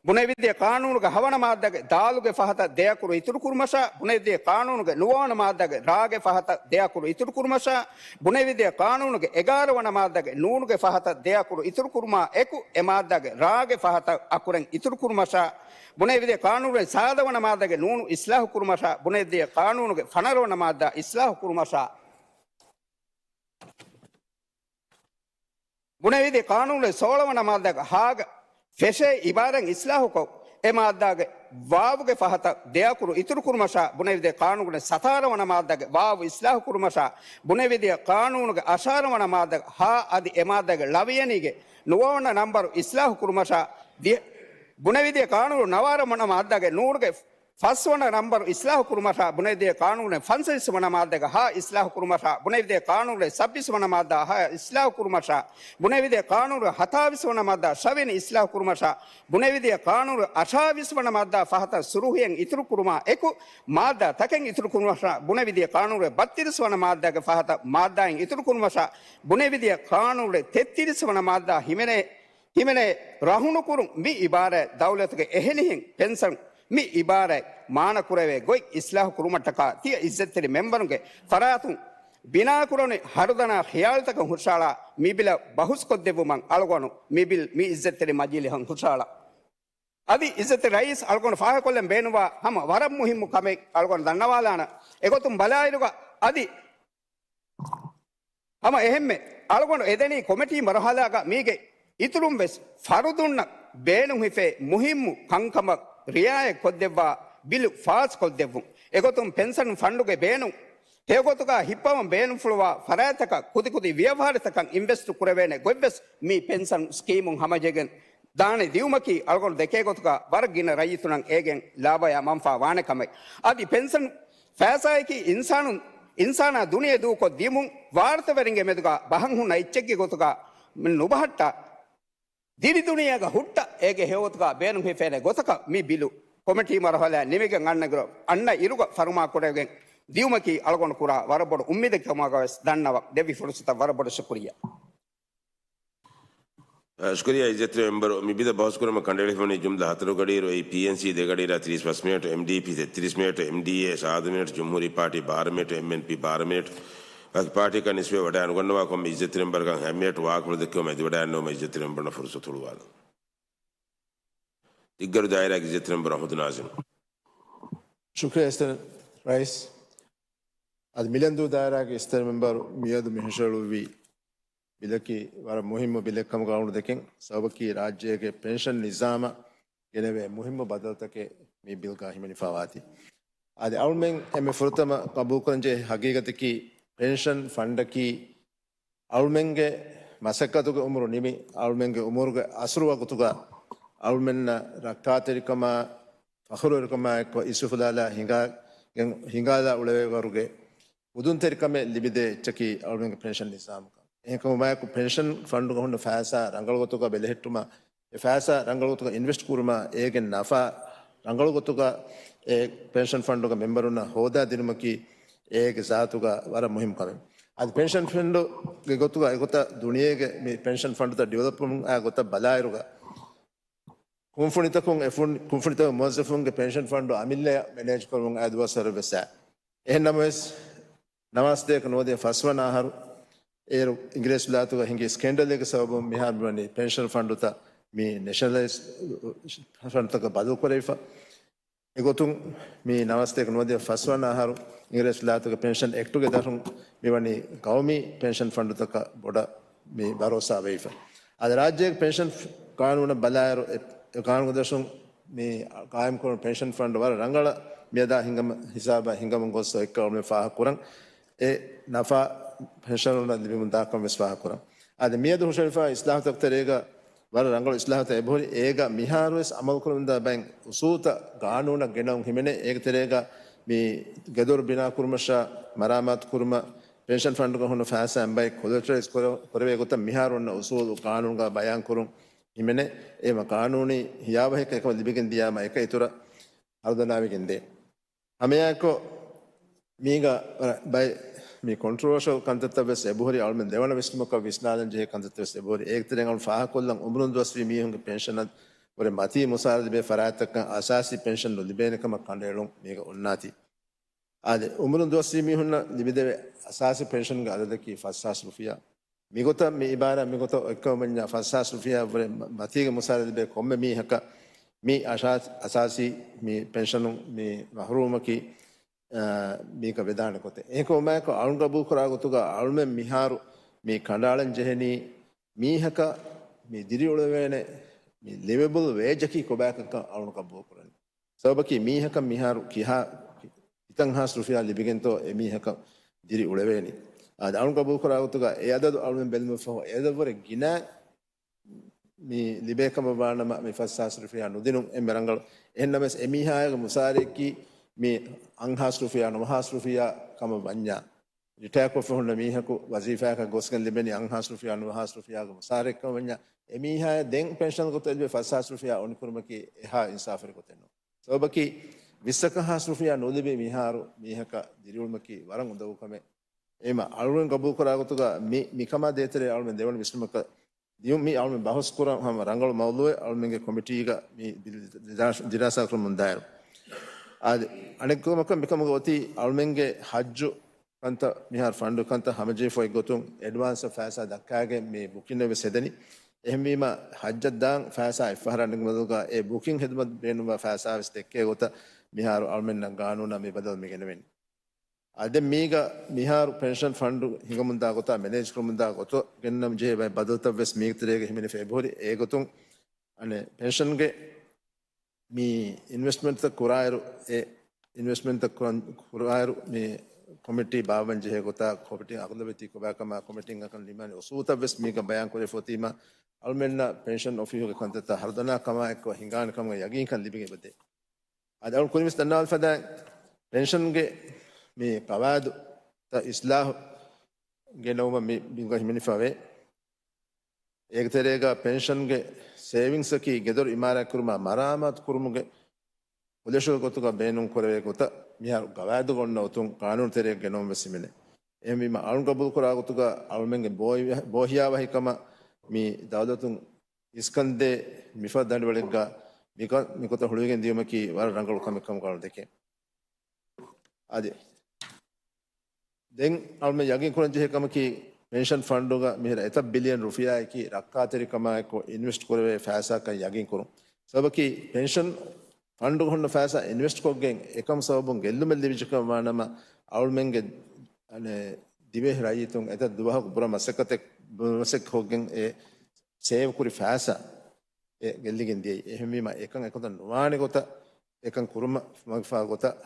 ބުނެވިދޭ ޤާނޫނުގެ ހަވަނަ މާއްދާގެ ދާލުގެ ފަހަތަށް ދެ އަކުރު އިތުރުކުރުމަށާ، ބުނެވިދޭ ޤާނޫނުގެ ނުވަވަނަ މާއްދާގެ ރާގެ ފަހަތަށް ދެ އަކުރު އިތުރުކުރުމަށާ، ބުނެވިދޭ ޤާނޫނުގެ އެގާރަ ވަނަ މާއްދާގެ ނޫނުގެ ފަހަތަށް ދެ އަކުރު އިތުރުކުރުމާ އެކު، އެ މާއްދާގެ ރާގެ ފަހަތަށް އަކުރެން އިތުރުކުރުމަށާ، ބުނެވިދޭ ޤާނޫނުގެ ސާދަ ވަނަ މާއްދާގެ ނޫނު އިސްލާހު ކުރުމަށާ، ބުނެވިދޭ ޤާނޫނުގެ ފަނަރަ ވަނަ މާއްދާ އިސްލާހު ކުރުމަށާ، ބުނެވިދޭ ޤާނޫނުގެ ސޯޅަ ވަނަ މާއްދާގެ ހާގަ ފެށޭ އިބާރާތް އިސްލާހުކޮށް، އެ މާއްދާގެ ވާވުގެ ފަހަތަށް ދެ އަކުރު އިތުރުކުރުމަށާ، ބުނެވިދޭ ޤާނޫނުގެ ސަތާރަ ވަނަ މާއްދާގެ ވާވު އިސްލާހު ކުރުމަށާ، ބުނެވިދޭ ޤާނޫނުގެ އަށާރަ ވަނަ މާއްދާގެ ހާ އަދި އެ މާއްދާގެ ޅަވިޔަނީގެ ނުވަވަނަ ނަންބަރު އިސްލާހު ކުރުމަށާ، ދި-، ބުނެވިދޭ ޤާނޫނު ނަވާރަ ވަނަ މާއްދާގެ ނޫނުގެ ފަސްވަނަ ނަންބަރު އިސްލާހު ކުރުމަށާ، ބުނެވިދޭ ޤާނޫނުގެ ފަންސަވީސް ވަނަ މާއްދާގެ ހާ އިސްލާހު ކުރުމަށާ، ބުނެވިދޭ ޤާނޫނުގެ ސައްބީސް ވަނަ މާއްދާ ހަ އިސްލާހު ކުރުމަށާ، ބުނެވިދޭ ޤާނޫނުގެ ހަތާވީސް ވަނަ މާއްދާ ޝަވިން އިސްލާހު ކުރުމަށާ، ބުނެވިދޭ ޤާނޫނުގެ އަށާވީސް ވަނަ މާއްދާ ފަހަތަށް ސުރުޚީއެއް އިތުރު ކުރުމާ އެކު، މާއްދާ ތަކެއް އިތުރު ކުރުމަށާ، ބުނެވިދޭ ޤާނޫނުގެ ބައްތިރީސް ވަނަ މާއްދާގެ ފަހަތަށް މާއްދާއިން އިތުރު ކުރުމަށާ، ބުނެވިދޭ ޤާނޫނުގެ ތެއްތިރީސް ވަނަ މާއްދާ ހިމެނޭ ހިމެނޭ ރަހުނުކުރުން. މި އިބާރާތް ދައުލަތުގެ އެހެނިހެން ޕެންޝަން މި އިބާރާތް މާނަކުރެވޭ ގޮތް އިސްލާހު ކުރުމަށްޓަކާ ތިޔަ އިއްޒަތްތެރި މެންބަރުންގެ ފަރާތުން ބިނާކުރަނިވި ހަރުދަނާ ޚިޔާލުތަކަށް ހުށަހަޅާ މި ބިލަށް ބަހުސްކޮށްދެއްވުމަށް އަޅުގަނޑު މި ބިލް މި އިއްޒަތްތެރި މަޖިލީހަށް ހުށަހަޅާ. އަދި އިއްޒަތްތެރި ރައީސް އަޅުގަނޑު ފާހަގަކޮށްލަން ބޭނުންވާ ހަމަ ވަރަށް މުހިއްމު ކަމެއް އަޅުގަނޑު ދަންނަވާލާނަން. އެގޮތުން ބަލާއިރުގަ އަދި ހަމަ އެހެންމެ އަޅުގަނޑު އެދެނީ ކޮމިޓީ މަރުހަލާގަ މީގެ އިތުރުން ވެސް ފަރުދުންނަށް ބޭނުންހިފޭ މުހިއްމު ކަންކަމަށް ރިއާޔަތް ކޮށްދެއްވާ ބިލު ފާސްކޮށްދެއްވުން. އެގޮތުން ޕެންޝަން ފަންޑުގެ ބޭނުން ހެޔޮގޮތުގަ ހިއްޕަވަން ބޭނުންފުޅުވާ ފަރާތްތަކަށް ކުދިކުދި ވިޔަފާރިތަކަށް އިންވެސްޓު ކުރެވޭނެ ގޮތްވެސް މި ޕެންޝަން ސްކީމުން ހަމަޖެހިގެން ދާނެ. ދިއުމަކީ އަޅުގަނޑު ދެކޭ ގޮތުގަ ވަރަށް ގިނަ ރައްޔިތުންނަށް އޭގެން ލާބަޔާ މަންފާ ވާނެ ކަމެއް. އަދި ޕެންޝަން ފައިސާއަކީ އިންސާނުން، އިންސާނާ ދުނިޔެ ދޫކޮށް ދިއުމުން ވާރުތަވެރިންގެ މެދުގަ ބަހަން ހުންނަ އެއްޗެއްގެ ގޮތުގަ ނުބަހައްޓާ، ދިރި ދުނިޔޭގަ ހުއްޓަ އޭގެ ހެޔޮގޮތުގަ ބޭނުންހިފޭނެ ގޮތަކަށް މި ބިލު ކޮމިޓީ މަރުހަލާ ނިމިގެން އަންނަ އިރު، އަންނަ އިރުގަ ފަރުމާ ކުރެވިގެން ދިއުމަކީ އަޅުގަނޑު ކުރާ ވަރަށް ބޮޑު އުއްމީދެއް ކަމުގަ ވެސް ދަންނަވަން. ދެއްވި ފުރުސަތަށް ވަރަށް ބޮޑަށް ޝުކުރިއްޔާ. އަ، ޝުކުރިއްޔާ އިއްޒަތްތެރި މެމްބަރު، މި ބިލަށް ބަހުސް ކުރުމަށް ކަނޑައެޅިފައިވަނީ ޖުމްލަ ހަތަރު ގަޑިއިރު، އެއީ ޕީއެންސީ ދެ ގަޑިއިރާ ތިރީސް ފަސް މިނެޓް، އެމްޑީޕީ ތެއްތިރީސް މިނެޓް، އެމްޑީއޭ ސާދަ މިނެޓް، ޖުމްހޫރީ ޕާޓީ ބާރަ މިނެޓް، އެމްއެންޕީ ބާރަ މިނެޓް، ވަކި ޕާޓީއަކާ ނިސްބަތް ވަޑައިނުގަންނަވާ ކޮންމެ އިއްޒަތްތެރި މެމްބަރަކަށް ހަ މިނެޓް ވާހަކަފުޅު ދެއްކެވުމަށް އެދިވަޑައިގަންނަވުމަށް އިއްޒަތްތެރި މެމްބަރުންނަށް ފުރުސަތު ހުޅުވާލަން. ތިއްގަރު ދާއިރާގެ އިއްޒަތްތެރި މެމްބަރު އަޙްމަދު ނާޒިމް. ޝުކުރިއްޔާ އިއްޒަތްތެރި ރައީސް. އަދި މިލަންދޫ ދާއިރާގެ އިއްޒަތްތެރި މެމްބަރު މިއަދު މި ހުށަހެޅުއްވި ބިލަކީ ވަރަށް މުހިއްމު ބިލެއްކަމުގަ އަޅުގަނޑު ދެކެން. ސަބަބަކީ ރާއްޖޭގެ ޕެންޝަން ނިޒާމަށް ގެނެވޭ މުހިއްމު ބަދަލުތަކެއް މި ބިލްގަ ހިމެނިފައިވާތީ. އަދި އަޅުމެން އެންމެ ފުރަތަމަ ގަބޫލުކުރަންޖެހޭ ހަގީގަތަކީ ޕެންޝަން ފަންޑަކީ އަޅުމެންގެ މަސައްކަތުގެ އުމުރު ނިމި، އަޅުމެންގެ އުމުރުގެ އަސަރު ވަގުތުގަ އަޅުމެންނަށް ރައްކާތެރިކަމާ، ފަޚުރުވެރިކަމާ އެއްކޮށް އިސްއުފުލާލާ ހިނގާ، ހިނގާލާ އުޅެވޭވަރުގެ ހުދުންތެރިކަމެއް ލިބިދޭ އެއްޗަކީ އަޅުމެންގެ ޕެންޝަން ނިޒާމުގަ. އެހެންކަމުން މާތްކޮށް ޕެންޝަން ފަންޑުގަ ހުންނަ ފައިސާ ރަނގަޅު ގޮތުގަ ބެލެހެއްޓުމަށް، އެ ފައިސާ ރަނގަޅު ގޮތުގަ އިންވެސްޓް ކުރުމަށް، އޭގެ ނަފާ ރަނގަޅު ގޮތުގަ އެ ޕެންޝަން ފަންޑުގެ މެމްބަރުންނަށް ހޯދާ ދިނުމަކީ އޭގެ ޒާތުގަ ވަރަށް މުހިއްމު ކަމެއް. އަދި ޕެންޝަން ފަންޑުގެ ގޮތުގަ އެގޮތަށް ދުނިޔޭގެ މި ޕެންޝަން ފަންޑުތައް ޑިވެލޮޕް ވުމުން އާ ގޮތަށް ބަލާއިރުގަ، ކުންފުނިތަކުން އެ ފުން-، ކުންފުނިތަކުން މުވައްޒަފުންގެ ޕެންޝަން ފަންޑު އަމިއްލަޔަށް މެނޭޖް ކުރުމުން އައި ދުވަސްވަރު ވެސް އާ. އެހެން ނަމަވެސް، ނަވާސްތޭކަ ނުވަދިހަ ފަސްވަނަ އަހަރު އޭރު އިނގިރޭސި ވިލާތުގަ ހިނގި ސްކެންޑަލެއްގެ ސަބަބުން މިހާރު މިވަނީ ޕެންޝަން ފަންޑުތައް މި ނެޝަނަލައިޒް ފަންޑުތަކަށް ބަދަލު ކުރެވިފަ. އެގޮތުން މި ނަވާސްތޭކަ ނުވަދިހަ ފަސްވަނަ އަހަރު އިނގިރޭސި ވިލާތުގެ ޕެންޝަން އެކްޓުގެ ދަށުން މިވަނީ ޤައުމީ ޕެންޝަން ފަންޑުތަކަށް ބޮޑަށް މި ބަރޯސާ ވެވިފަ. އަދި ރާއްޖޭގެ ޕެންޝަން ފް-، ޤާނޫނަށް ބަލާއިރު، އެ، އެ ޤާނޫނު ދަށުން މި ޤާއިމްކުރުނު ޕެންޝަން ފަންޑު ވަރަށް ރަނގަޅަށް މިއަދާ ހިނގަމ-، ހިސާބަށް ހިނގަމުން ގޮސް އޮތްކަމަށް ފާހަގަކުރަން. އެ ނަފާ ޕެންޝަނަރުންނަށް ލިބިމުން ދާކަން ވެސް ފާހަގަކުރަން. އަދި މިއަދު ހުށަހެޅިފަ އިސްލާހުތަކު ތެރޭގަ ވަރަށް ރަނގަޅު އިސްލާހުތައް އެބަހުރި. އޭގަ މިހާރުވެސް އަމަލުކުރަމުންދާ ބައިން އުސޫލުތައް ގާނޫނަށް ގެނައުން ހިމެނޭ. އޭގެ ތެރޭގަ މި ގެދޮރު ބިނާކުރުމަށާ މަރާމާތުކުރުމަށް ޕެންޝަން ފަންޑުގަ ހުންނަ ފައިސާ އެންބައި ކޮލެޓަރައިޒް ކުރެ-، ކުރެވޭ ގޮތަށް މިހާރު އޮންނަ އުސޫލު ގާނޫނުގަ ބަޔާންކުރުން ހިމެނޭ. އެމަ ގާނޫނީ ހިޔާވަހިކަ އެކަމަށް ލިބިގެން ދިޔާމަ އެކަ އިތުރަށް ހަރުދަނާވެގެން ދޭ. ހަމައެއާއެކު މީގަ ވަރަށް ބައެއް މި ކޮންޓްރޮވަރޝަލް ކަންތައްތައް ވެސް އެބަހުރި، އަޅުމެން ދެވަނަ ވިސްނުމަކަށް ވިސްނާލަން ޖެހޭ ކަންތައްތައް ވެސް އެބަހުރި. އޭގެ ތެރެއިން އަޅު ފާހަގަކޮށްލަން އުމުރުން ދުވަސްވީ މީހުންގެ ޕެންޝަނަށް ވުރެ މަތީ މުސާރަ ލިބޭ ފަރާތްތަކަށް އަސާސީ ޕެންޝަން ނުލިބޭނެ ކަމަށް ކަނޑައެޅުން މީގަ އޮންނާތީ. އާދެ، އުމުރުން ދުވަސްވީ މީހުންނަށް ލިބިދެވޭ އަސާސީ ޕެންޝަންގެ އަދަދަކީ ފަސްހާސް ރުފިޔާ. މިގޮތަށް މި އިބާރާ މިގޮތަށް އޮތްކަމަށް ވަންޏާ ފަސްހާސް ރުފިޔާ ވުރެ މަ-، މަތީގެ މުސާރަ ލިބޭ ކޮންމެ މީހަކަށް މި އަށާ-، އަސާސީ މި ޕެންޝަނުން މި މަހްރޫމަކީ، އާ، މީގަ ވެދާނެ ގޮތެއް. އެހެންކަމުމާއެކު އަޅުން ގަބޫލުކުރާ ގޮތުގަ އަޅުމެން މިހާރު މި ކަނޑައަޅަން ޖެހެނީ މީހަކަށް މި ދިރިއުޅެވޭނެ މި ލިވެބަލް ވޭޖަކީ ކޮބާކަންކަން އަޅުން ގަބޫލުކުރަނީ. ސަބަބަކީ މީހަކަށް މިހާރު ކިހާ ކިތަން ހާސް ރުފިޔާ ލިބިގެންތޯ އެ މީހަކަށް ދިރި އުޅެވޭނީ. އާދެ، އަޅުން ގަބޫލުކުރާ ގޮތުގަ އެ އަދަދު އަޅުމެން ބެލުމަށްފަހު އެ އަދަދު ވުރެ ގިނަ މި ލިބޭ ކަމަށް ވާނަމަ މި ފަސް ހާސް ރުފިޔާ ނުދިނުން އެންމެ ރަނގަޅު. އެހެންނަމަވެސް އެ މީހާގެ މުސާރައަކީ މި އަށް ހާސް ރުފިޔާ ނުވަ ހާސް ރުފިޔާ ކަމަށް ވަންޏާ، ރިޓަޔާކޮށްފަ ހުންނަ މީހަކު ވަޒީފާއަކަށް ގޮސްގެން ލިބެނީ އަށް ހާސް ރުފިޔާ ނުވަ ހާސް ރުފިޔާގެ މުސާރައެއްކަމަށް ވަންޏާ، އެ މީހާއަށް ދެން ޕެންޝަން ގޮތަށް ލިބޭ ފަސް ހާސް ރުފިޔާ އޮނިކުރުމަކީ އެހާ އިންސާފުވެރި ގޮތެއް ނޫން. ސަބަބަކީ ވިއްސަކަށް ހާސް ރުފިޔާ ނުލިބި މިހާރު މީހަކަށް ދިރިއުޅުމަކީ ވަރަށް އުނދަގޫ ކަމެއް. އެހެންވީމަ އަޅުގަނޑު ގަބޫލުކުރާ ގޮތުގަ މި، މިކަމާ ދޭތެރޭ އަޅުމެން ދެވަނަ ވިސްނުމަކަށް ދިޔުން. މި އަޅުމެން ބަހުސް ކުރަން ހަމަ ރަނގަޅު މައުޟޫއެއް އަޅުމެންގެ ކޮމިޓީގަ މި ދިރާ-، ދިރާސާ ކުރަމުން ދާއިރު. އާދެ، އަނެއްކަމަކަށް މިކަމުގަ އޮތީ އަޅުމެންގެ ހައްޖު ކަންތައް މިހާރު ފަންޑު ކަންތައް ހަމަޖެހިފައި ގޮތުން އެޑްވާންސް ފައިސާ ދައްކާގެން މި ބުކިން ވެސް ހެދެނީ. އެހެންވީމަ ހައްޖަށް ދާން ފައިސާ އެއްފަހަރާ ނެގުމަށް އެ ބުކިން ހެދުމަށް ބޭނުންވާ ފައިސާ ވެސް ދެއްކޭ ގޮތަށް މިހާރު އަޅުމެންނަށް ގާނޫނަށް މި ބަދަލު މި ގެނެވެނީ. އާދެ، މީގަ މިހާރު ޕެންޝަން ފަންޑު ހިނގަމުންދާ ގޮތާ މެނޭޖް ކުރަމުންދާ ގޮތަށް ގެންނަމުން ޖެހޭ ބައެއް ބަދަލުތައް ވެސް މީގެ ތެރޭގަ ހިމެނިފަ އެބަހުރި. އެގޮތުން އަނެއް ޕެންޝަންގެ މި އިންވެސްޓްމަންޓްތައް ކުރާއިރު، އެ އިންވެސްޓްމަންޓްތައް ކުރަން، ކުރާއިރު މި ކޮމިޓީ ބާއްވަން ޖެހޭ ގޮތާ، ކޮމިޓީ އަޣުލަބިއްޔަތީ ކޮބާކަމާ، ކޮމިޓީން އަކަން ނިމާނެ އުސޫލުތައް ވެސް މީގަ ބަޔާން ކުރެފަ އޮތީމަ، އަޅުމެންނަށް ޕެންޝަން އޮފީހުގެ ކަންތައްތައް ހަރުދަނާ ކަމާއެއްކޮށް ހިނގާނެ ކަމުގެ ޔަގީންކަން ލިބިގެން އެބަދޭ. އަދި އަޅުން ކުރިންވެސް ދަންނަވާލި ފަދައިން، ޕެންޝަންގެ މި ޤަވާއިދުތައް އިސްލާހު ގެނައުމަށް މި ބިންގަ ހިމެނިފަވޭ. އޭގެ ތެރޭގަ ޕެންޝަންގެ ސޭވިންގްސްއަކީ ގެދޮރު އިމާރާތްކުރުމާ މަރާމާތު ކުރުމުގެ ހުދަށުގެ ގޮތުގަ ބޭނުން ކުރެވޭ ގޮތަށް މިހާރު ގަވާއިދުގަ އޮންނަ އޮތުން ޤާނޫނު ތެރެއަށް ގެނައުން ވެސް ހިމެނޭ. އެހެންވީމަ، އަޅުން ގަބޫލުކުރާ ގޮތުގަ އަޅުމެންގެ ބޯ-، ބޯހިޔާވަހިކަމަށް މި ދައުލަތުން އިސްކަންދޭ މިފަދަ ދަނޑިވަޅެއްގަ މިކަ-، މިގޮތަށް ހުޅުވިގެން ދިޔުމަކީ ވަރަށް ރަނގަޅު ކަމެއް ކަމުގަ އަޅު ދެކޭ. އަދި ދެން އަޅުމެން ޔަގީން ކުރަން ޖެހޭ ކަމަކީ، ޕެންޝަން ފަންޑުގަ މިހިރަ އެތައް ބިލިއަން ރުފިޔާއަކީ ރައްކާތެރިކަމާއެކު އިންވެސްޓް ކުރެވޭ ފައިސާކަން ޔަގީން ކުރުން. ސަބަބަކީ، ޕެންޝަން ފަންޑުގަ ހުންނަ ފައިސާ އިންވެސްޓް ކޮށްގެން އެކަމު ސަބަބުން ގެއްލުމެއް ލިބިއްޖެކަމަށް ވާނަމަ، އަޅުމެންގެ، އަނެ، ދިވެހި ރައްޔިތުން އެތައް ދުވަހަކު ބުރަ މަސައްކަތެއް، ބުރަ މަސައްކަތް ކޮށްގެން އެ ސޭވް ކުރި ފައިސާ އެ ގެއްލިގެން ދިޔައީ. އެހެންވީމަ، އެކަން އެކަންތައް ނުވާނެ ގޮތަށް، އެކަން ކުރުމަށް މަގުފާ ގޮތަށް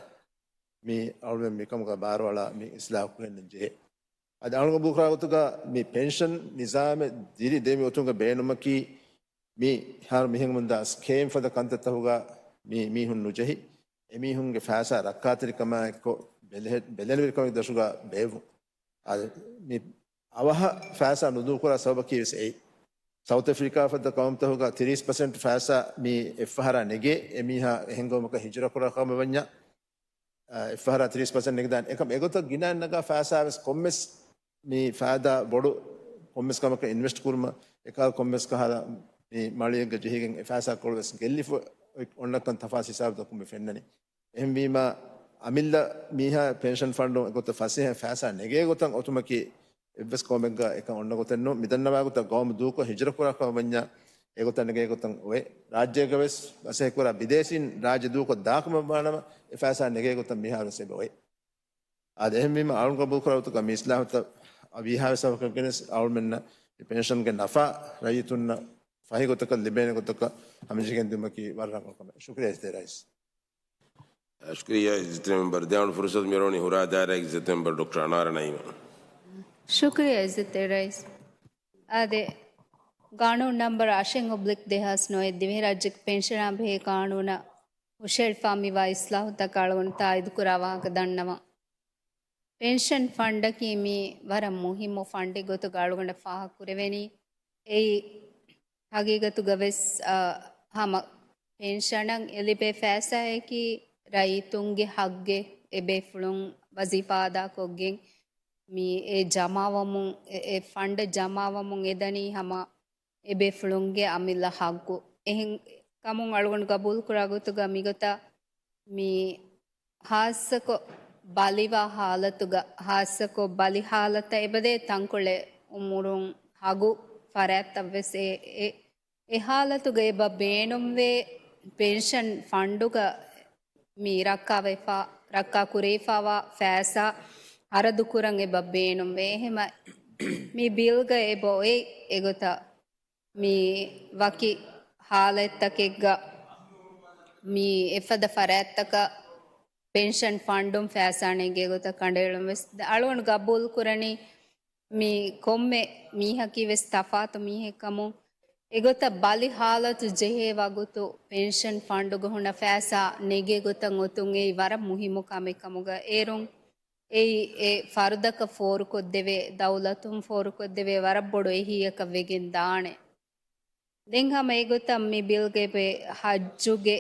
މި އަޅުމެން މިކަމުގަ ބާރުއަޅާ މި އިސްލާހު ކުރެން ޖެހޭ. އަދި އަޅުގަނޑު ގަބޫލުކުރާ ގޮތުގަ މި ޕެންޝަން ނިޒާމެއް ދިރި ދެމި އޮތުމުގެ ބޭނުމަކީ، މިހާރު މިހެންމުންދާ ސްކޭމް ފަދަ ކަންތައްތަކުގަ މި މީހުން ނުޖެހި، އެމީހުންގެ ފައިސާ ރައްކާތެރިކަމާއެއްކޮށް ބެލެހެ-، ބެލެނިވެރިކަމެއް ދަށުގަ ބޭއްވުން. އަދި މި އަވަހަށް ފައިސާ ނުދޫކުރާ ސަބަބަކީ ވެސް އެއީ. ސައުތް އަފްރިކާ ފަދަ ޤައުމުތަކުގަ ތިރީސް ޕަސެންޓް ފައިސާ މި އެއްފަހަރާ ނެގޭ، އެމީހާ އެހެން ގައުމަކަށް ހިޖުރަ ކުރާ ކަމަށް ވަންޏާ، އެއްފަހަރާ ތިރީސް ޕަސެންޓް ނެގިދާނެ. އެކަމް އެގޮތަށް ގިނައިން ނަގާ ފައިސާ ވެސް ކޮންމެސް މި ފައިދާ ބޮޑު ކޮންމެސް ކަމަކަށް އިންވެސްޓް ކުރުމަށް އެކަހަލަ ކޮންމެސް ކަހަލަ މި މަޅިއެއްގަ ޖެހިގެން އެ ފައިސާ ކޮޅު ވެސް ގެއްލިފަ އޮތް އޮންނަކަން ތަފާސް ހިސާބުތަކުން މި ފެންނަނީ. އެހެންވީމަ، އަމިއްލަ މީހާ ޕެންޝަން ފަންޑުން އެގޮތަށް ފަސޭހަ ފައިސާ ނެގޭ ގޮތަށް އޮތުމަކީ އެއްވެސް ގައުމެއްގަ އެކަން އޮންނަ ގޮތެއް ނޫން. މިދަންނަވާ ގޮތަށް ގައުމު ދޫކޮށް ހިޖުރަ ކުރާ ކަމަށް ވަންޏާ، އެގޮތަށް ނެގޭ ގޮތަށް އޮތް. ރާއްޖޭގަ ވެސް ފަސޭހަ ކުރާ ބިދޭސީން ރާއްޖެ ދޫކޮށް ދާކަމަށް ވާނަމަ، އެ ފައިސާ ނެގޭ ގޮތަށް މިހާރު ވެސް އެބަ އޮތް. އާދެ، އެހެންވީމަ، އަޅުން ގަބޫލު ކުރާ ގޮތުގަ މި އިސްލާހުތައް ވީހާވެސް ސަބަބަކަށް ގެނެސް އަޅުމެންނަށް މި ޕެންޝަންގެ ނަފާ ރައްޔިތުންނަށް ފަހި ގޮތަކަށް ލިބޭނެ ގޮތަކަށް ހަމަޖެހިގެން ދިއުމަކީ ވަރަށް ރަނގަޅު ކަމެއް. ޝުކުރިއްޔާ އިއްޒަތްތެރި ރައީސް. ޝުކުރިއްޔާ އިއްޒަތްތެރި މެމްބަރ. ދެއަޅުން ފުރުސަތު މިއުޅެނީ ހުރާ ދާއިރާގެ އިއްޒަތްތެރި މެމްބަރ ޑޮކްޓަރ އަނާރަ ނައީމަށް. ޝުކުރިއްޔާ އިއްޒަތްތެރި ރައީސް. އާދެ، ގާނޫނު ނަންބަރު އަށެއް އޮބްލިކް ދެހާސް ނުވައެއް ދިވެހިރާއްޖޭގެ ޕެންޝަނާ ބެހޭ ގާނޫނަށް ހުށައެޅިފާ މިވާ އިސްލާހުތަކަށް އަޅުގަނޑު ތާއީދުކުރާ ވާހަކަ ދަންނަވަން. ޕެންޝަން ފަންޑަކީ މީ ވަރަށް މުހިއްމު ފަންޑެއް ގޮތުގަ އަޅުގަނޑަށް ފާހަގަކުރެވެނީ. އެއީ ހަގީގަތުގަ ވެސް، އަ، ހަމަ ޕެންޝަނަށް އެ ލިބޭ ފައިސާއަކީ ރައްޔިތުންގެ ހައްގެއް، އެބޭފުޅުން ވަޒީފާ އަދާކޮށްގެން މި އެ ޖަމާވަމުން، އެ، އެ ފަންޑަށް ޖަމާވަމުން އެދަނީ ހަމަ އެބޭފުޅުންގެ އަމިއްލަ ހައްގު. އެހެން ކަމުން އަޅުގަނޑު ގަބޫލުކުރާ ގޮތުގަ މިގޮތަށް މި ހާއްސަކޮށް ބަލިވާ ހާލަތުގަ، ހާއްސަކޮށް ބަލި ހާލަތަށް އެބަދޭ ތަންކޮޅެއް އުމުރުން ހަގު ފަރާތްތައް ވެސް އެ، އެ، އެ ހާލަތުގަ އެބަ ބޭނުންވޭ ޕެންޝަން ފަންޑުގަ މި ރައްކާވެފާ، ރައްކާ ކުރެވިފާވާ ފައިސާ ހަރަދު ކުރަން އެބަ ބޭނުންވޭ. އެހެމަ މި ބިލްގަ އެބަ އޮތް އެގޮތަށް މި ވަކި ހާލަތްތަކެއްގަ މި އެފަދަ ފަރާތްތަކަށް ޕެންޝަން ފަންޑުން ފައިސާ ނެގޭ ގޮތަށް ކަނޑައެޅުން ވެސް އަޅުގަނޑު ގަބޫލު ކުރަނީ. މި ކޮންމެ މީހަކީ ވެސް ތަފާތު މީހެއް ކަމުން، އެގޮތަށް ބަލި ހާލަތު ޖެހޭ ވަގުތު ޕެންޝަން ފަންޑުގަ ހުންނަ ފައިސާ ނެގޭ ގޮތަށް އޮތުން އެއީ ވަރަށް މުހިއްމު ކަމެއް ކަމުގަ އޭރުން އެއީ އެ ފަރުދަކަށް ފޯރުކޮށްދެވޭ، ދައުލަތުން ފޯރުކޮށްދެވޭ ވަރަށް ބޮޑު އެހީއަކަށް ވެގެން ދާނެ. ދެން ހަމަ އެގޮތަށް މި ބިލްގެ ހައްޖުގެ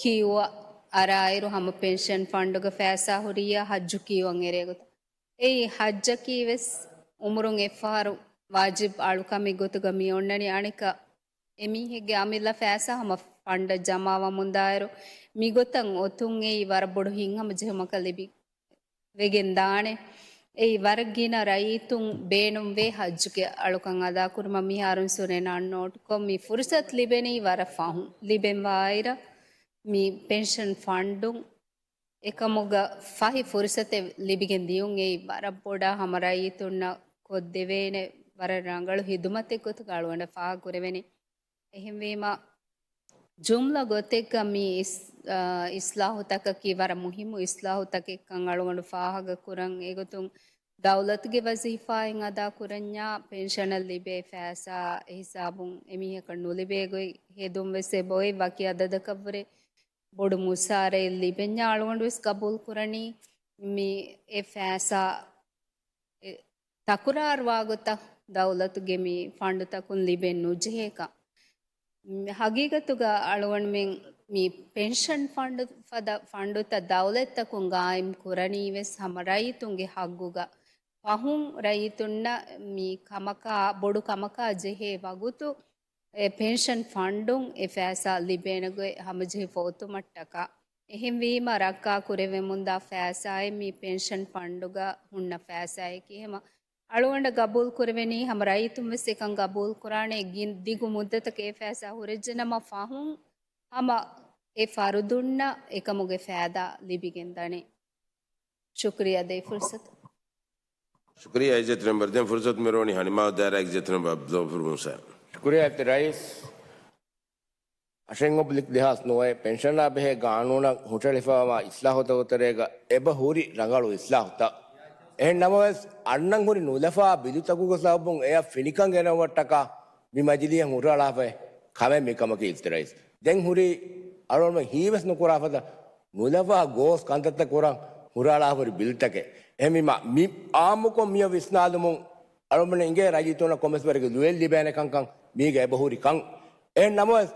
ކިޔުއަށް އަރާއިރު ހަމަ ޕެންޝަން ފަންޑުގެ ފައިސާ ހުރިއްޔާ ހައްޖު ކިޔުއަށް އެރޭ ގޮތަށް. އެއީ ހައްޖަކީ ވެސް އުމުރުން އެއްފަހަރު ވާޖިބް އަޅުކަމެއް ގޮތުގަ މި އޮންނަނީ. އަނެކަ އެމީހެއްގެ އަމިއްލަ ފައިސާ ހަމަ ފަންޑަށް ޖަމާވަމުންދާއިރު، މިގޮތަށް އޮތުން އެއީ ވަރަށް ބޮޑު ހިތްހަމަޖެހުމަކަށް ލިބި ވެގެން ދާނެ. އެއީ ވަރަށް ގިނަ ރައްޔިތުން ބޭނުންވޭ ހައްޖުގެ އަޅުކަން އަދާކުރުމަށް. މިހާރުން ސުނެނާން ނޯޓުކޮށް، މި ފުރުސަތު ލިބެނީ ވަރަށް ފަހުން. ލިބެންވާއިރަށް މި ޕެންޝަން ފަންޑުން އެކަމުގަ ފަހި ފުރުސަތެއް ލިބިގެން ދިޔުން އެއީ ވަރަށް ބޮޑަށް ހަމަ ރައްޔިތުންނަށް ކޮށްދެވޭނެ ވަރަށް ރަނގަޅު ހިދުމަތެއް ގޮތުގަ އަޅުގަނޑަށް ފާހަގަކުރެވެނީ. އެހެންވީމަ، ޖުމްލަ ގޮތެއްގަ މި އިސް-، އާ، އިސްލާހުތަކަކީ ވަރަށް މުހިއްމު އިސްލާހުތަކެއްކަން އަޅުގަނޑު ފާހަގަކުރަން. އެގޮތުން ދައުލަތުގެ ވަޒީފާއިން އަދާކުރަންޏާ ޕެންޝަނަށް ލިބޭ ފައިސާ އެހިސާބުން އެމީހަކަށް ނުލިބޭ ގޮތް ހެދުން ވެސް އެބައޮތް. ވަކި އަދަދަކަށްވުރެ ބޮޑު މުސާރައެއް ލިބެންޏާ އަޅުގަނޑު ވެސް ގަބޫލު ކުރަނީ މި އެ ފައިސާ އެ ތަކުރާރުވާގޮތަށް ދައުލަތުގެ މި ފަންޑުތަކުން ލިބެން ނުޖެހޭކަން. މި ހަގީގަތުގަ އަޅުގަނޑުމެން މި ޕެންޝަން ފަންޑު ފަދަ ފަންޑުތައް ދައުލަތްތަކުން ގާއިމް ކުރަނީ ވެސް ހަމަ ރައްޔިތުންގެ ހައްގުގަ. ފަހުން ރައްޔިތުންނަށް މި ކަމަކާ، ބޮޑު ކަމަކާ ޖެހޭ ވަގުތު އެ ޕެންޝަން ފަންޑުން އެ ފައިސާ ލިބޭނެ ގޮތް ހަމަޖެހިފަ އޮތުމަށްޓަކާ. އެހެންވީމަ، ރައްކާ ކުރެވެމުންދާ ފައިސާއެއް މި ޕެންޝަން ފަންޑުގަ ހުންނަ ފައިސާއެކޭ. ހަމަ އަޅުގަނޑަށް ގަބޫލު ކުރެވެނީ، ހަމަ ރައްޔިތުން ވެސް އެކަން ގަބޫލު ކުރާނެ، ގިން-، ދިގު މުއްދަތަކަށް އެ ފައިސާ ހުރެއްޖެނަމަ، ފަހުން ހަމަ އެ ފަރުދުންނަށް އެކަމުގެ ފައިދާ ލިބިގެން ދަނީ. ޝުކުރިއްޔާ ދޭ ފުރުސަތު. ޝުކުރިއްޔާ އިއްޒަތް މެމްބަރ. ދެން ފުރުސަތު މިރޯނީ ހަނިމާ ދާއިރާގެ އިއްޒަތް މެމްބަރ އަބްދުލް ޣަފޫރު މޫސާ. ޝުކުރިއްޔާ އިއްޒަތް ރައީސް. އަށެއް އޮބްލިކް ދެހާސް ނުވައެއް ޕެންޝަނާ ބެހޭ ގާނޫނަށް ހުށައެޅިފައިވާ އިސްލާހުތަކުގެ ތެރޭގަ އެބަ ހުރި ރަނގަޅު އިސްލާހުތައް. އެހެން ނަމަވެސް، އަންނަން ހުރި ނުލަފާ ބިލުތަކުގެ ސަބަބުން އެއަށް ފިނިކަން ގެނައުމަށްޓަކާ މި މަޖިލީހަށް ހުށަހަޅާފައި ކަމެއް މިކަމަކީ އިއްޒަތް ރައީސް. ދެން ހުރީ އަޅުގަނޑުމެން ހީވެސް ނުކުރާ ފަދަ ނުލަފާ ގޯސް ކަންތައްތައް ކުރަން ހުށަހަޅާފަ ހުރި ބިލްތަކެއް. އެހެންވީމަ، މި އާއްމުކޮށް މިއަށް ވިސްނާލުމުން އަޅުގަނޑު އިނގޭ ރައްޔިތުންނަށް ކޮންމެސް ވަރެއްގެ ލުޔެއް ލިބޭނެ ކަންކަން މީގަ އެބަހުރި ކަން. އެހެން ނަމަވެސް،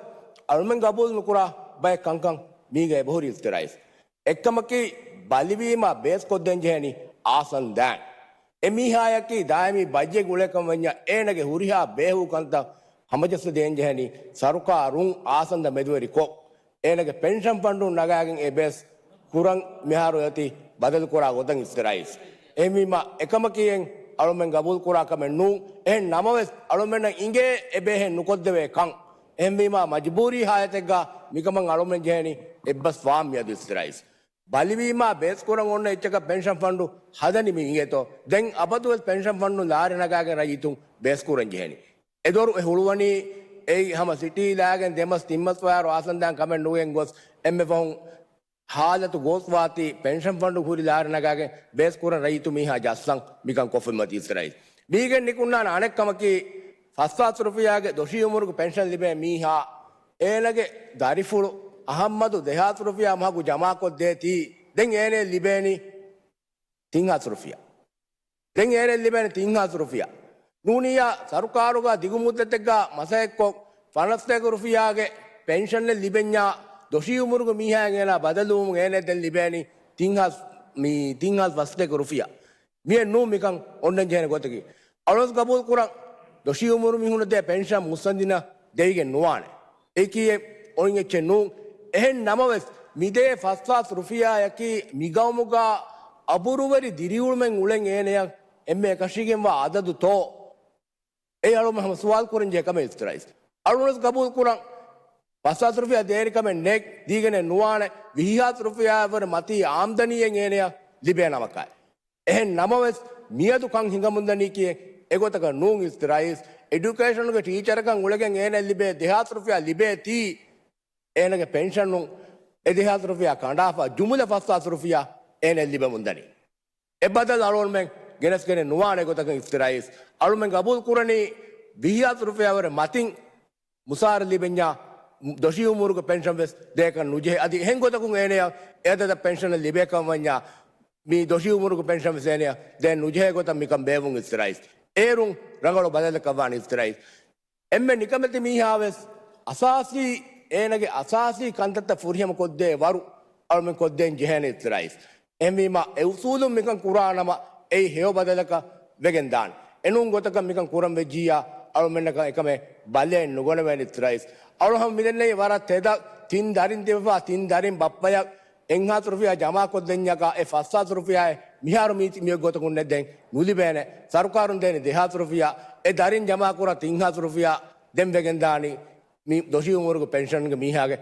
އަޅުމެން ގަބޫލު ނުކުރާ ބައެއް ކަންކަން މީގަ އެބަހުރި އިއްޒަތް ރައީސް. އެއްކަމަކީ، ބަލިވީމާ ބޭސްކޮށްދޭން ޖެހެނީ އާސަން ދާން. އެ މީހާޔަކީ ދާއިމީ ބައްޖެޓް އުޅޭކަމަށް ވަންޏާ އޭނަގެ ހުރިހާ ބޭހޫ ކަންތައް ހަމަޖައްސަދޭން ޖެހެނީ ސަރުކާރުން އާސަންދަ މެދުވެރިކޮށް، އޭނަގެ ޕެންޝަން ފަންޑުން ނަގާގެން އެ ބޭސް ކުރަން މިހާރު އޮތީ ބަދަލުކުރާ ގޮތަށް އިސްތިރާއީސް. އެހެންވީމާ އެކަމަކީ އެން އަޅުމެން ގަބޫލުކުރާ ކަމެއް ނޫން. އެހެން ނަމަވެސް އަޅުމެންނަށް އިނގޭ އެ ބޭހެއް ނުކޮށްދެވޭ ކަން. އެހެންވީމާ މަޖުބޫރީ ހާލަތެއްގަ މިކަމަށް އަޅުމެން ޖެހެނީ އެއްބަސް ވާން މިއަދު އިސްތިރާއީސް. ބަލިވީމާ ބޭސްކުރަން އޮންނަ އެއްޗަކަށް ޕެންޝަން ފަންޑު ހަދަނީ މި އިނގޭތޯ. ދެން އަބަދުވެސް ޕެންޝަން ފަންޑުން ލާރި ނަގާގެން ރައްޔިތުން ބޭސްކުރަން ޖެހެނީ. އެދޮރު އެ ހުޅުވަނީ އެއީ ހަމަ ސިޓީ ލާގެން ދެމަސް ތިންމަސް ވަޔާރު އާސަންދާން ކަމެއް ނުވެގެން ގޮސް އެންމެ ފަހުން ހާލަތު ގޯސްވާތީ ޕެންޝަން ފަންޑު ހުރި ލާރި ނަގާގެން ބޭސްކުރަން ރައްޔިތު މީހާ ޖައްސަން މިކަން ކޮށްފައިމަތީ އިސްތިރާއީސް. މީގެން ނިކުންނާނެ އަނެއް ކަމަކީ ފަސް ހާސް ރުފިޔާގެ ދޮށީ އުމުރުގެ ޕެންޝަން ލިބޭ މީހާ އޭނަގެ ދަރިފުޅު އަހައްމަދު ދެހާސް ރުފިޔާ މަހަކު ޖަމާކޮށްދޭތީ ދެން އޭނަ ލިބޭނީ ތިން ހާސް ރުފިޔާ. ދެން އޭނަ ލިބޭނެ ތިން ހާސް ރުފިޔާ. ނޫނިއްޔާ ސަރުކާރުގަ ދިގު މުއްދަތެއްގަ މަސައްކަތްކޮށް ފަނަސް ސަތޭކަ ރުފިޔާގެ ޕެންޝަނެއް ލިބެންޏާ ދޮށީ އުމުރުގެ މީހާއަށް އޭނާ ބަދަލުވުމުން އޭނަ ދެން ލިބޭނީ ތިން ހާސް، މި ތިން ހާސް ފަސް ސަތޭކަ ރުފިޔާ. މިއެއް ނޫން މިކަން އޮންނަން ޖެހޭނެ ގޮތަކީ. އަޅުން ގަބޫލު ކުރަން ދޮށީ އުމުރު މީހުނަށް ދޭ ޕެންޝަން މުއްސަނދިނަށް ދެވިގެން ނުވާނެ. އެކީ އެ އޮތް އެއްޗެއް ނޫން. އެހެން ނަމަވެސް، މިދޭ ފަސް ހާސް ރުފިޔާއަކީ މިގައުމުގަ އަބުރުވެރި ދިރިއުޅުމެއް އުޅެން އޭނަޔަށް އެންމެ އެކަށީގެންވާ އަދަދުތޯ؟ އެއީ އަޅުން ހަމަ ސުވާލު ކުރަން ޖެހޭ ކަމެއް އިސްތިރާއީސް. އަޅުން ގަބޫލު ކުރަން ފަސް ހާސް ރުފިޔާ ދޭނެ ކަމެއް ނެތް، ދީގެނެއް ނުވާނެ، ވިހި ހާސް ރުފިޔާއަށްވުރެ މަތީ އާމްދަނީއެއް އޭނަޔަށް ލިބޭ ނަމަކަށް. އެހެން ނަމަވެސް، މިއަދު ކަން ހިނގަމުންދަނީކީ އެގޮތަކަށް ނޫން އިސްތިރާއީސް. އެޑިއުކޭޝަނުގެ ޓީޗަރަކަށް އުޅެގެން އޭނަ ލިބޭ ދެހާސް ރުފިޔާ ލިބޭތީ، އޭނަގެ ޕެންޝަނުން އެ ދެހާސް ރުފިޔާ ކަނޑާފަ ޖުމުލަ ފަސް ހާސް ރުފިޔާ އޭނަ ލިބެމުންދަނީ. އެ ބަދަލު އަޅުގަނޑުމެން ގެނެސްގެނެއް ނުވާނެ ގޮތަކަށް އިސްތިރާއީސް. އަޅުމެން ގަބޫލު ކުރަނީ ވިހި ހާސް ރުފިޔާވަރެ މަތިން މުސާރަ ލިބެންޏާ ދޮށީ އުމުރުގެ ޕެންޝަން ވެސް ދޭކަށް ނުޖެހޭ. އަދި އެހެން ގޮތަކުން އޭނަޔަށް އެ އަދަދަށް ޕެންޝަނެއް ލިބޭކަން ވަންޏާ މި ދޮށީ އުމުރުގެ ޕެންޝަން ވެސް އޭނަޔަށް ދޭން ނުޖެހޭ ގޮތަށް މިކަން ބޭއްވުން އިސްތިރާއީސް. އޭރުން ރަނގަޅު ބަދަލަކަށް ވާނެ އިސްތިރާއީސް. އެންމެ ނިކަމެތި މީހާވެސް އަސާސީ، އޭނަގެ އަސާސީ ކަންތައްތައް ފުރިހަމަ ކޮށްދޭ ވަރު އަޅުމެން ކޮށްދޭން ޖެހޭނެ އިސްތިރާއީސް. އެހެންވީމާ، އެ އުސޫލުން މިކަން ކުރާނަމަ، އެއީ ހެޔޮ ބަދަލަކަށް ވެގެން ދާނެ. އެނޫން ގޮތަކަށް މިކަން ކުރަން ވެއްޖިއްޔާ، އަޅުމެންނަކަށް އެކަމެއް ބަލައެއް ނުގަނެވޭނެ އިސްތިރާއީސް. އަޅު ހަމަ މިދެންނެވި ވަރަށް ތެދަށް ތިން ދަރިން ތިބެފާ، ތިން ދަރިން ބައްޕަޔަށް އެއްހާސް ރުފިޔާ ޖަމާކޮށްދެންޏަކާ، އެ ފަސްހާސް ރުފިޔާއެއް މިހާރު މީތި މިއޮތް ގޮތަކުން ނެއްދެން ނުލިބޭނެ. ސަރުކާރުން ދޭނެ ދެހާސް ރުފިޔާ، އެ ދަރިން ޖަމާކުރާ ތިންހާސް ރުފިޔާ ދެން ވެގެންދާނީ މި ދޮށީ އުމުރުގެ ޕެންޝަންގެ މީހާގެ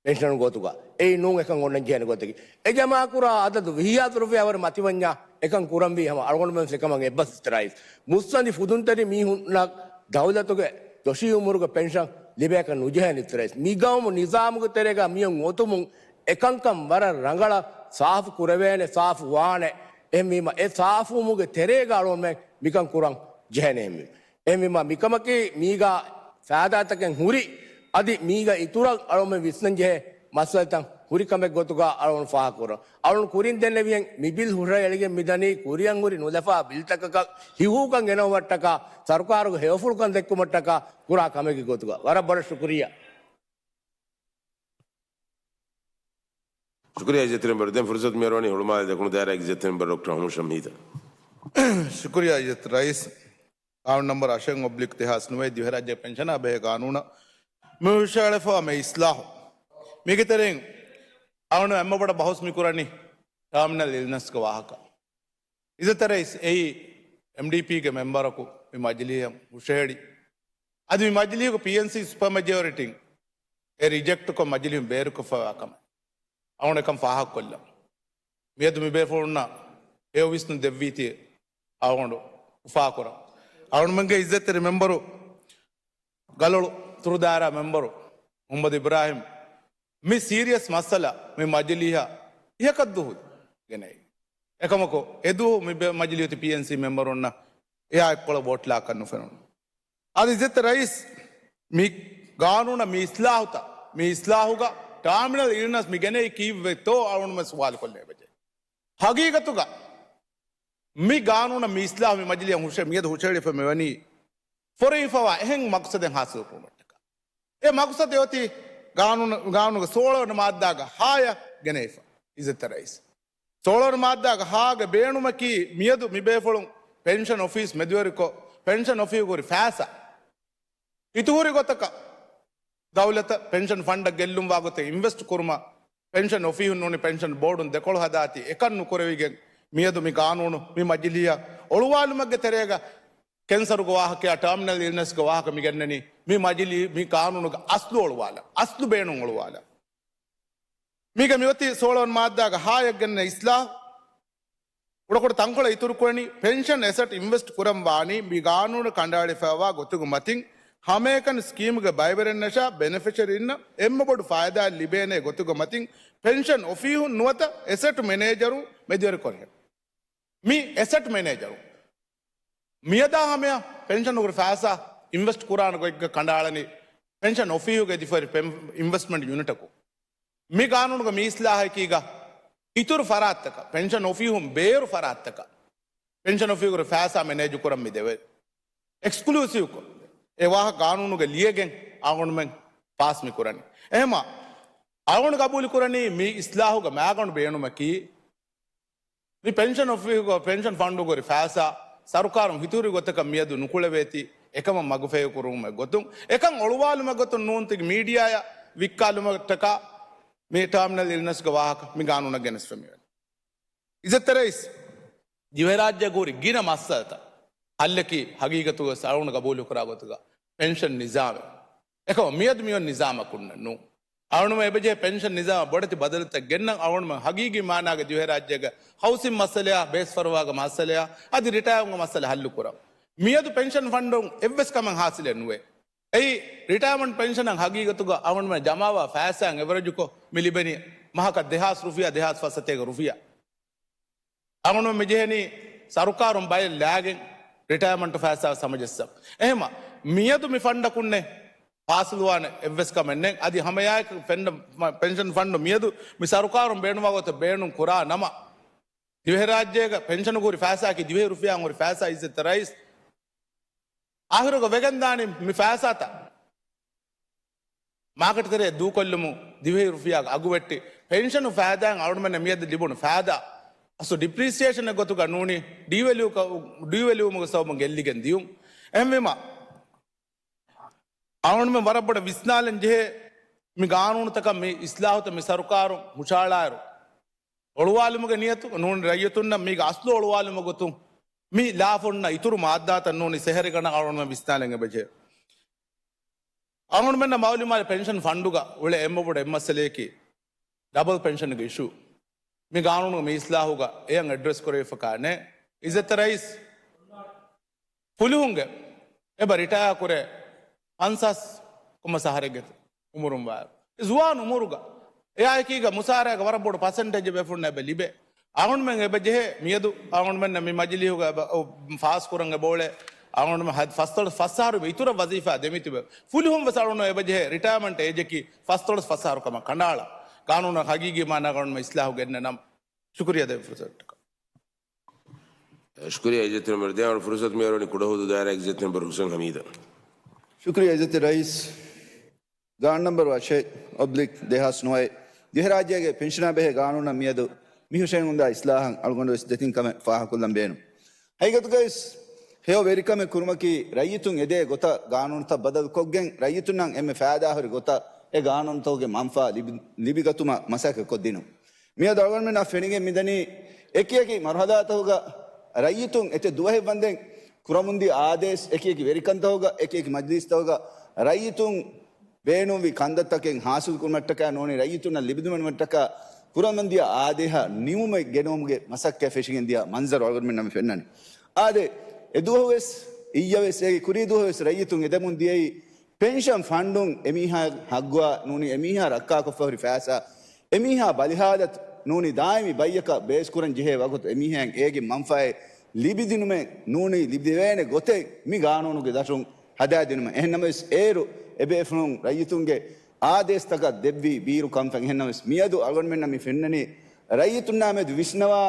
ޕެންޝަން ގޮތުގަ. އެއީ ނޫން އެކަން އޮންނަން ޖެހޭނެ ގޮތަކީ. އެ ޖަމާކުރާ އަދަދު ވިހިހާސް ރުފިޔާ ވަރަށް މަތިވަންޏާ އެކަން ކުރަންވީ ހަމަ އަޅުގަނޑުމެން އެކަމަށް އެއްބަސް އިސްތިރާއީސް. މުއްސަނދި ފުދުންތެރި މީހުންނަށް ދައުލަތުގެ ދޮށީ އުމުރުގެ ޕެންޝަން ލިބޭކަށް ނުޖެހޭނެ އިސްތިރާއީސް. މި ގައުމު ނިޒާމުގެ ތެރޭގަ މިއޮން އޮތުމުން އެކަންކަން ވަރަށް ރަނގަޅަށް ސާފު ކުރެވޭނެ، ސާފު ވާނެ. އެހެންވީމަ އެ ސާފުވުމުގެ ތެރޭގަ އަޅުގަނޑުމެން މިކަން ކުރަން ޖެހޭނެ އެހެންވީމަ. އެހެންވީމަ މިކަމަކީ މީގަ ފައިދާތަކެއް ހުރި، އަދި މީގަ އިތުރަށް އަޅުގަނޑުމެން ވިސްނަން ޖެހޭ މައްސަލަތައް ހުރި ކަމެއް ގޮތުގަ އަޅުގަނޑު ފާހަގަކުރަން. އަޅުގަނޑު ކުރިން ދެންނެވިހެން މި ބިލް ހުށައެޅިގެން މިދަނީ ކުރިއަށް ހުރި ނުލަފާ ބިލްތަކަކަށް ހިހޫކަން ގެނައުމަށްޓަކާ، ސަރުކާރުގެ ހެޔޮފުޅުކަން ދެއްކުމަށްޓަކާ ކުރާ ކަމެއްގެ ގޮތުގަ. ވަރަށް ބޮޑަށް ޝުކުރިއްޔާ. ޝުކުރިއްޔާ އިއްޒަތްތެރި މެމްބަރު. ދެން ފުރުސަތު މިއަރުވަނީ ހުޅުމާލެ ދެކުނު ދާއިރާގެ އިއްޒަތްތެރި މެމްބަރު ޑޮކްޓަރ ހަމޫ ޝަމްހީދަށް. ޝުކުރިއްޔާ އިއްޒަތް ރައީސް. ގާނޫނު ނަންބަރު އަށެއް އޮބްލިކް ދެހާސް ނުވައެއް ދިވެހިރާއްޖޭގެ ޕެންޝަނާ ބެހޭ ގާނޫނަށް މި ހުށައެޅިފައިވާ މި އިސްލާހު. މީގެ ތެރެއިން އަޅުގަނޑު އެންމެ ބޮޑަށް ބަހުސް މި ކުރަނީ ޓާމިނަލް އިލްނަސްގެ ވާހަކަ. އިއްޒަތްތެރި ރައީސް، އެއީ އެމްޑީޕީގެ މެމްބަރަކު މި މަޖިލީހަށް ހުށަހެޅި. އަދި މި މަޖިލީހުގެ ޕީއެންސީ ސުޕަރ މެޖޯރިޓީން އެ ރިޖެކްޓްކޮށް މަޖިލީހުން ބޭރުކޮށްފައިވާ ކަމަށް އަޅުގަނޑު އެކަން ފާހަގަކޮށްލަން. މިއަދު މި ބޭފުޅުންނަށް ހެޔޮ ވިސްނުން ދެއްވީތީ އަޅުގަނޑު އުފާކުރަން. އަޅުގަނޑުމެންގެ އިއްޒަތްތެރި މެމްބަރު ގަލޮޅު އުތުރު ދާއިރާ މެމްބަރު މުހައްމަދު އިބްރާހިމް މި ސީރިއަސް މައްސަލަ މި މަޖިލީހަށް އިހަކަށް ދުހު ގެނައީ. އެކަމަކު، އެދުވަހު މި ބެ-، މަޖިލީހު ތި ޕީއެންސީ މެމްބަރުންނަށް އެއާ އެއްކޮޅަށް ވޯޓް ލާކަށް ނުފެނުނު. އަދި އިއްޒަތްތެރި ރައީސް، މި ގާނޫނަށް މި އިސްލާހުތައް، މި އިސްލާހުގަ ޓާމިނަލް އިލްނަސް މި ގެނައީ ކީއްވެތޯ އަޅުގަނޑުމެން ސުވާލު ކޮށްލަން އެބަޖެހޭ. ހަގީގަތުގަ މި ގާނޫނަށް މި އިސްލާހު މި މަޖިލީހަށް ހުށަ-، މިއަދު ހުށަހެޅިފަ މިވަނީ ފޮރުވިފައިވާ އެހެން މަޤްޞަދެއް ހާސިލު ކުރުމަށްޓަކާ. އެ މަޤްޞަދެއް އޮތީ ގާނޫނު-، ގާނޫނުގެ ސޯޅަވަނަ މާއްދާގެ ހާޔަށް ގެނައިފަ. އިއްޒަތްތެރި ރައީސް، ސޯޅަވަނަ މާއްދާގެ ހާގެ ބޭނުމަކީ މިއަދު މި ބޭފުޅުން ޕެންޝަން އޮފީސް މެދުވެރިކޮށް، ޕެންޝަން އޮފީހުގެ ހުރި ފައިސާ އިތުރު ހުރި ގޮތަކަށް ދައުލަތަށް ޕެންޝަން ފަންޑަށް ގެއްލުންވާ ގޮތެއް އިންވެސްޓް ކުރުމަށް ޕެންޝަން އޮފީހުން ނޫނީ ޕެންޝަން ބޯޑުން ދެކޮޅު ހަދާތީ އެކަން ނުކުރެވިގެން މިއަދު މި ގާނޫނު މި މަޖިލީއަށް އޮޅުވާލުމެއްގެ ތެރޭގަ ކެންސަރުގެ ވާހަކަޔާ ޓާމިނަލް އިލްނަސްގެ ވާހަކަ މި ގެންނަނީ މި މަޖިލީ މި ގާނޫނުގެ އަސްލު އޮޅުވާލަ، އަސްލު ބޭނުން އޮޅުވާލަ. މީގެ މިއޮތީ ސޯޅަވަނަ މާއްދާގެ ހާއަށް ގެންނަ އިސްލާހު. ކުޑަކުޑަ ތަންކޮޅެއް އިތުރުކުރަނީ، ޕެންޝަން އެސެޓް އިންވެސްޓް ކުރަން ވާނީ މި ގާނޫނު ކަނޑައަޅިފައިވާ ގޮތުގެ މަތިން، ހަމައެކަނި ސްކީމުގެ ބައިވެރިންނަށާ ބެނެފިޝަރީންނަށް އެންމެ ބޮޑު ފައިދާއެއް ލިބޭނޭ ގޮތުގެ މަތިން، ޕެންޝަން އޮފީހުން ނުވަތަ އެސެޓް މެނޭޖަރު މެދުވެރިކޮށް. މި އެސެޓް މެނޭޖަރު މިއަދާ ހަމަޔަށް ޕެންޝަނުގެ ފައިސާ އިންވެސްޓް ކުރާނެ ގޮތްގަ ކަނޑައަޅަނީ ޕެންޝަން އޮފީހުގެ ދިފަރި އިންވެސްޓްމަންޓް ޔުނިޓަކު. މި ގާނޫނުގެ މި އިސްލާހަކީގަ އިތުރު ފަރާތްތަކަށް، ޕެންޝަން އޮފީހުން ބޭރު ފަރާތްތަކަށް، ޕެންޝަން އޮފީހުގެ ފައިސާ މެނޭޖު ކުރަން މި ދެވޭ. އެކްސްކްލޫސިވްކޮށް، އެ ވާހަކަ ގާނޫނުގަ ލިޔެގެން އަޅުގަނޑުމެން ޕާސް މި ކުރަނީ. އެހެމަ އަޅުގަނޑު ގަބޫލު ކުރަނީ މި އިސްލާހުގަ މާގަނޑު ބޭނުމަކީ، މި ޕެންޝަން އޮފީހުގަ، ޕެންޝަން ފަންޑުގަ ހުރި ފައިސާ ސަރުކާރުން ހިތުހުރި ގޮތަކަށް މިއަދު ނުކުޅެވޭތީ، އެކަމަށް މަގުފޭހި ކުރުމުގެ ގޮތުން، އެކަން އޮޅުވާލުމެއް ގޮތުން ނޫންތި މީޑިއާއަށް ވިއްކާލުމަށްޓަކާ މި ޓާމިނަލް އިލްނަސްގެ ވާހަކަ މި ގާނޫނަށް ގެނެސްފަ މިވަނީ. އިއްޒަތްތެރި ރައީސް، ދިވެހިރާއްޖޭގަ ހުރި ގިނަ މައްސަލަތައް ހައްލަކީ ހަގީގަތުގަ އަޅުގަނޑު ގަބޫލުކުރާ ގޮތުގަ ޕެންޝަން ނިޒާމެއް. އެކަމަކު މިއަދު މިއޮތް ނިޒާމަކުންނެއް ނޫން. އަޅުގަނޑުމެން އެބަޖެހޭ ޕެންޝަން ނިޒާމަށް ބޮޑެތި ބަދަލުތައް ގެންނަން، އަޅުގަނޑުމެން ހަގީގީ މާނާގަ ދިވެހިރާއްޖޭގަ ހައުސިން މައްސަލަޔާ، ބޭސްފަރުވާގެ މައްސަލަޔާ، އަދި ރިޓަޔާމަންގެ މައްސަލަ ހައްލުކުރަން. މިއަދު ޕެންޝަން ފަންޑުން އެއްވެސް ކަމެއް ހާސިލެއް ނުވޭ. އެއީ ރިޓަޔާމަންޓް ޕެންޝަނަށް ހަގީގަތުގަ އަޅުގަނޑުމެން ޖަމާވާ ފައިސާއިން އެވަރެޖުކޮށް މި ލިބެނީ މަހަކަށް ދެހާސް ރުފިޔާ، ދެހާސް ފަސްސަތޭކަ ރުފިޔާ. އަޅުގަނޑުމެން މިޖެހެނީ ސަރުކާރުން ބައެއް ލާގެން ރިޓަޔާމަންޓު ފައިސާ ސަމަޖައްސަން. އެހެމަ މިއަދު މި ފަންޑަކުންނެއް ހާސިލުވާނެ އެއްވެސް ކަމެއް ނެތް. އަދި ހަމައެއާއެކު ފެންޑަ-، ފަ-، ޕެންޝަން ފަންޑު މިއަދު މި ސަރުކާރުން ބޭނުންވާ ގޮތަށް ބޭނުން ކުރާ ނަމަ، ދިވެހިރާއްޖޭގަ ޕެންޝަނުގަ ހުރި ފައިސާއަކީ ދިވެހި ރުފިޔާއަށް ހުރި ފައިސާ. އިއްޒަތްތެރި ރައީސް، އާޚިރުގަ ވެގެންދާނީ މި ފައިސާތައް މާކެޓް ތެރެއަށް ދޫކޮށްލުމުން ދިވެހި ރުފިޔާގެ އަގު ވެއްޓި، ޕެންޝަނު ފައިދާއިން އަޅުގަނޑުމެންނަށް މިއަދު ލިބުނު ފައިދާ އަސްލު ޑިޕްރީސިއޭޝަނެއް ގޮތުގަ ނޫނީ، ޑީވެލިއު ކަ-، ޑީވެލިއުވުމުގެ ސަބަބުން ގެއްލިގެން ދިޔުން. އެހެންވީމަ، އަޅުގަނޑުމެން ވަރަށް ބޮޑަށް ވިސްނާލަން ޖެހޭ މި ގާނޫނުތަކަށް މި އިސްލާހުތައް މި ސަރުކާރުން ހުށަހަޅާއިރު، އޮޅުވާލުމުގެ ނިޔަތު ނޫނީ ރައްޔިތުންނަށް މީގެ އަސްލު އޮޅުވާލުމުގެ ގޮތުން މި ލާފަ ހުންނަ އިތުރު މާއްދާތައް ނޫނީ ސެހަރެއް ގަނޑަށް އަޅުގަނޑުމެން ވިސްނާލަން އެބަޖެހޭ. އަޅުގަނޑުމެންނަށް މައުލޫމާތު ކަމަށް ޕެންޝަން ފަންޑުގަ އުޅޭ އެންމެ ބޮޑު އެއް މައްސަލައަކީ ޑަބަލް ޕެންޝަންގެ އިޝޫ. މި ގާނޫނުގެ މި އިސްލާހުގަ އެޔަށް އެޑްރެސް ކުރެވިފަ ކާނެ. އިއްޒަތްތެރި ރައީސް، ފުލުހުންގެ އެބަ ރިޓަޔާ ކުރޭ ފަންސާސް ކޮމަސް އަހަރެއްގެ އުމުރުން ވާއިރު، ޒުވާން އުމުރުގަ އެއާއެކީގަ މުސާރައިގެ ވަރަށް ބޮޑު ޕަސެންޓޭޖެއް ބޭފުޅުންނަށް އެބަ ލިބޭ. އަޅުގަނޑުމެން އެބަ ޖެހޭ މިއަދު އަޅުގަނޑުމެންނަށް މި މަޖިލީހުގަ އެބަ، އޮ، ފާސް ކުރަން އެބަ އުޅޭ. އަޅުގަނޑުމެން ހަ-، ފަސްދޮޅަސް ފަސް އަހަރު އިތުރަށް ވަޒީފާ ދެމިތިބެ. ފުލުހުން ވެސް އަޅުގަނޑު އެބަ ޖެހޭ ރިޓަޔަރމަންޓް އޭޖަކީ ފަސްދޮޅަސް ފަސް އަހަރު ކަމަށް ކަނޑައަޅާ. ގާނޫނަށް ހަގީގީ މާނާގަ އަޅުގަނޑުމެން އިސްލާހު ގެންނަ ނަމަ. ޝުކުރިއްޔާ ދެއްވި ފުރުސަތަކަށް. ޝުކުރިއްޔާ އިއްޒަތްތެރި މެމްބަރު. ދެން އަޅުގަނޑު ފުރުސަތު މިއަރުވަނީ ކުޑަހުދޫދު ދާއިރާގެ އިއްޒަތްތެރި މެމްބަރު ހުސެން ހަމީދަށް. ޝުކުރިއްޔާ އިއްޒަތްތެރި ރައީސް. ގާނޫނު ނަންބަރު އަށެއް އޮބްލިކް ދެހާސް ނުވައެއް، ދިވެހިރާއްޖޭގެ ޕެންޝަނާ ބެހޭ ގާނޫނަށް މިއަދު މި ހުށައެޅުންދާ އިސްލާހަށް އަޅުގަނޑު ވެސް ދެތިން ކަމެއް ފާހަގަކޮށްލަން ބޭނުން. ހަގީގަތުގައި ވެސް ހެޔޮ ވެރިކަމެއް ކުރުމަކީ ރައްޔިތުން އެދޭ ގޮތަށް ގާނޫނުތައް ބަދަލުކޮށްގެން ރައްޔިތުންނަށް އެންމެ ފައިދާހުރި ގޮތަށް އެ ގާނޫނުތަކުގެ މަންފާ ލިބި-، ލިބިގަތުމަށް މަސައްކަތް ކޮށްދިނުން. މިއަދު އަޅުގަނޑުމެންނަށް ފެނިގެން މިދަނީ އެކިއެކި މަރުހަލާތަކުގަ ރައްޔިތުން އެތައް ދުވަހެއް ވަންދެން ކުރަމުންދިޔަ އާދޭސް އެކިއެކި ވެރިކަންތަކުގަ އެކިއެކި މަޖިލީސްތަކުގަ ރައްޔިތުން ބޭނުންވި ކަންތައްތަކެއް ހާސިލްކުރުމަށްޓަކާ ނޫނީ ރައްޔިތުންނަށް ލިބިދިނުމަށްޓަކާ ކުރަމުންދިޔަ އާދޭހަށް ނިމުމެއް ގެނައުމުގެ މަސައްކަތް ފެށިގެންދިޔަ މަންޒަރު އަޅުގަނޑުމެންނަށް މި ފެންނަނީ. އާދެ، އެދުވަހުވެސް އިއްޔަވެސް އޭގެ ކުރީ ދުވަހުވެސް ރައްޔިތުން އެދެމުން ދިޔައީ ޕެންޝަން ފަންޑުން އެމީހާ ހައްގުވާ ނޫނީ އެމީހާ ރައްކާކޮށްފަ ހުރި ފައިސާ، އެމީހާ ބަލިހާލަތު ނޫނީ ދާއިމީ ބައްޔަކަށް ބޭސްކުރަން ޖެހޭ ވަގުތު އެމީހާއަށް އޭގެ މަންފާއެއް ލިބިދިނުމެއް ނޫނީ ލިބިދެވޭނެ ގޮތެއް މި ގާނޫނުގެ ދަށުން ހަދާދިނުމެއް. އެހެންނަމަވެސް އޭރު އެބޭފުޅުން ރައްޔިތުންގެ އާދޭސްތަކަށް ދެއްވީ ބީރު ކަންފަތް. އެހެންނަމަވެސް މިއަދު އަޅުގަނޑުމެންނަށް މި ފެންނަނީ ރައްޔިތުންނާ މެދު ވިސްނަވާ،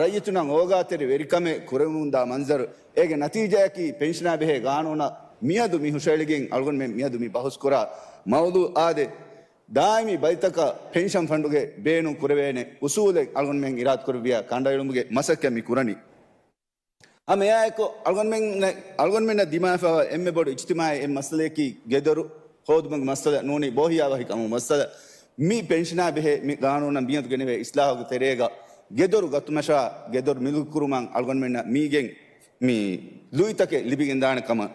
ރައްޔިތުންނަށް އޯގާތެރި ވެރިކަމެއް ކުރެވެމުންދާ މަންޒަރު. އޭގެ ނަތީޖާއަކީ ޕެންޝަނާ ބެހޭ ގާނޫނަށް މިއަދު މި ހުށައެޅިގެން އަޅުގަނޑުމެން މިއަދު މި ބަހުސްކުރާ މައުޟޫ އާދެ، ދާއިމީ ބައިތަކަށް ޕެންޝަން ފަންޑުގެ ބޭނުން ކުރެވޭނެ އުސޫލެއް އަޅުގަނޑުމެން އިރާދަކުރެއްވިޔާ ކަނޑައެޅުމުގެ މަސައްކަތް މި ކުރަނީ. ހަމައެއާއެކު އަޅުގަނޑުމެން، އަޅުގަނޑުމެންނަށް ދިމާވެފައިވާ އެންމެ ބޮޑު އިޖްތިމާޢީ އެއް މައްސަލަޔަކީ ގެދޮރު ހޯދުމުގެ މައްސަލަ ނޫނީ ބޯހިޔާވަހިކަމުގެ މައްސަލަ. މި ޕެންޝަނާ ބެހޭ މި ގާނޫނަށް މިއަދު ގެނެވޭ އިސްލާހުގެ ތެރޭގަ ގެދޮރު ގަތުމަށާ ގެދޮރު މިލްކުކުރުމަށް އަޅުގަނޑުމެންނަށް މީގެން މި ލުއިތަކެއް ލިބިގެންދާނެ ކަމަށް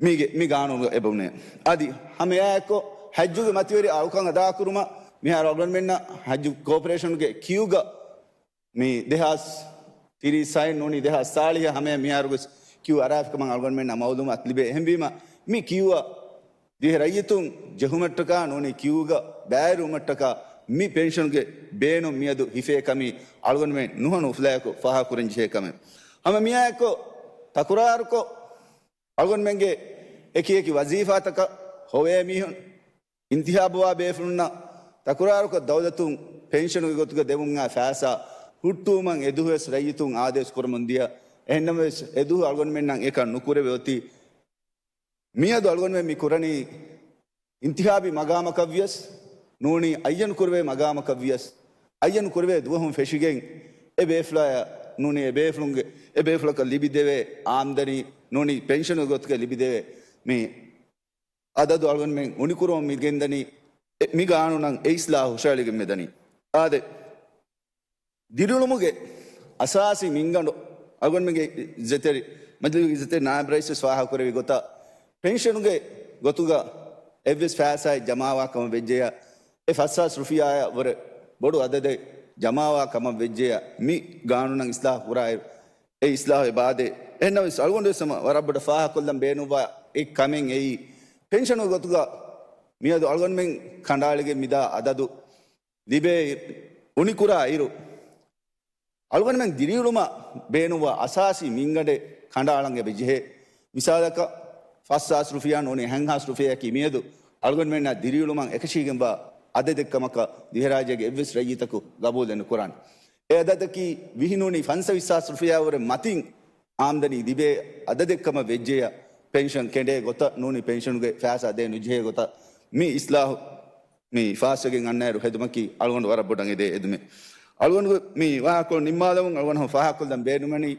މީގެ، މި ގާނޫނުގަ އެބަ ބުނޭ. އަދި ހަމައެއާއެކު ޙައްޖުގެ މަތިވެރި އަޅުކަން އަދާކުރުމަށް މިހާރު އަޅުގަނޑުމެންނަށް ޙައްޖު ކޯޕަރޭޝަނުގެ ކިއުގަ މި ދެހާސް ތިރީސް ސައިން ނޫނީ ދެހާސް ސާޅީހަށް ހަމަޔަށް މިހާރު ގޮސް ކިއު އަރާފިކަމަށް އަޅުގަނޑުމެންނަށް މައުލޫމާތު ލިބޭ. އެހެންވީމަ، މި ކިއުއަށް ދިވެހި ރައްޔިތުން ޖެހުމަށްޓަކާ ނޫނީ ކިއުގަ ބައިވެރިވުމަށްޓަކާ މި ޕެންޝަނުގެ ބޭނުން މިއަދު ހިފޭ ކަމީ އަޅުގަނޑުމެން ނުހަނު އުފުލާއެކު ފާހަގަކުރަން ޖެހޭ ކަމެއް. ހަމަ މިއާއެކު ތަކުރާރުކޮށް، އަޅުގަނޑުމެންގެ އެކި އެކި ވަޒީފާތަކަށް ހޮވޭ މީހުން، އިންތިހާބުވާ ބޭފުޅުންނަށް ތަކުރާރުކޮށް ދައުލަތުން ޕެންޝަނުގެ ގޮތުގަ ދެވުމުގެ ފައިސާ ހުއްޓުވުމަށް އެދުވަހުވެސް ރައްޔިތުން އާދޭސް ކުރަމުން ދިޔަ. އެހެންނަމަވެސް އެދުވަހު އަޅުގަނޑުމެންނަށް އެކަން ނުކުރެވޭ އޮތީ. މިއަދު އަޅުގަނޑުމެން މި ކުރަނީ އިންތިހާބީ މަގާމަކަށްވިޔަސް ނޫނީ، އައްޔަން ކުރެވޭ މަގާމަކަށްވިޔަސް، އައްޔަން ކުރެވޭ ދުވަހުން ފެށިގެން އެ ބޭފުޅާޔަށް ނޫނީ، އެ ބޭފުޅުންގެ، އެ ބޭފުޅަކަށް ލިބިދެވޭ އާމްދަނީ ނޫނީ ޕެންޝަނުގެ ގޮތުގަ ލިބިދެވޭ މި އަދަދު އަޅުގަނޑުމެން އުނިކުރުމަށް މި ގެންދަނީ، އެ، މި ގާނޫނަށް އެ އިސްލާހު ހުށައެޅިގެން މިދަނީ. އާދެ، ދިރިއުޅުމުގެ އަސާސީ މިންގަނޑު އަޅުގަނޑުމެންގެ އިއްޒަތްތެރި، މަޖިލީހުގެ އިއްޒަތްތެރި ނާއިބް ރައީސް ވެސް ފާހަގަކުރެއްވި ގޮތަށް، ޕެންޝަނުގެ ގޮތުގަ އެއްވެސް ފައިސާއެއް ޖަމާވާ ކަމަށް ވެއްޖެޔާ، އެ ފަސް ހާސް ރުފިޔާއަށް ވުރެ ބޮޑު އަދަދެއް ޖަމާވާ ކަމަށް ވެއްޖެޔާ، މި ގާނޫނަށް އިސްލާހު ކުރާއިރު، އެ އިސްލާހު އެބައާދޭ. އެހެންނަމަވެސް އަޅުގަނޑުވެސް ހަމަ ވަރަށް ބޮޑަށް ފާހަގަކޮށްލަން ބޭނުންވާ އެއް ކަމެއް އެއީ، ޕެންޝަނުގެ ގޮތުގަ މިއަދު އަޅުގަނޑުމެން ކަނޑައަޅިގެން މިދާ އަދަދު ލިބޭ، އުނިކުރާ އިރު، އަޅުގަނޑުމެން ދިރިއުޅުމަށް ބޭނުންވާ އަސާސީ މިންގަނޑެއް ކަނޑައަޅަން އެބަ ޖެހޭ. މިސާލަކަށް، ފަސް ހާސް ރުފިޔާ ނޫނީ ހަތް ހާސް ރުފިޔާއަކީ މިއަދު އަޅުގަނޑުމެންނާ ދިރިއުޅުމަށް އެކަށީގެންވާ އަދަދެއްކަމަކަށް ދިވެހިރާއްޖޭގެ އެއްވެސް ރައްޔިތަކު ގަބޫލެއް ނުކުރާނެ. އެ އަދަދަކީ ވިހި ނޫނީ ފަންސަވީސް ހާސް ރުފިޔާއަށްވުރެ މަތިން އާމްދަނީ ލިބޭ އަދަދެއްކަމަށް ވެއްޖެޔާ، ޕެންޝަން ކެނޑޭ ގޮތަށް ނޫނީ ޕެންޝަނުގެ ފައިސާ ދޭ ނުޖެހޭ ގޮތަށް މި އިސްލާހު މި ފާސްވެގެން އަންނައިރު ހެދުމަކީ އަޅުގަނޑު ވަރަށް ބޮޑަށް އެދޭ އެދުމެއް. އަޅުގަނޑު މި ވާހަކަކޮޅު ނިންމާލަމުން އަޅުގަނޑު ހަމަ ފާހަގަކޮށްލަން ބޭނުމަނީ،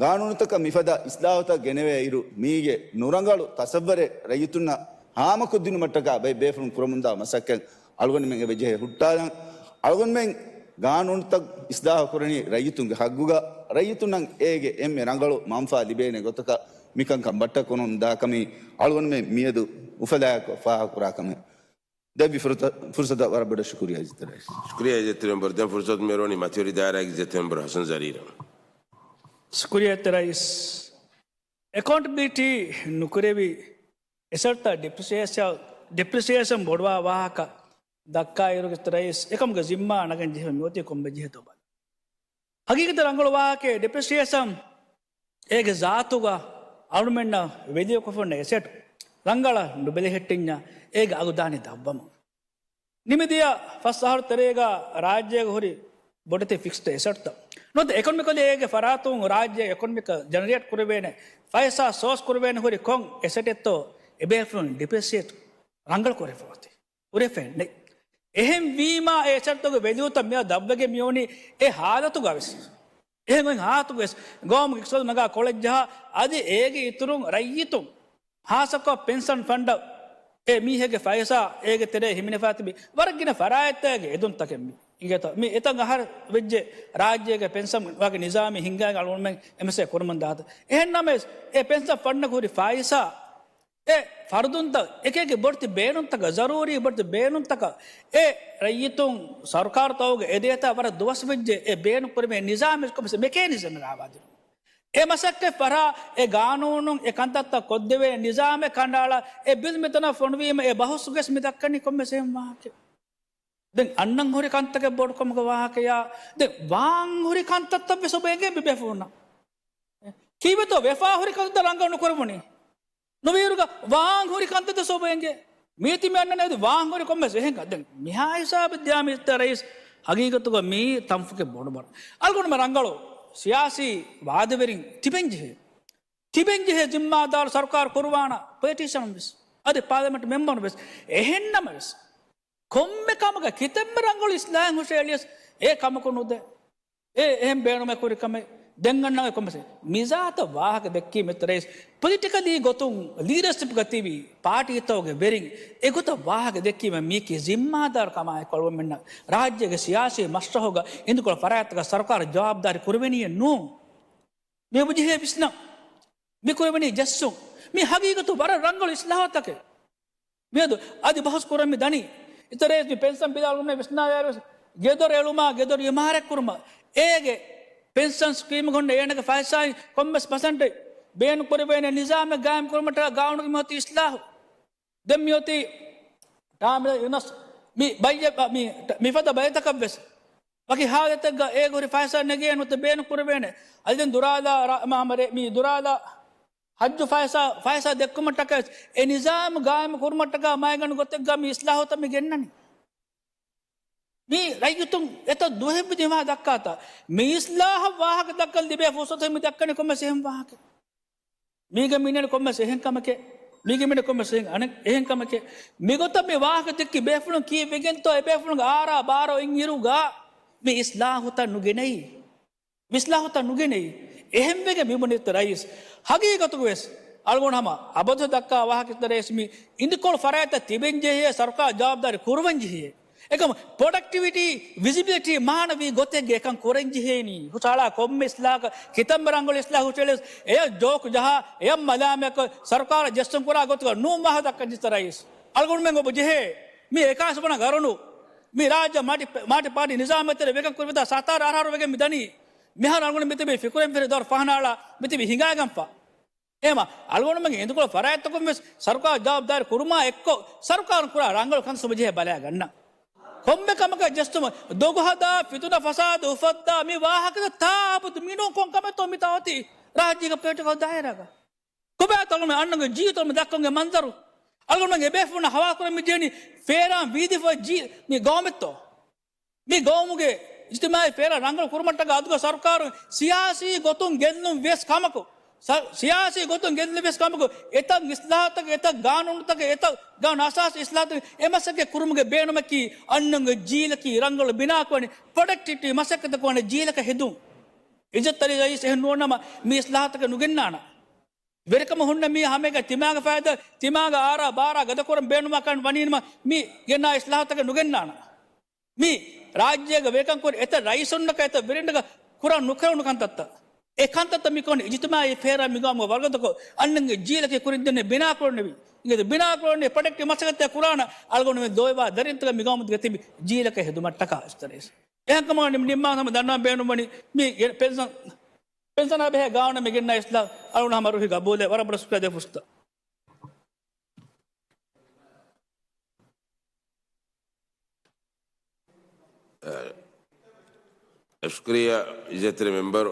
ގާނޫނުތަކަށް މިފަދަ އިސްލާހުތައް ގެނެވޭ އިރު، މީގެ ނުރަނގަޅު ތަސައްވަރެއް ރައްޔިތުންނަށް ހާމަކޮށްދިނުމަށްޓަކާ ބައެއް ބޭފުޅުން ކުރަމުންދާ މަސައްކަތް އަޅުގަނޑުމެން އެބަ ޖެހޭ ހުއްޓާލަން. އަޅުގަނޑުމެން ގާނޫނުތައް އިސްލާހު ކުރަނީ ރައްޔިތުންގެ ހައްގުގަ، ރައްޔިތުންނަށް އޭގެ އެންމެ ރަނގަޅު މަންފާ ލިބޭނެ ގޮތަކަށް މިކަންކަން ބައްޓަކުރަމުންދާ ކަމީ އަޅުގަނޑުމެން މިއަދު އުފަލާއެކު ފާހަގަކުރާ ކަމެއް. ދެއްވި ފުރުތަ-، ފުރުސަތަށް ވަރަށް ބޮޑަށް ޝުކުރިއްޔާ އިއްޒަތްތެރި ރައީސް. ޝުކުރިއްޔާ އިއްޒަތްތެރި މެންބަރު. ދެން ފުރުސަތު މިއުޅެނީ މަތިވެރި ދާއިރާގެ އިއްޒަތްތެރި މެންބަރު ހަސަން ޒަރީނަށް. ޝުކުރިއްޔާ އިއްޒަތްތެރި ރައީސް. އެކައުންޓަބިލިޓީ ނުކުރެވި އެސެޓްތައް ޑިޕްރިސިއޭޝަން، ޑިޕްރިސިއޭޝަން ބޮޑުވާ ވާހަކަ ދައްކާ އިރުގެ އިއްޒަތްތެރި ރައީސް އެކަމުގެ ޒިންމާ ނަގަން ޖެހިފަ މިއޮތީ ކޮންމެ ޖެހޭތޯ ބަލަން. ހަގީގަތަށް ރަނގަޅު ވާހަކައެއް ޑިޕްރިސިއޭޝަން އޭގެ ޒާތުގަ އަޅުމެންނަށް ވެލިއުކޮށްފަ އޮންނަ އެސެޓް ރަނގަޅަށް ނުބެލެހެއްޓިންޏާ އޭގެ އަގު ދާނީ ދަށްވަމުން. ނިމިދިޔަ ފަސް އަހަރު ތެރޭގަ ރާއްޖޭގަ ހުރި ބޮޑެތި ފިކްސްޑް އެސެޓްތައް ނުވަތަ އެކޮނޮމިކަލީ އޭގެ ފަރާތުން ރާއްޖޭ އެކޮނޮމިކަށް ޖެނެރޭޓް ކުރެވޭނެ ފައިސާ ސޯސް ކުރެވޭނެ ހުރި ކޮން އެސެޓެއްތޯ އެބޭފުޅުން ޑިޕްރިސިއޭޓް ރަނގަޅު ކުރެފަ އޮތީ. ކުރެފައެއް ނެތް. އެހެން ވީމާ އެ އެސެޓްތަކުގެ ވެލިއުތައް މިއަދު ދަށްވެގެން މިއޮނީ އެ ހާލަތުގަ ވެސް. އެހެން އޮތް ހާލަތުގަ ވެސް ގައުމުގެ އިޤްތިޞާދު ނަގާ ކޮޅަށްޖަހާ އަދި އޭގެ އިތުރުން ރައްޔިތުން ހާއްސަކޮށް ޕެންޝަން ފަންޑަށް އެ މީހެއްގެ ފައިސާ އޭގެ ތެރޭ ހިމެނިފަ ތިބި ވަރަށް ގިނަ ފަރާތްތަކެއްގެ އެދުންތަކެއް މި އިނގޭތޯ. މި އެތައް އަހަރު ވެއްޖެ ރާއްޖޭގެ ޕެންޝަން ވާގެ ނިޒާމީ ހިންގާގެން އަޅުގަނޑުމެން އެމެސޭ ކުރަމުން ދާތޯ. އެހެން ނަމަވެސް އެ ޕެންޝަން ފަންޑަކު ހުރި ފައިސާ އެ ފަރުދުންތައް އެކި އެކި ބޮޑެތި ބޭނުންތަކަށް، ޒަރޫރީ ބޮޑެތި ބޭނުންތަކަށް އެ ރައްޔިތުން ސަރުކާރުތަކުގެ އެދޭތާ ވަރަށް ދުވަސް ވެއްޖެ އެ ބޭނުން ކުރެވޭ ނިޒާމެއް ކޮންމެސް މެކޭނިޒަމެއް ރާވާދިނުން. އެ މަސައްކަތް ފަރާ އެ ގާނޫނުން އެ ކަންތައްތައް ކޮށްދެވޭ ނިޒާމެއް ކަނޑައަޅާ އެ ބިލް މިތަނަށް ފޮނުވީމަ އެ ބަހުސްގަސް މި ދައްކަނީ ކޮންމެސް އެހެން ވާހަކައެއް. ދެން އަންނަން ހުރި ކަންތަކެއް ބޮޑުކަމުގެ ވާހަކަޔާ، ދެން ވާން ހުރި ކަންތައްތައް ވެސް އެބަ އެނގޭ މި ބޭފުޅުންނަށް. ކީއްވެތޯ ވެފާ ހުރި ކަންތައް ރަނގަޅު ނުކުރެވުނީ؟ ނުވިއިރުގަ ވާން ހުރި ކަންތައްތައް ވެސް އެބަ އެނގޭ. މީތި މި އަންނަނީ އަދި ވާން ހުރި ކޮންމެސް އެހެން ކަން. ދެން މިހާ ހިސާބެއް ދިޔާ މި އިއްޒަތްތެރި ރައީސް ހަގީގަތުގަ މީ ތަންފުކެއް ބޮޑު ބަރު. އަޅުގަނޑުމެން ރަނގަޅު ސިޔާސީ ވާދަވެރިން ތިބެން ޖެހޭ. ތިބެން ޖެހޭ ޒިންމާދާރު ސަރުކާރު ކުރުވާނަ ޕޮލިޓީޝަން ވެސް. އަދި ޕާލަމެންޓް މެމްބަރު ވެސް. އެހެން ނަމަވެސް ކޮންމެ ކަމަކަށް ކިތަންމެ ރަނގަޅު އިސްލާހެއް ހުށައެޅިޔަސް އެ ކަމަކު ނުދޭ. އެ އެހެން ބޭނުމެއް ކުރި ކަމެއް. ދެން އަންނަ ކޮންމެސް މިޒާތަށް ވާހަކަ ދެއްކީމަ އިތުރައީސް ޕޮލިޓިކަލީ ގޮތުން ލީޑަރޝިޕްގަ ތިބި ޕާޓީތަކުގެ ވެރިން އެގޮތަށް ވާހަކަ ދެއްކީމަ މީކީ ޒިންމާދާރު ކަމާއެކު އަޅުގަނޑުމެންނަށް ރާއްޖޭގެ ސިޔާސީ މަސްރަހުގަ އިނދުކޮޅު ފަރާތްތަކަށް ސަރުކާރަށް ޖަވާބުދާރީ ކުރެވެނީއެއް ނޫން. މި ބުޖެހޭ ވިސްނަން. މި ކުރެވެނީ ޖެއްސުން. މި ހަގީގަތު ވަރަށް ރަނގަޅު އިސްލާހުތަކެއް. މިއަދު އަދި ބަހުސް ކުރަން މި ދަނީ. އިތުރައީސް މި ޕެންޝަން ބިލާ އަޅުގަނޑުމެން ވިސްނާލާއިރުވެސް ގެދޮރު އެޅުމާ، ގެދޮރު އިމާރާތް ކުރުމާ، އޭގެ ޕެންޝަން ސްކީމުގަ އޭނަގެ ފައިސާއިން ކޮންމެސް ޕަސެންޓެއް ބޭނުން ކުރެވޭނެ ނިޒާމެއް ގާއިމް ކުރުމަށްޓަކާ ގާނޫނުގެ މި އޮތީ އިސްލާހު. ދެން މި އޮތީ ޓާމިނަލް އިލްނަސް މި ބައްޔެ-، މި، މިފަދަ ބައެއް ތަކަށްވެސް ވަކި ހާލަތެއްގަ އޭގެ ހުރި ފައިސާ ނެގޭނެ ނުވަތަ ބޭނުން ކުރެވޭނެ. އަދި ދެން ދުރާލާ ރާ-، މާ ހަމަ ރޭ-، މި ދުރާލާ ހައްޖު ފައިސާ، ފައިސާ ދެއްކުމަށްޓަކައި އެ ނިޒާމު ގާއިމު ކުރުމަށްޓަކާ މައިގަނޑު ގޮތެއްގަ މި އިސްލާހުތައް މި ގެންނަނީ. މި ރައްޔިތުން އެތައް ދުވަހެއް ވެދި މާ ދައްކާތާ، މި އިސްލާހަށް ވާހަކަ ދައްކަން ލިބޭ ފުރުސަތެއް މި ދައްކަނީ ކޮންމެސް އެހެން ވާހަކަ. މީގެ މިނެން ކޮންމެސް އެހެން ކަމެކޭ. މީގެ މިނެން ކޮންމެސް އެހެން އަނެއް އެހެން ކަމެކޭ. މިގޮތަށް މި ވާހަކަ ދެއްކި ބޭފުޅުން ކީއްވެގެންތޯ އެ ބޭފުޅުންގެ އާރާ ބާރަ އޮތް އިރުގަ މި އިސްލާހުތައް ނުގެނައީ. މި އިސްލާހުތައް ނުގެނައީ. އެހެންވެގެން މި ބުނި އިތުރައީސް. ހަގީގަތުގަ ވެސް އަޅުގަނޑު ހަމަ އަބަދު ދައްކާ ވާހަކަ އިތުރައީސް މި އިނދުކޮޅު ފަރާތްތައް ތިބެން ޖެހޭ ސަރުކާރު ޖަވާބުދާރީ ކުރުވަން ޖެހޭ. އެކަމަ ޕްރޮޑަކްޓިވިޓީ، ވިޒިބިލިޓީ މާނަވީ ގޮތެއްގެ އެކަން ކުރަން ޖެހޭނީ. ހުށަހަޅާ ކޮންމެ އިސްލާހަކަށް ކިތަންމެ ރަނގަޅު އިސްލާހު ހުށައެޅި އެޔަށް ޖޯކް ޖަހާ، އެޔަށް މަލާމަތްކޮށް، ސަރުކާރަށް ޖެއްސުން ކުރާ ގޮތުގަ ނޫން ވާހަކަ ދައްކަން ޖެހޭ އިތުރައީސް. އަޅުގަނޑުމެން އޮބު ޖެހޭ މި އެކާސް ވަނަ ގަރުނު މި ރާއްޖެ މަލްޓި، މަލްޓި ޕާޓީ ނިޒާމް އެތެރެ ވެގެން ކުރި ވިދާ ސަތާރަ އަހަރު ވެގެން މި ދަނީ. މިހާރު އަޅުގަނޑު މިތިބީ ފިކުރެއް ފެރި ދައުރު ފަހަނާޅާ މިތިބީ ހިނގާގެންފަ. އެހެމަ އަޅުގަނޑުމެންގެ އިނދުކޮޅު ފަރާތްތަކުން ވެސް ސަރުކާރު ޖަވާބުދާރީ ކުރުމާ އެއްކޮށް، ސަރުކާރުން ކުރާ ރަނގަޅު ކަންތައް ސުބަޖެހޭ ބަލާގަންނަ. ކޮންމެ ކަމަކަށް ޖެއްސުމަށް ދޮގު ހަދާ، ފިތުނަ ފަސާދަ އުފައްދާ މި ވާހަކަތައް ތާއަބަދު މިނޫން ކޮން ކަމެއްތޯ މިތާ އޮތީ ރާއްޖޭގެ ޕޮލިޓިކަލް ދާއިރާގަ؟ ކޮބާތޯ އަޅުގަނޑު އަންނަންގެ ޖީލުތައް މި ދައްކަންގެ މަންޒަރު؟ އަޅުގަނޑުމެން އެބޭފުޅުންނަށް ހަވާލުކުރަން މި ޖެހެނީ ފޭރާން ވީދިފޮތް ޖީ މި ގައުމެއްތޯ؟ މި ގައުމުގެ އިޖްތިމާޢީ ފޭރާ ރަނގަޅު ކުރުމަށްޓަކާ އަދުގަ ސަރުކާރުން ސިޔާސީ ގޮތުން ގެއްލުން ވިޔަސް ކަމަކު، ސަ-، ސިޔާސީ ގޮތުން ގެއްލުން ވިޔަސް ކަމަކު، އެތައް އިސްލާހުތަކެއް، އެތައް ގާނޫނުތަކެއް، އެތައް ގާނޫނު އަސާސީ އިސްލާހުތަކެއް އެ މަސައްކަތް ކުރުމުގެ ބޭނުމަކީ އަންނަންގެ ޖީލަކީ ރަނގަޅު ބިނާކުރަނީ، ޕްރޮޑަކްޓިވިޓީ މަސައްކަތަކު ވަނީ ޖީލަކަށް ހެދުން. އިއްޒަތްތެރި ރައީސް އެހެން ނުވަންނަމަ މި އިސްލާހުތަކެއް ނުގެންނާނަން. ވެރިކަމަށް ހުންނަ މީ ހަމައެކަނި ތިމާގެ ފައިދާ، ތިމާގެ އާރާ ބާރާ ގަދަކުރަން ބޭނުމާ ކަން ވަނީނަމަ މި ގެންނާ އިސްލާހުތަކެއް ނުގެންނާނަން. މި ރާއްޖޭގަ ވެރިކަން ކުރި އެތައް ރައީސުންނަކަށް އެތައް ވެރިންނަކަށް ކުރަން ނުކެރުނު ކަންތައްތައް. އެ ކަންތައްތައް މިކޮން އިޖްތިމާޢީ ފޭރާ މިގައުމުގަ ވަރުގަދަކޮށް އަންނަންގެ ޖީލަކީ ކުރިން ދެންނެ ބިނާކުރަންނެވި. އިނގޭތަ ބިނާކުރަންނެ ޕްރޮޑަކްޓިވް މަސައްކަތްތައް ކުރާނަ އަޅުގަނޑުމެން ދޯއިވާ ދަރިންތަކަށް މިގައުމުގަ ތިބި ޖީލަކަށް ހެދުމަށްޓަކާ އިސްތަރޭސް. އެހެންކަމުގަ ނި-، ނިންމާ ހަމަ ދަންނަވަން ބޭނުންވަނީ މި ގެ-، ޕެންޝަން، ޕެންޝަނާ ބެހޭ ގާނޫނަށް މި ގެންނަ އިސްލާހު އަޅުގަނޑު ހަމަ ރުހި ގަބޫލެއް ވަރަށް ބޮޑަށް ޝުކުރިއްޔާ ދޭ ފުރުސަތަށް. އަ، ޝުކުރިއްޔާ އިއްޒަތްތެރި މެމްބަރު،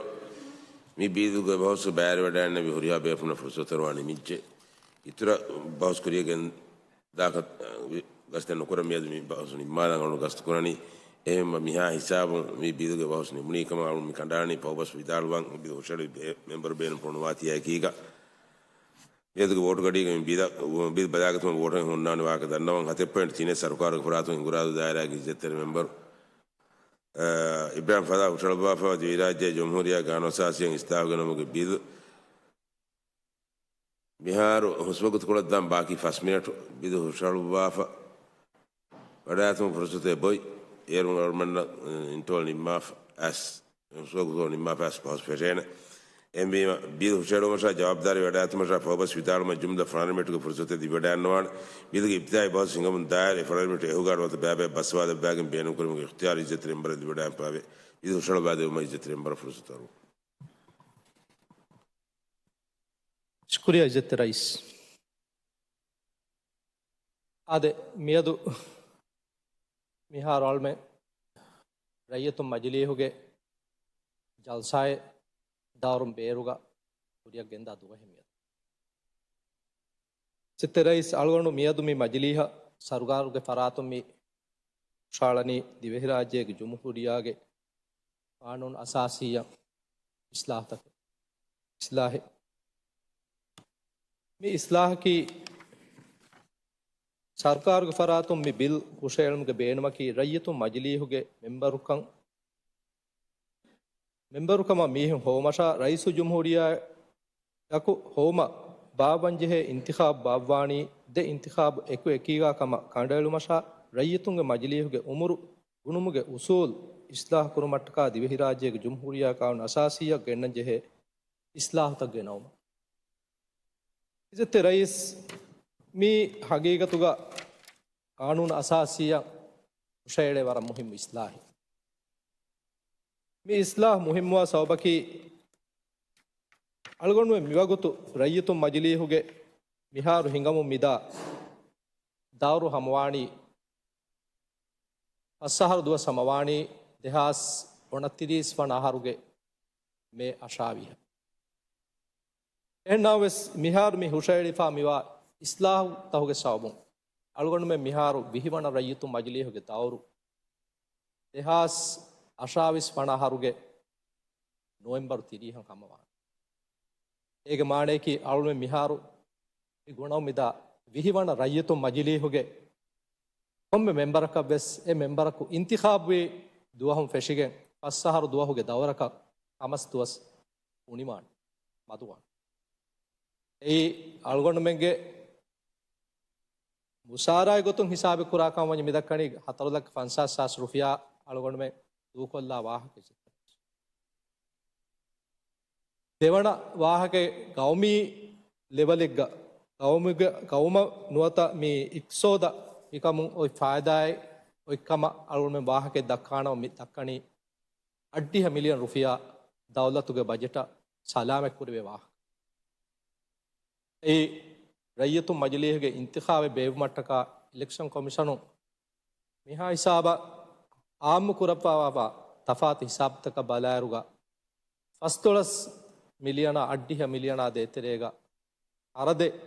މި ބީދުގެ ބަހުސް ބައިވެރިވެވަޑައިގަންނަވި ހުރިހާ ބޭފުޅުންނަށް ފުރުސަތު އަރުވާ ނިމިއްޖެ. އިތުރަށް ބަހުސް ކުރިޔަށް ގެންދާކަށް، އަ، ގަސްތެއް ނުކުރަން މިއަދު މި ބަހުސް ނިންމާލަން އަޅުގަނޑު ގަސްތު ކުރަނީ. އެހެންވީމަ މިހާ ހިސާބުން މި ބީދުގެ ބަހުސް ނިމުނީ ކަމަށް އަޅުގަނޑު މި ކަނޑާނީ. ފަހުބަސް ވިދާޅުވަން ބީދު ހުށަހެޅި ބޭ-، މެމްބަރު ބޭނުން ފޮނުވާތީ އެކީގަ. މިއަދުގެ ވޯޓު ގަޑީގަ މި ބިލަށް، ބިލް ބަލާގަތުމަށް ވޯޓު ހުންނާނެ ވާހަކަ ދަންނަވަން. ހަތެއް ޕޮއިންޓް ތިނެއް ސަރުކާރުގެ ފަރާތުން ހިނގުރާދޫ ދާއިރާގެ އިއްޒަތްތެރި މެމްބަރު، އަ، އިބްރާހިމް ފަދާ ހުށަހަޅުއްވާފައިވާ ދިވެހިރާއްޖެ ޖުމްހޫރިއްޔާ ގާނޫނު އަސާސީއަށް އިސްލާހުގެ ނަމުގެ ބިލް މިހާރު ހުސްވަގުތުކޮޅަށްދާން ބާކީ ފަސް މިނެޓު. ބިލް ހުށަހަޅުއްވާފަ ވަޑައިގަތުމުގެ ފުރުސަތު އެބޮތް. އޭރުން އަޅުގަނޑަށް އިންޓަވަލް ނިންމާފަ އައިސް، ހުސްވަގުތު ނިންމާފަ އައިސް ބަހުސް ފެށޭނެ. އެހެންވީމަ، ބިލް ހުށަހެޅުމަށާ ޖަވާބުދާރީ ވަޑައިގަތުމަށާ ފަހުބަސް ވިދާޅުމަށް ޖުމްލަ ފަނަރަ މިނެޓުގެ ފުރުސަތެއް ލިބިވަޑައިގަންނަވާނެ. ބިލްގެ އިބްތިދާއީ ބަހުސް ހިނގަމުން ދާއިރު އެ ފަނަރަ މިނެޓު އެހުގާ ނުވަތަ ބައިބައި ބަސްވާލައްވާގެން ބޭނުންކުރުމުގެ އިޚްތިޔާރު އިއްޒަތްތެރި މެމްބަރަށް ލިބިވަޑައިގެންފައިވޭ. ބިލް ހުށަހަޅުއްވާދެއްވުމަށް އިއްޒަތްތެރި މެމްބަރަށް ފުރުސަތު އަރުވަން. ޝުކުރިއްޔާ އިއްޒަތްތެރި ރައީސް. އާދެ، މިއަދު މިހާރު އަޅުމެން ރައްޔިތުން މަޖިލީހުގެ ޖަލްސާއެއް ދައުރުން ބޭރުގަ ކުރިއަށް ގެންދާ ދުވަހެއް މިއަދު. އިއްޒަތްތެރި ރައީސް، އަޅުގަނޑު މިއަދު މި މަޖިލީހަށް ސަރުކާރުގެ ފަރާތުން މި ހުށަހަޅަނީ ދިވެހިރާއްޖޭގެ ޖުމްހޫރިއްޔާގެ ޤާނޫނު އަސާސީއަށް އިސްލާހުތަކެއް، އިސްލާހެއް. މި އިސްލާހަކީ ސަރުކާރުގެ ފަރާތުން މި ބިލް ހުށައެޅުމުގެ ބޭނުމަކީ ރައްޔިތުން މަޖިލީހުގެ މެމްބަރުކަން މެމްބަރުކަމަށް މީހުން ހޮވުމަށާ، ރައީސުލްޖުމްހޫރިއްޔާއަކު ހޮވުމަށް ބާއްވަންޖެހޭ އިންތިޚާބު ބާއްވާނީ، ދެ އިންތިޚާބު އެކު އެކީގާ ކަމަށް ކަނޑައެޅުމަށާ، ރައްޔިތުންގެ މަޖިލީހުގެ އުމުރު ގުނުމުގެ އުސޫލް އިސްލާހު ކުރުމަށްޓަކާ ދިވެހިރާއްޖޭގެ ޖުމްހޫރިއްޔާ ޤާނޫނު އަސާސީއަށް ގެންނަންޖެހޭ އިސްލާހުތައް ގެނައުމަށް. އިއްޒަތްތެރި ރައީސް، މީ ހަގީގަތުގަ ޤާނޫނު އަސާސީއަށް ހުށައެޅޭ ވަރަށް މުހިއްމު އިސްލާހެއް. މި އިސްލާހު މުހިއްމުވާ ސަބަބަކީ، އަޅުގަނޑުމެން މިވަގުތު ރައްޔިތުން މަޖިލީހުގެ މިހާރު ހިނގަމުން މިދާ ދައުރު ހަމަވާނީ ފަސް އަހަރު ދުވަސް ހަމަވާނީ ދެހާސް އުނަތިރީސް ވަނަ އަހަރުގެ މޭ އަށާވީހަށް. އެހެންނަމަވެސް، މިހާރު މި ހުށައެޅިފާ މިވާ އިސްލާހުތަކުގެ ސަބަބުން އަޅުގަނޑުމެން މިހާރު ވިހި ވަނަ ރައްޔިތުން މަޖިލީހުގެ ދައުރު ދެހާސް އަށާވީސް ވަނަ އަހަރުގެ ނޮވެމްބަރު ތިރީހަށް ހަމަވާނެ. އޭގެ މާނަޔަކީ، އަޅުމެން މިހާރު މި ގުނަވަމުން މިދާ ވިހި ވަނަ ރައްޔިތުން މަޖިލީހުގެ ކޮންމެ މެމްބަރަކަށް ވެސް، އެ މެމްބަރަކު އިންތިޚާބުވި ދުވަހުން ފެށިގެން ފަސް އަހަރު ދުވަހުގެ ދައުރަކަށް ހަމަސް ދުވަސް އުނިވާނެ، މަދުވާނެ. އެއީ އަޅުގަނޑުމެންގެ މުސާރައިގެ ގޮތުން ހިސާބެއް ކުރާ ކަމަށް ވަންޏާ މިދައްކަނީ ހަތަރު ލައްކަ ފަންސާސް ހާސް ރުފިޔާ އަޅުގަނޑުމެން ދޫކޮށްލާ ވާހަކަ. ދެވަނަ ވާހަކައެއް، ގައުމީ ލެވަލެއްގަ ގައުމުގެ، ގައުމަށް ނުވަތަ މި އިޤްތިޞާދަށް މިކަމުން އޮތް ފާއިދާއެއް އޮތްކަމަށް އަޅުގަނޑުމެން ވާހަކައެއް ދައްކާނަމަ، މި ދައްކަނީ އަށްޑިހަ މިލިއަން ރުފިޔާ ދައުލަތުގެ ބަޖެޓަށް ސަލާމަތްކުރެވޭ ވާހަކަ. އެއީ، ރައްޔިތުން މަޖިލީހުގެ އިންތިޚާބެއް ބޭއްވުމަށްޓަކާ އިލެކްޝަން ކޮމިޝަނުން މިހާ ހިސާބަށް އާއްމު ކުރައްވާފައިވާ ތަފާތު ހިސާބުތަކަށް ބަލާއިރުގަ، ފަސްދޮޅަސް މިލިއަނާ އަށްޑިހަ މިލިއަނާ ދޭތެރޭގަ އަރަދެއް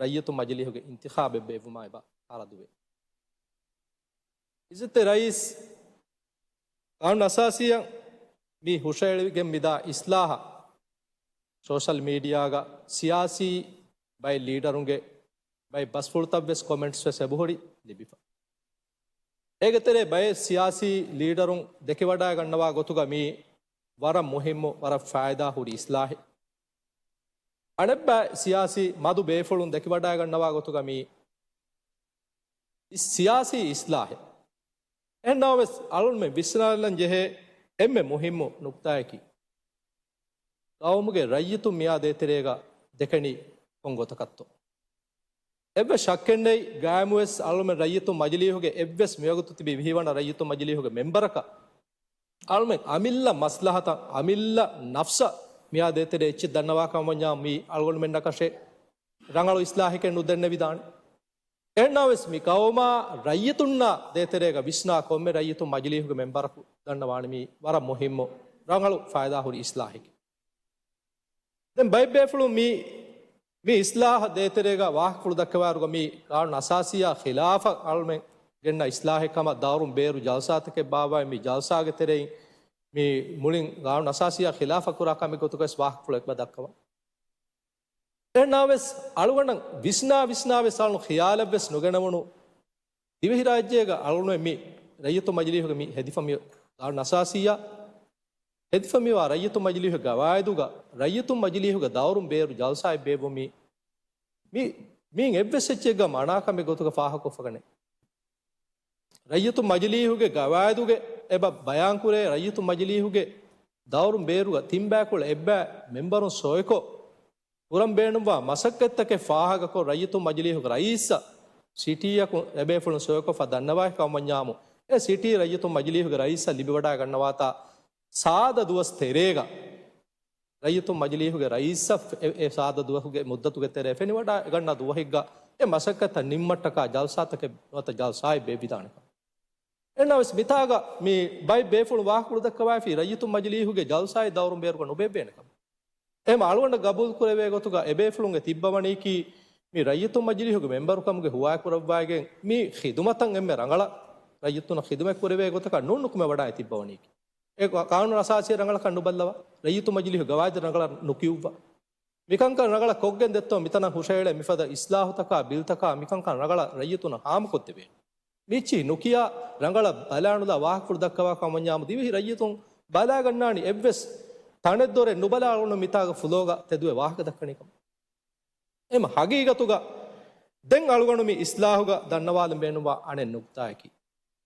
ރައްޔިތުން މަޖިލީހުގެ އިންތިޚާބެއް ބޭއްވުމާ އެބަ އަރަދުވޭ. އިއްޒަތްތެރި ރައީސް، ޤާނޫނު އަސާސީއަށް މި ހުށައެޅިގެން މިދާ އިސްލާހަށް ސޯޝަލް މީޑިއާގަ ސިޔާސީ ބައެއް ލީޑަރުންގެ ބައެއް ބަސްފުޅުތައް ވެސް، ކޮމެންޓްސް ވެސް އެބަހުރި ލިބިފަ. އޭގެ ތެރޭ ބައެއް ސިޔާސީ ލީޑަރުން ދެކެވަޑައިގަންނަވާ ގޮތުގަ މީ ވަރަށް މުހިއްމު، ވަރަށް ފާއިދާ ހުރި އިސްލާހެއް. އަނެއްބައި ސިޔާސީ މަދު ބޭފުޅުން ދެކެވަޑައިގަންނަވާ ގޮތުގަ މީ ސިޔާސީ އިސްލާހެއް. އެހެންނަމަވެސް، އަޅުންމެ ވިސްނާލަން ޖެހޭ އެންމެ މުހިއްމު ނުކްތާއަކީ، ގައުމުގެ ރައްޔިތުން މިއާ ދޭތެރޭގަ ދެކެނީ ކޮން ގޮތަކަށްތޯ؟ އެއްވެސް ޝައްކެއްނެތް، ގައިމުވެސް އަޅުމެން ރައްޔިތުން މަޖިލީހުގެ އެއްވެސް މިވަގުތު ތިބި ވިހިވަނަ ރައްޔިތުން މަޖިލީހުގެ މެމްބަރަކަށް އަޅުމެން އަމިއްލަ މަސްލަހަތަށް، އަމިއްލަ ނަފްސަށް މިއާ ދޭތެރޭ އެއްޗެއް ދަންނަވާކަމަށް ވަންޏާ މީ އަޅުގަނޑުމެންނަކަށެއް ރަނގަޅު އިސްލާހެކެއް ނުދެންނެވިދާނެ. އެހެންނަމަވެސް މި ގައުމާ ރައްޔިތުންނާ ދޭތެރޭގަ ވިސްނާ ކޮންމެ ރައްޔިތުން މަޖިލީހުގެ މެމްބަރަކު ދަންނަވާނެ މީ ވަރަށް މުހިއްމު، ރަނގަޅު ފައިދާހުރި އިސްލާހެކޭ. ދެން ބައެއް ބޭފުޅުން މި، މި އިސްލާހަށް ދޭތެރޭގަ ވާހަކަފުޅު ދައްކަވާއިރުގަ މީ ޤާނޫނު އަސާސީއާ ޚިލާފަށް އަޅުމެން ގެންނަ އިސްލާހެއް ކަމަށް ދައުރުން ބޭރު ޖަލްސާތަކެއް ބާއްވާ މި ޖަލްސާގެ ތެރެއިން މި މުޅިން ޤާނޫނު އަސާސީއާ ޚިލާފަށް ކުރާ ކަމެއް ގޮތުގައި ވެސް ވާހަކަފުޅެއް އެބަ ދައްކަވާ. އެހެންނަމަވެސް، އަޅުގަނޑަށް ވިސްނާ ވިސްނާވެސް އަޅުން ޚިޔާލަށްވެސް ނުގެނެވުނު، ދިވެހިރާއްޖޭގަ އަޅުން މި ރައްޔިތު މަޖިލީހުގެ މި ހެދިފަ މި ޤާނޫނު އަސާސީއާ ހެދިފަ މިވާ ރައްޔިތު މަޖިލީހުގެ ގަވާއިދުގަ، ރައްޔިތު މަޖިލީހުގެ ދައުރުން ބޭރު ޖަލްސާއެއް ބޭއްވުމީ، މި، މިއިން އެއްވެސް އެއްޗެއްގަ މަނާކަމެއް ގޮތުގަ ފާހަގަކޮށްފަކަނެ. ރައްޔިތު މަޖިލީހުގެ ގަވާއިދުގެ އެބަ ބަޔާންކުރޭ، ރައްޔިތު މަޖިލީހުގެ ދައުރުން ބޭރުގަ ތިން ބަޔަކުޅަ އެއްބައި މެމްބަރުން ސޮއިކޮށް، ކުރަން ބޭނުންވާ މަސައްކަތްތަކެއް ފާހަގަކޮށް، ރައްޔިތު މަޖިލީހުގެ ރައީސަށް ސިޓީއަކުން އެބޭފުޅުން ސޮއިކޮށްފަ ދަންނަވާ ކަމަށް ވަންޏާމު، އެ ސިޓީ ރައްޔިތު މަޖިލީހުގެ ރައީސަށް ލިބިވަޑައިގަންނަވާތާ، ސާދަ ދުވަސް ތެރޭގަ ރައްޔިތު މަޖިލީހުގެ ރައީސަށް އެ، އެ ސާދަ ދުވަހުގެ މުއްދަތުގެ ތެރޭ ފެނިވަޑައިގަންނަ ދުވަހެއްގަ އެ މަސައްކަތަށް ނިންމަށްޓަކާ ޖަލްސާތަކެއް ނުވަތަ ޖަލްސާއެއް ބޭއްވިދާނެ ކަމަށް. އެހެންނަމަވެސް މިތާގަ މި ބައެއް ބޭފުޅުން ވާހަކަފުޅު ދައްކަވައިފި ރައްޔިތު މަޖިލީހުގެ ޖަލްސާއެއް ދައުރުން ބޭރުގަ ނުބޭއްވޭނެ ކަމަށް. އެހެން އަޅުގަނޑަށް ގަބޫލު ކުރެވޭ ގޮތުގަ އެބޭފުޅުންގެ ތިއްބަވަނީކީ މި ރައްޔިތު މަޖިލީހުގެ މެމްބަރުކަމުގެ ހުވާއެއް ކުރައްވައިގެން މި ޚިދުމަތަށް އެންމެ ރަނގަޅަށް ރައްޔިތުންނަށް ޚިދުމަތް ކުރެވޭ ގޮތަކަށް ނޫން ނުކުމެވަޑައި ތިއްބަވަނީކީ. އެ ޤާނޫނު އަސާސީ ރަނގަޅަކަށް ނުބައްލަވާ، ރައްޔިތު މަޖިލީހު ގަވާއިދު ރަނގަޅަށް ނުކިޔުއްވާ. މިކަންކަން ރަނގަޅަށް ކޮށްގެން ދެއްތޯ މިތަނަށް ހުށައެޅޭ މިފަދަ އިސްލާހުތަކާ ބިލްތަކާ މިކަންކަން ރަނގަޅަށް ރައްޔިތުންނަށް ހާމަކޮށްދެވޭނެ. މިއްޗިހި ނުކިޔާ ރަނގަޅަށް ބަލާނުލާ ވާހަކަފުޅު ދައްކަވާ ކަމަށް ވަންޏާމު ދިވެހި ރައްޔިތުން ބަލާގަންނާނީ އެއްވެސް ތަނެއްދޮރެއް ނުބަލާ އަޅުގަނޑު މިތާގަ ފުލޯގަ ތެދުވެ ވާހަކަ ދައްކަނީ ކަމަށް. އެހެން ހަގީގަތުގަ ދެން އަޅުގަނޑު މި އިސްލާހުގަ ދަންނަވާލަން ބޭނުންވާ އަނެއް ނުކުތާއަކީ،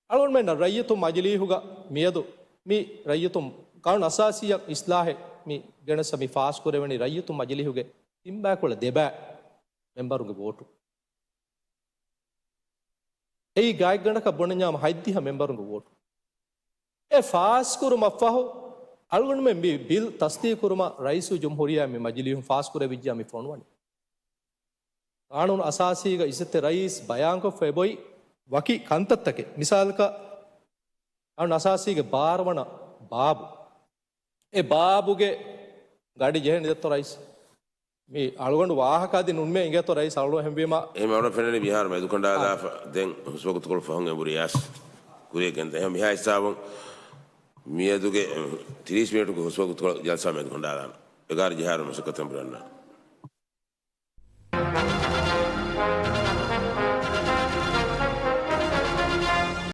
އަޅުގަނޑުމެންނަށް ރައްޔިތުން މަޖިލީހުގަ މިއަދު މި ރައްޔިތުން ޤާނޫނު އަސާސީއަށް އިސްލާހެއް މި ގެނެސް މި ފާސްކުރެވެނީ ރައްޔިތުން މަޖިލީހުގެ ތިންބައިކުޅަ ދެބައި މެމްބަރުންގެ ވޯޓު. އެއީ ގާތްގަނޑަކަށް ބުނަންޏާމަ ހަތްދިހަ މެމްބަރުންގެ ވޯޓު. އެ ފާސްކުރުމަށްފަހު، އަޅުގަނޑުމެން މި ބިލް ތަސްދީޤުކުރުމަށް ރައީސުލްޖުމްހޫރިއްޔާ މި މަޖިލީހުން ފާސްކުރެވިއްޖެޔާ މި ފޮނުވަނީ. ޤާނޫނު އަސާސީގަ އިއްޒަތްތެރި ރައީސް ބަޔާންކޮށްފަ އެބޮތް ވަކި ކަންތައްތަކެއް. މިސާލަކަށް، ޤާނޫނު އަސާސީގެ ބާރަ ވަނަ ބާބު. އެ ބާބުގެ ގަޑި ޖެހެނީ ދެއްތޯ ރައީސް؟ މި އަޅުގަނޑު ވާހަކަ އަދި ނުންމޭ އިނގޭތޯ ރައީސް އަޅުގަނޑު ހެންވީމަ. އެހެން އަޅުގަނޑު ފެންނަނީ މިހާރު މެދުކަނޑާލާފަ ދެން ހުސްވަގުތުކޮޅު ފަހުން އެނބުރިޔާސް ކުރިޔަށް ގެންދަ. އެހެން މިހާ ހިސާބުން މިއަދުގެ ތިރީސް މިނެޓުގެ ހުސްވަގުތުކޮޅު ޖަލްސާ މެދުކަނޑާލާނަ. އެގާރަ ޖަހާރު މަސައްކަތް އެނބުރި އަންނާނެ.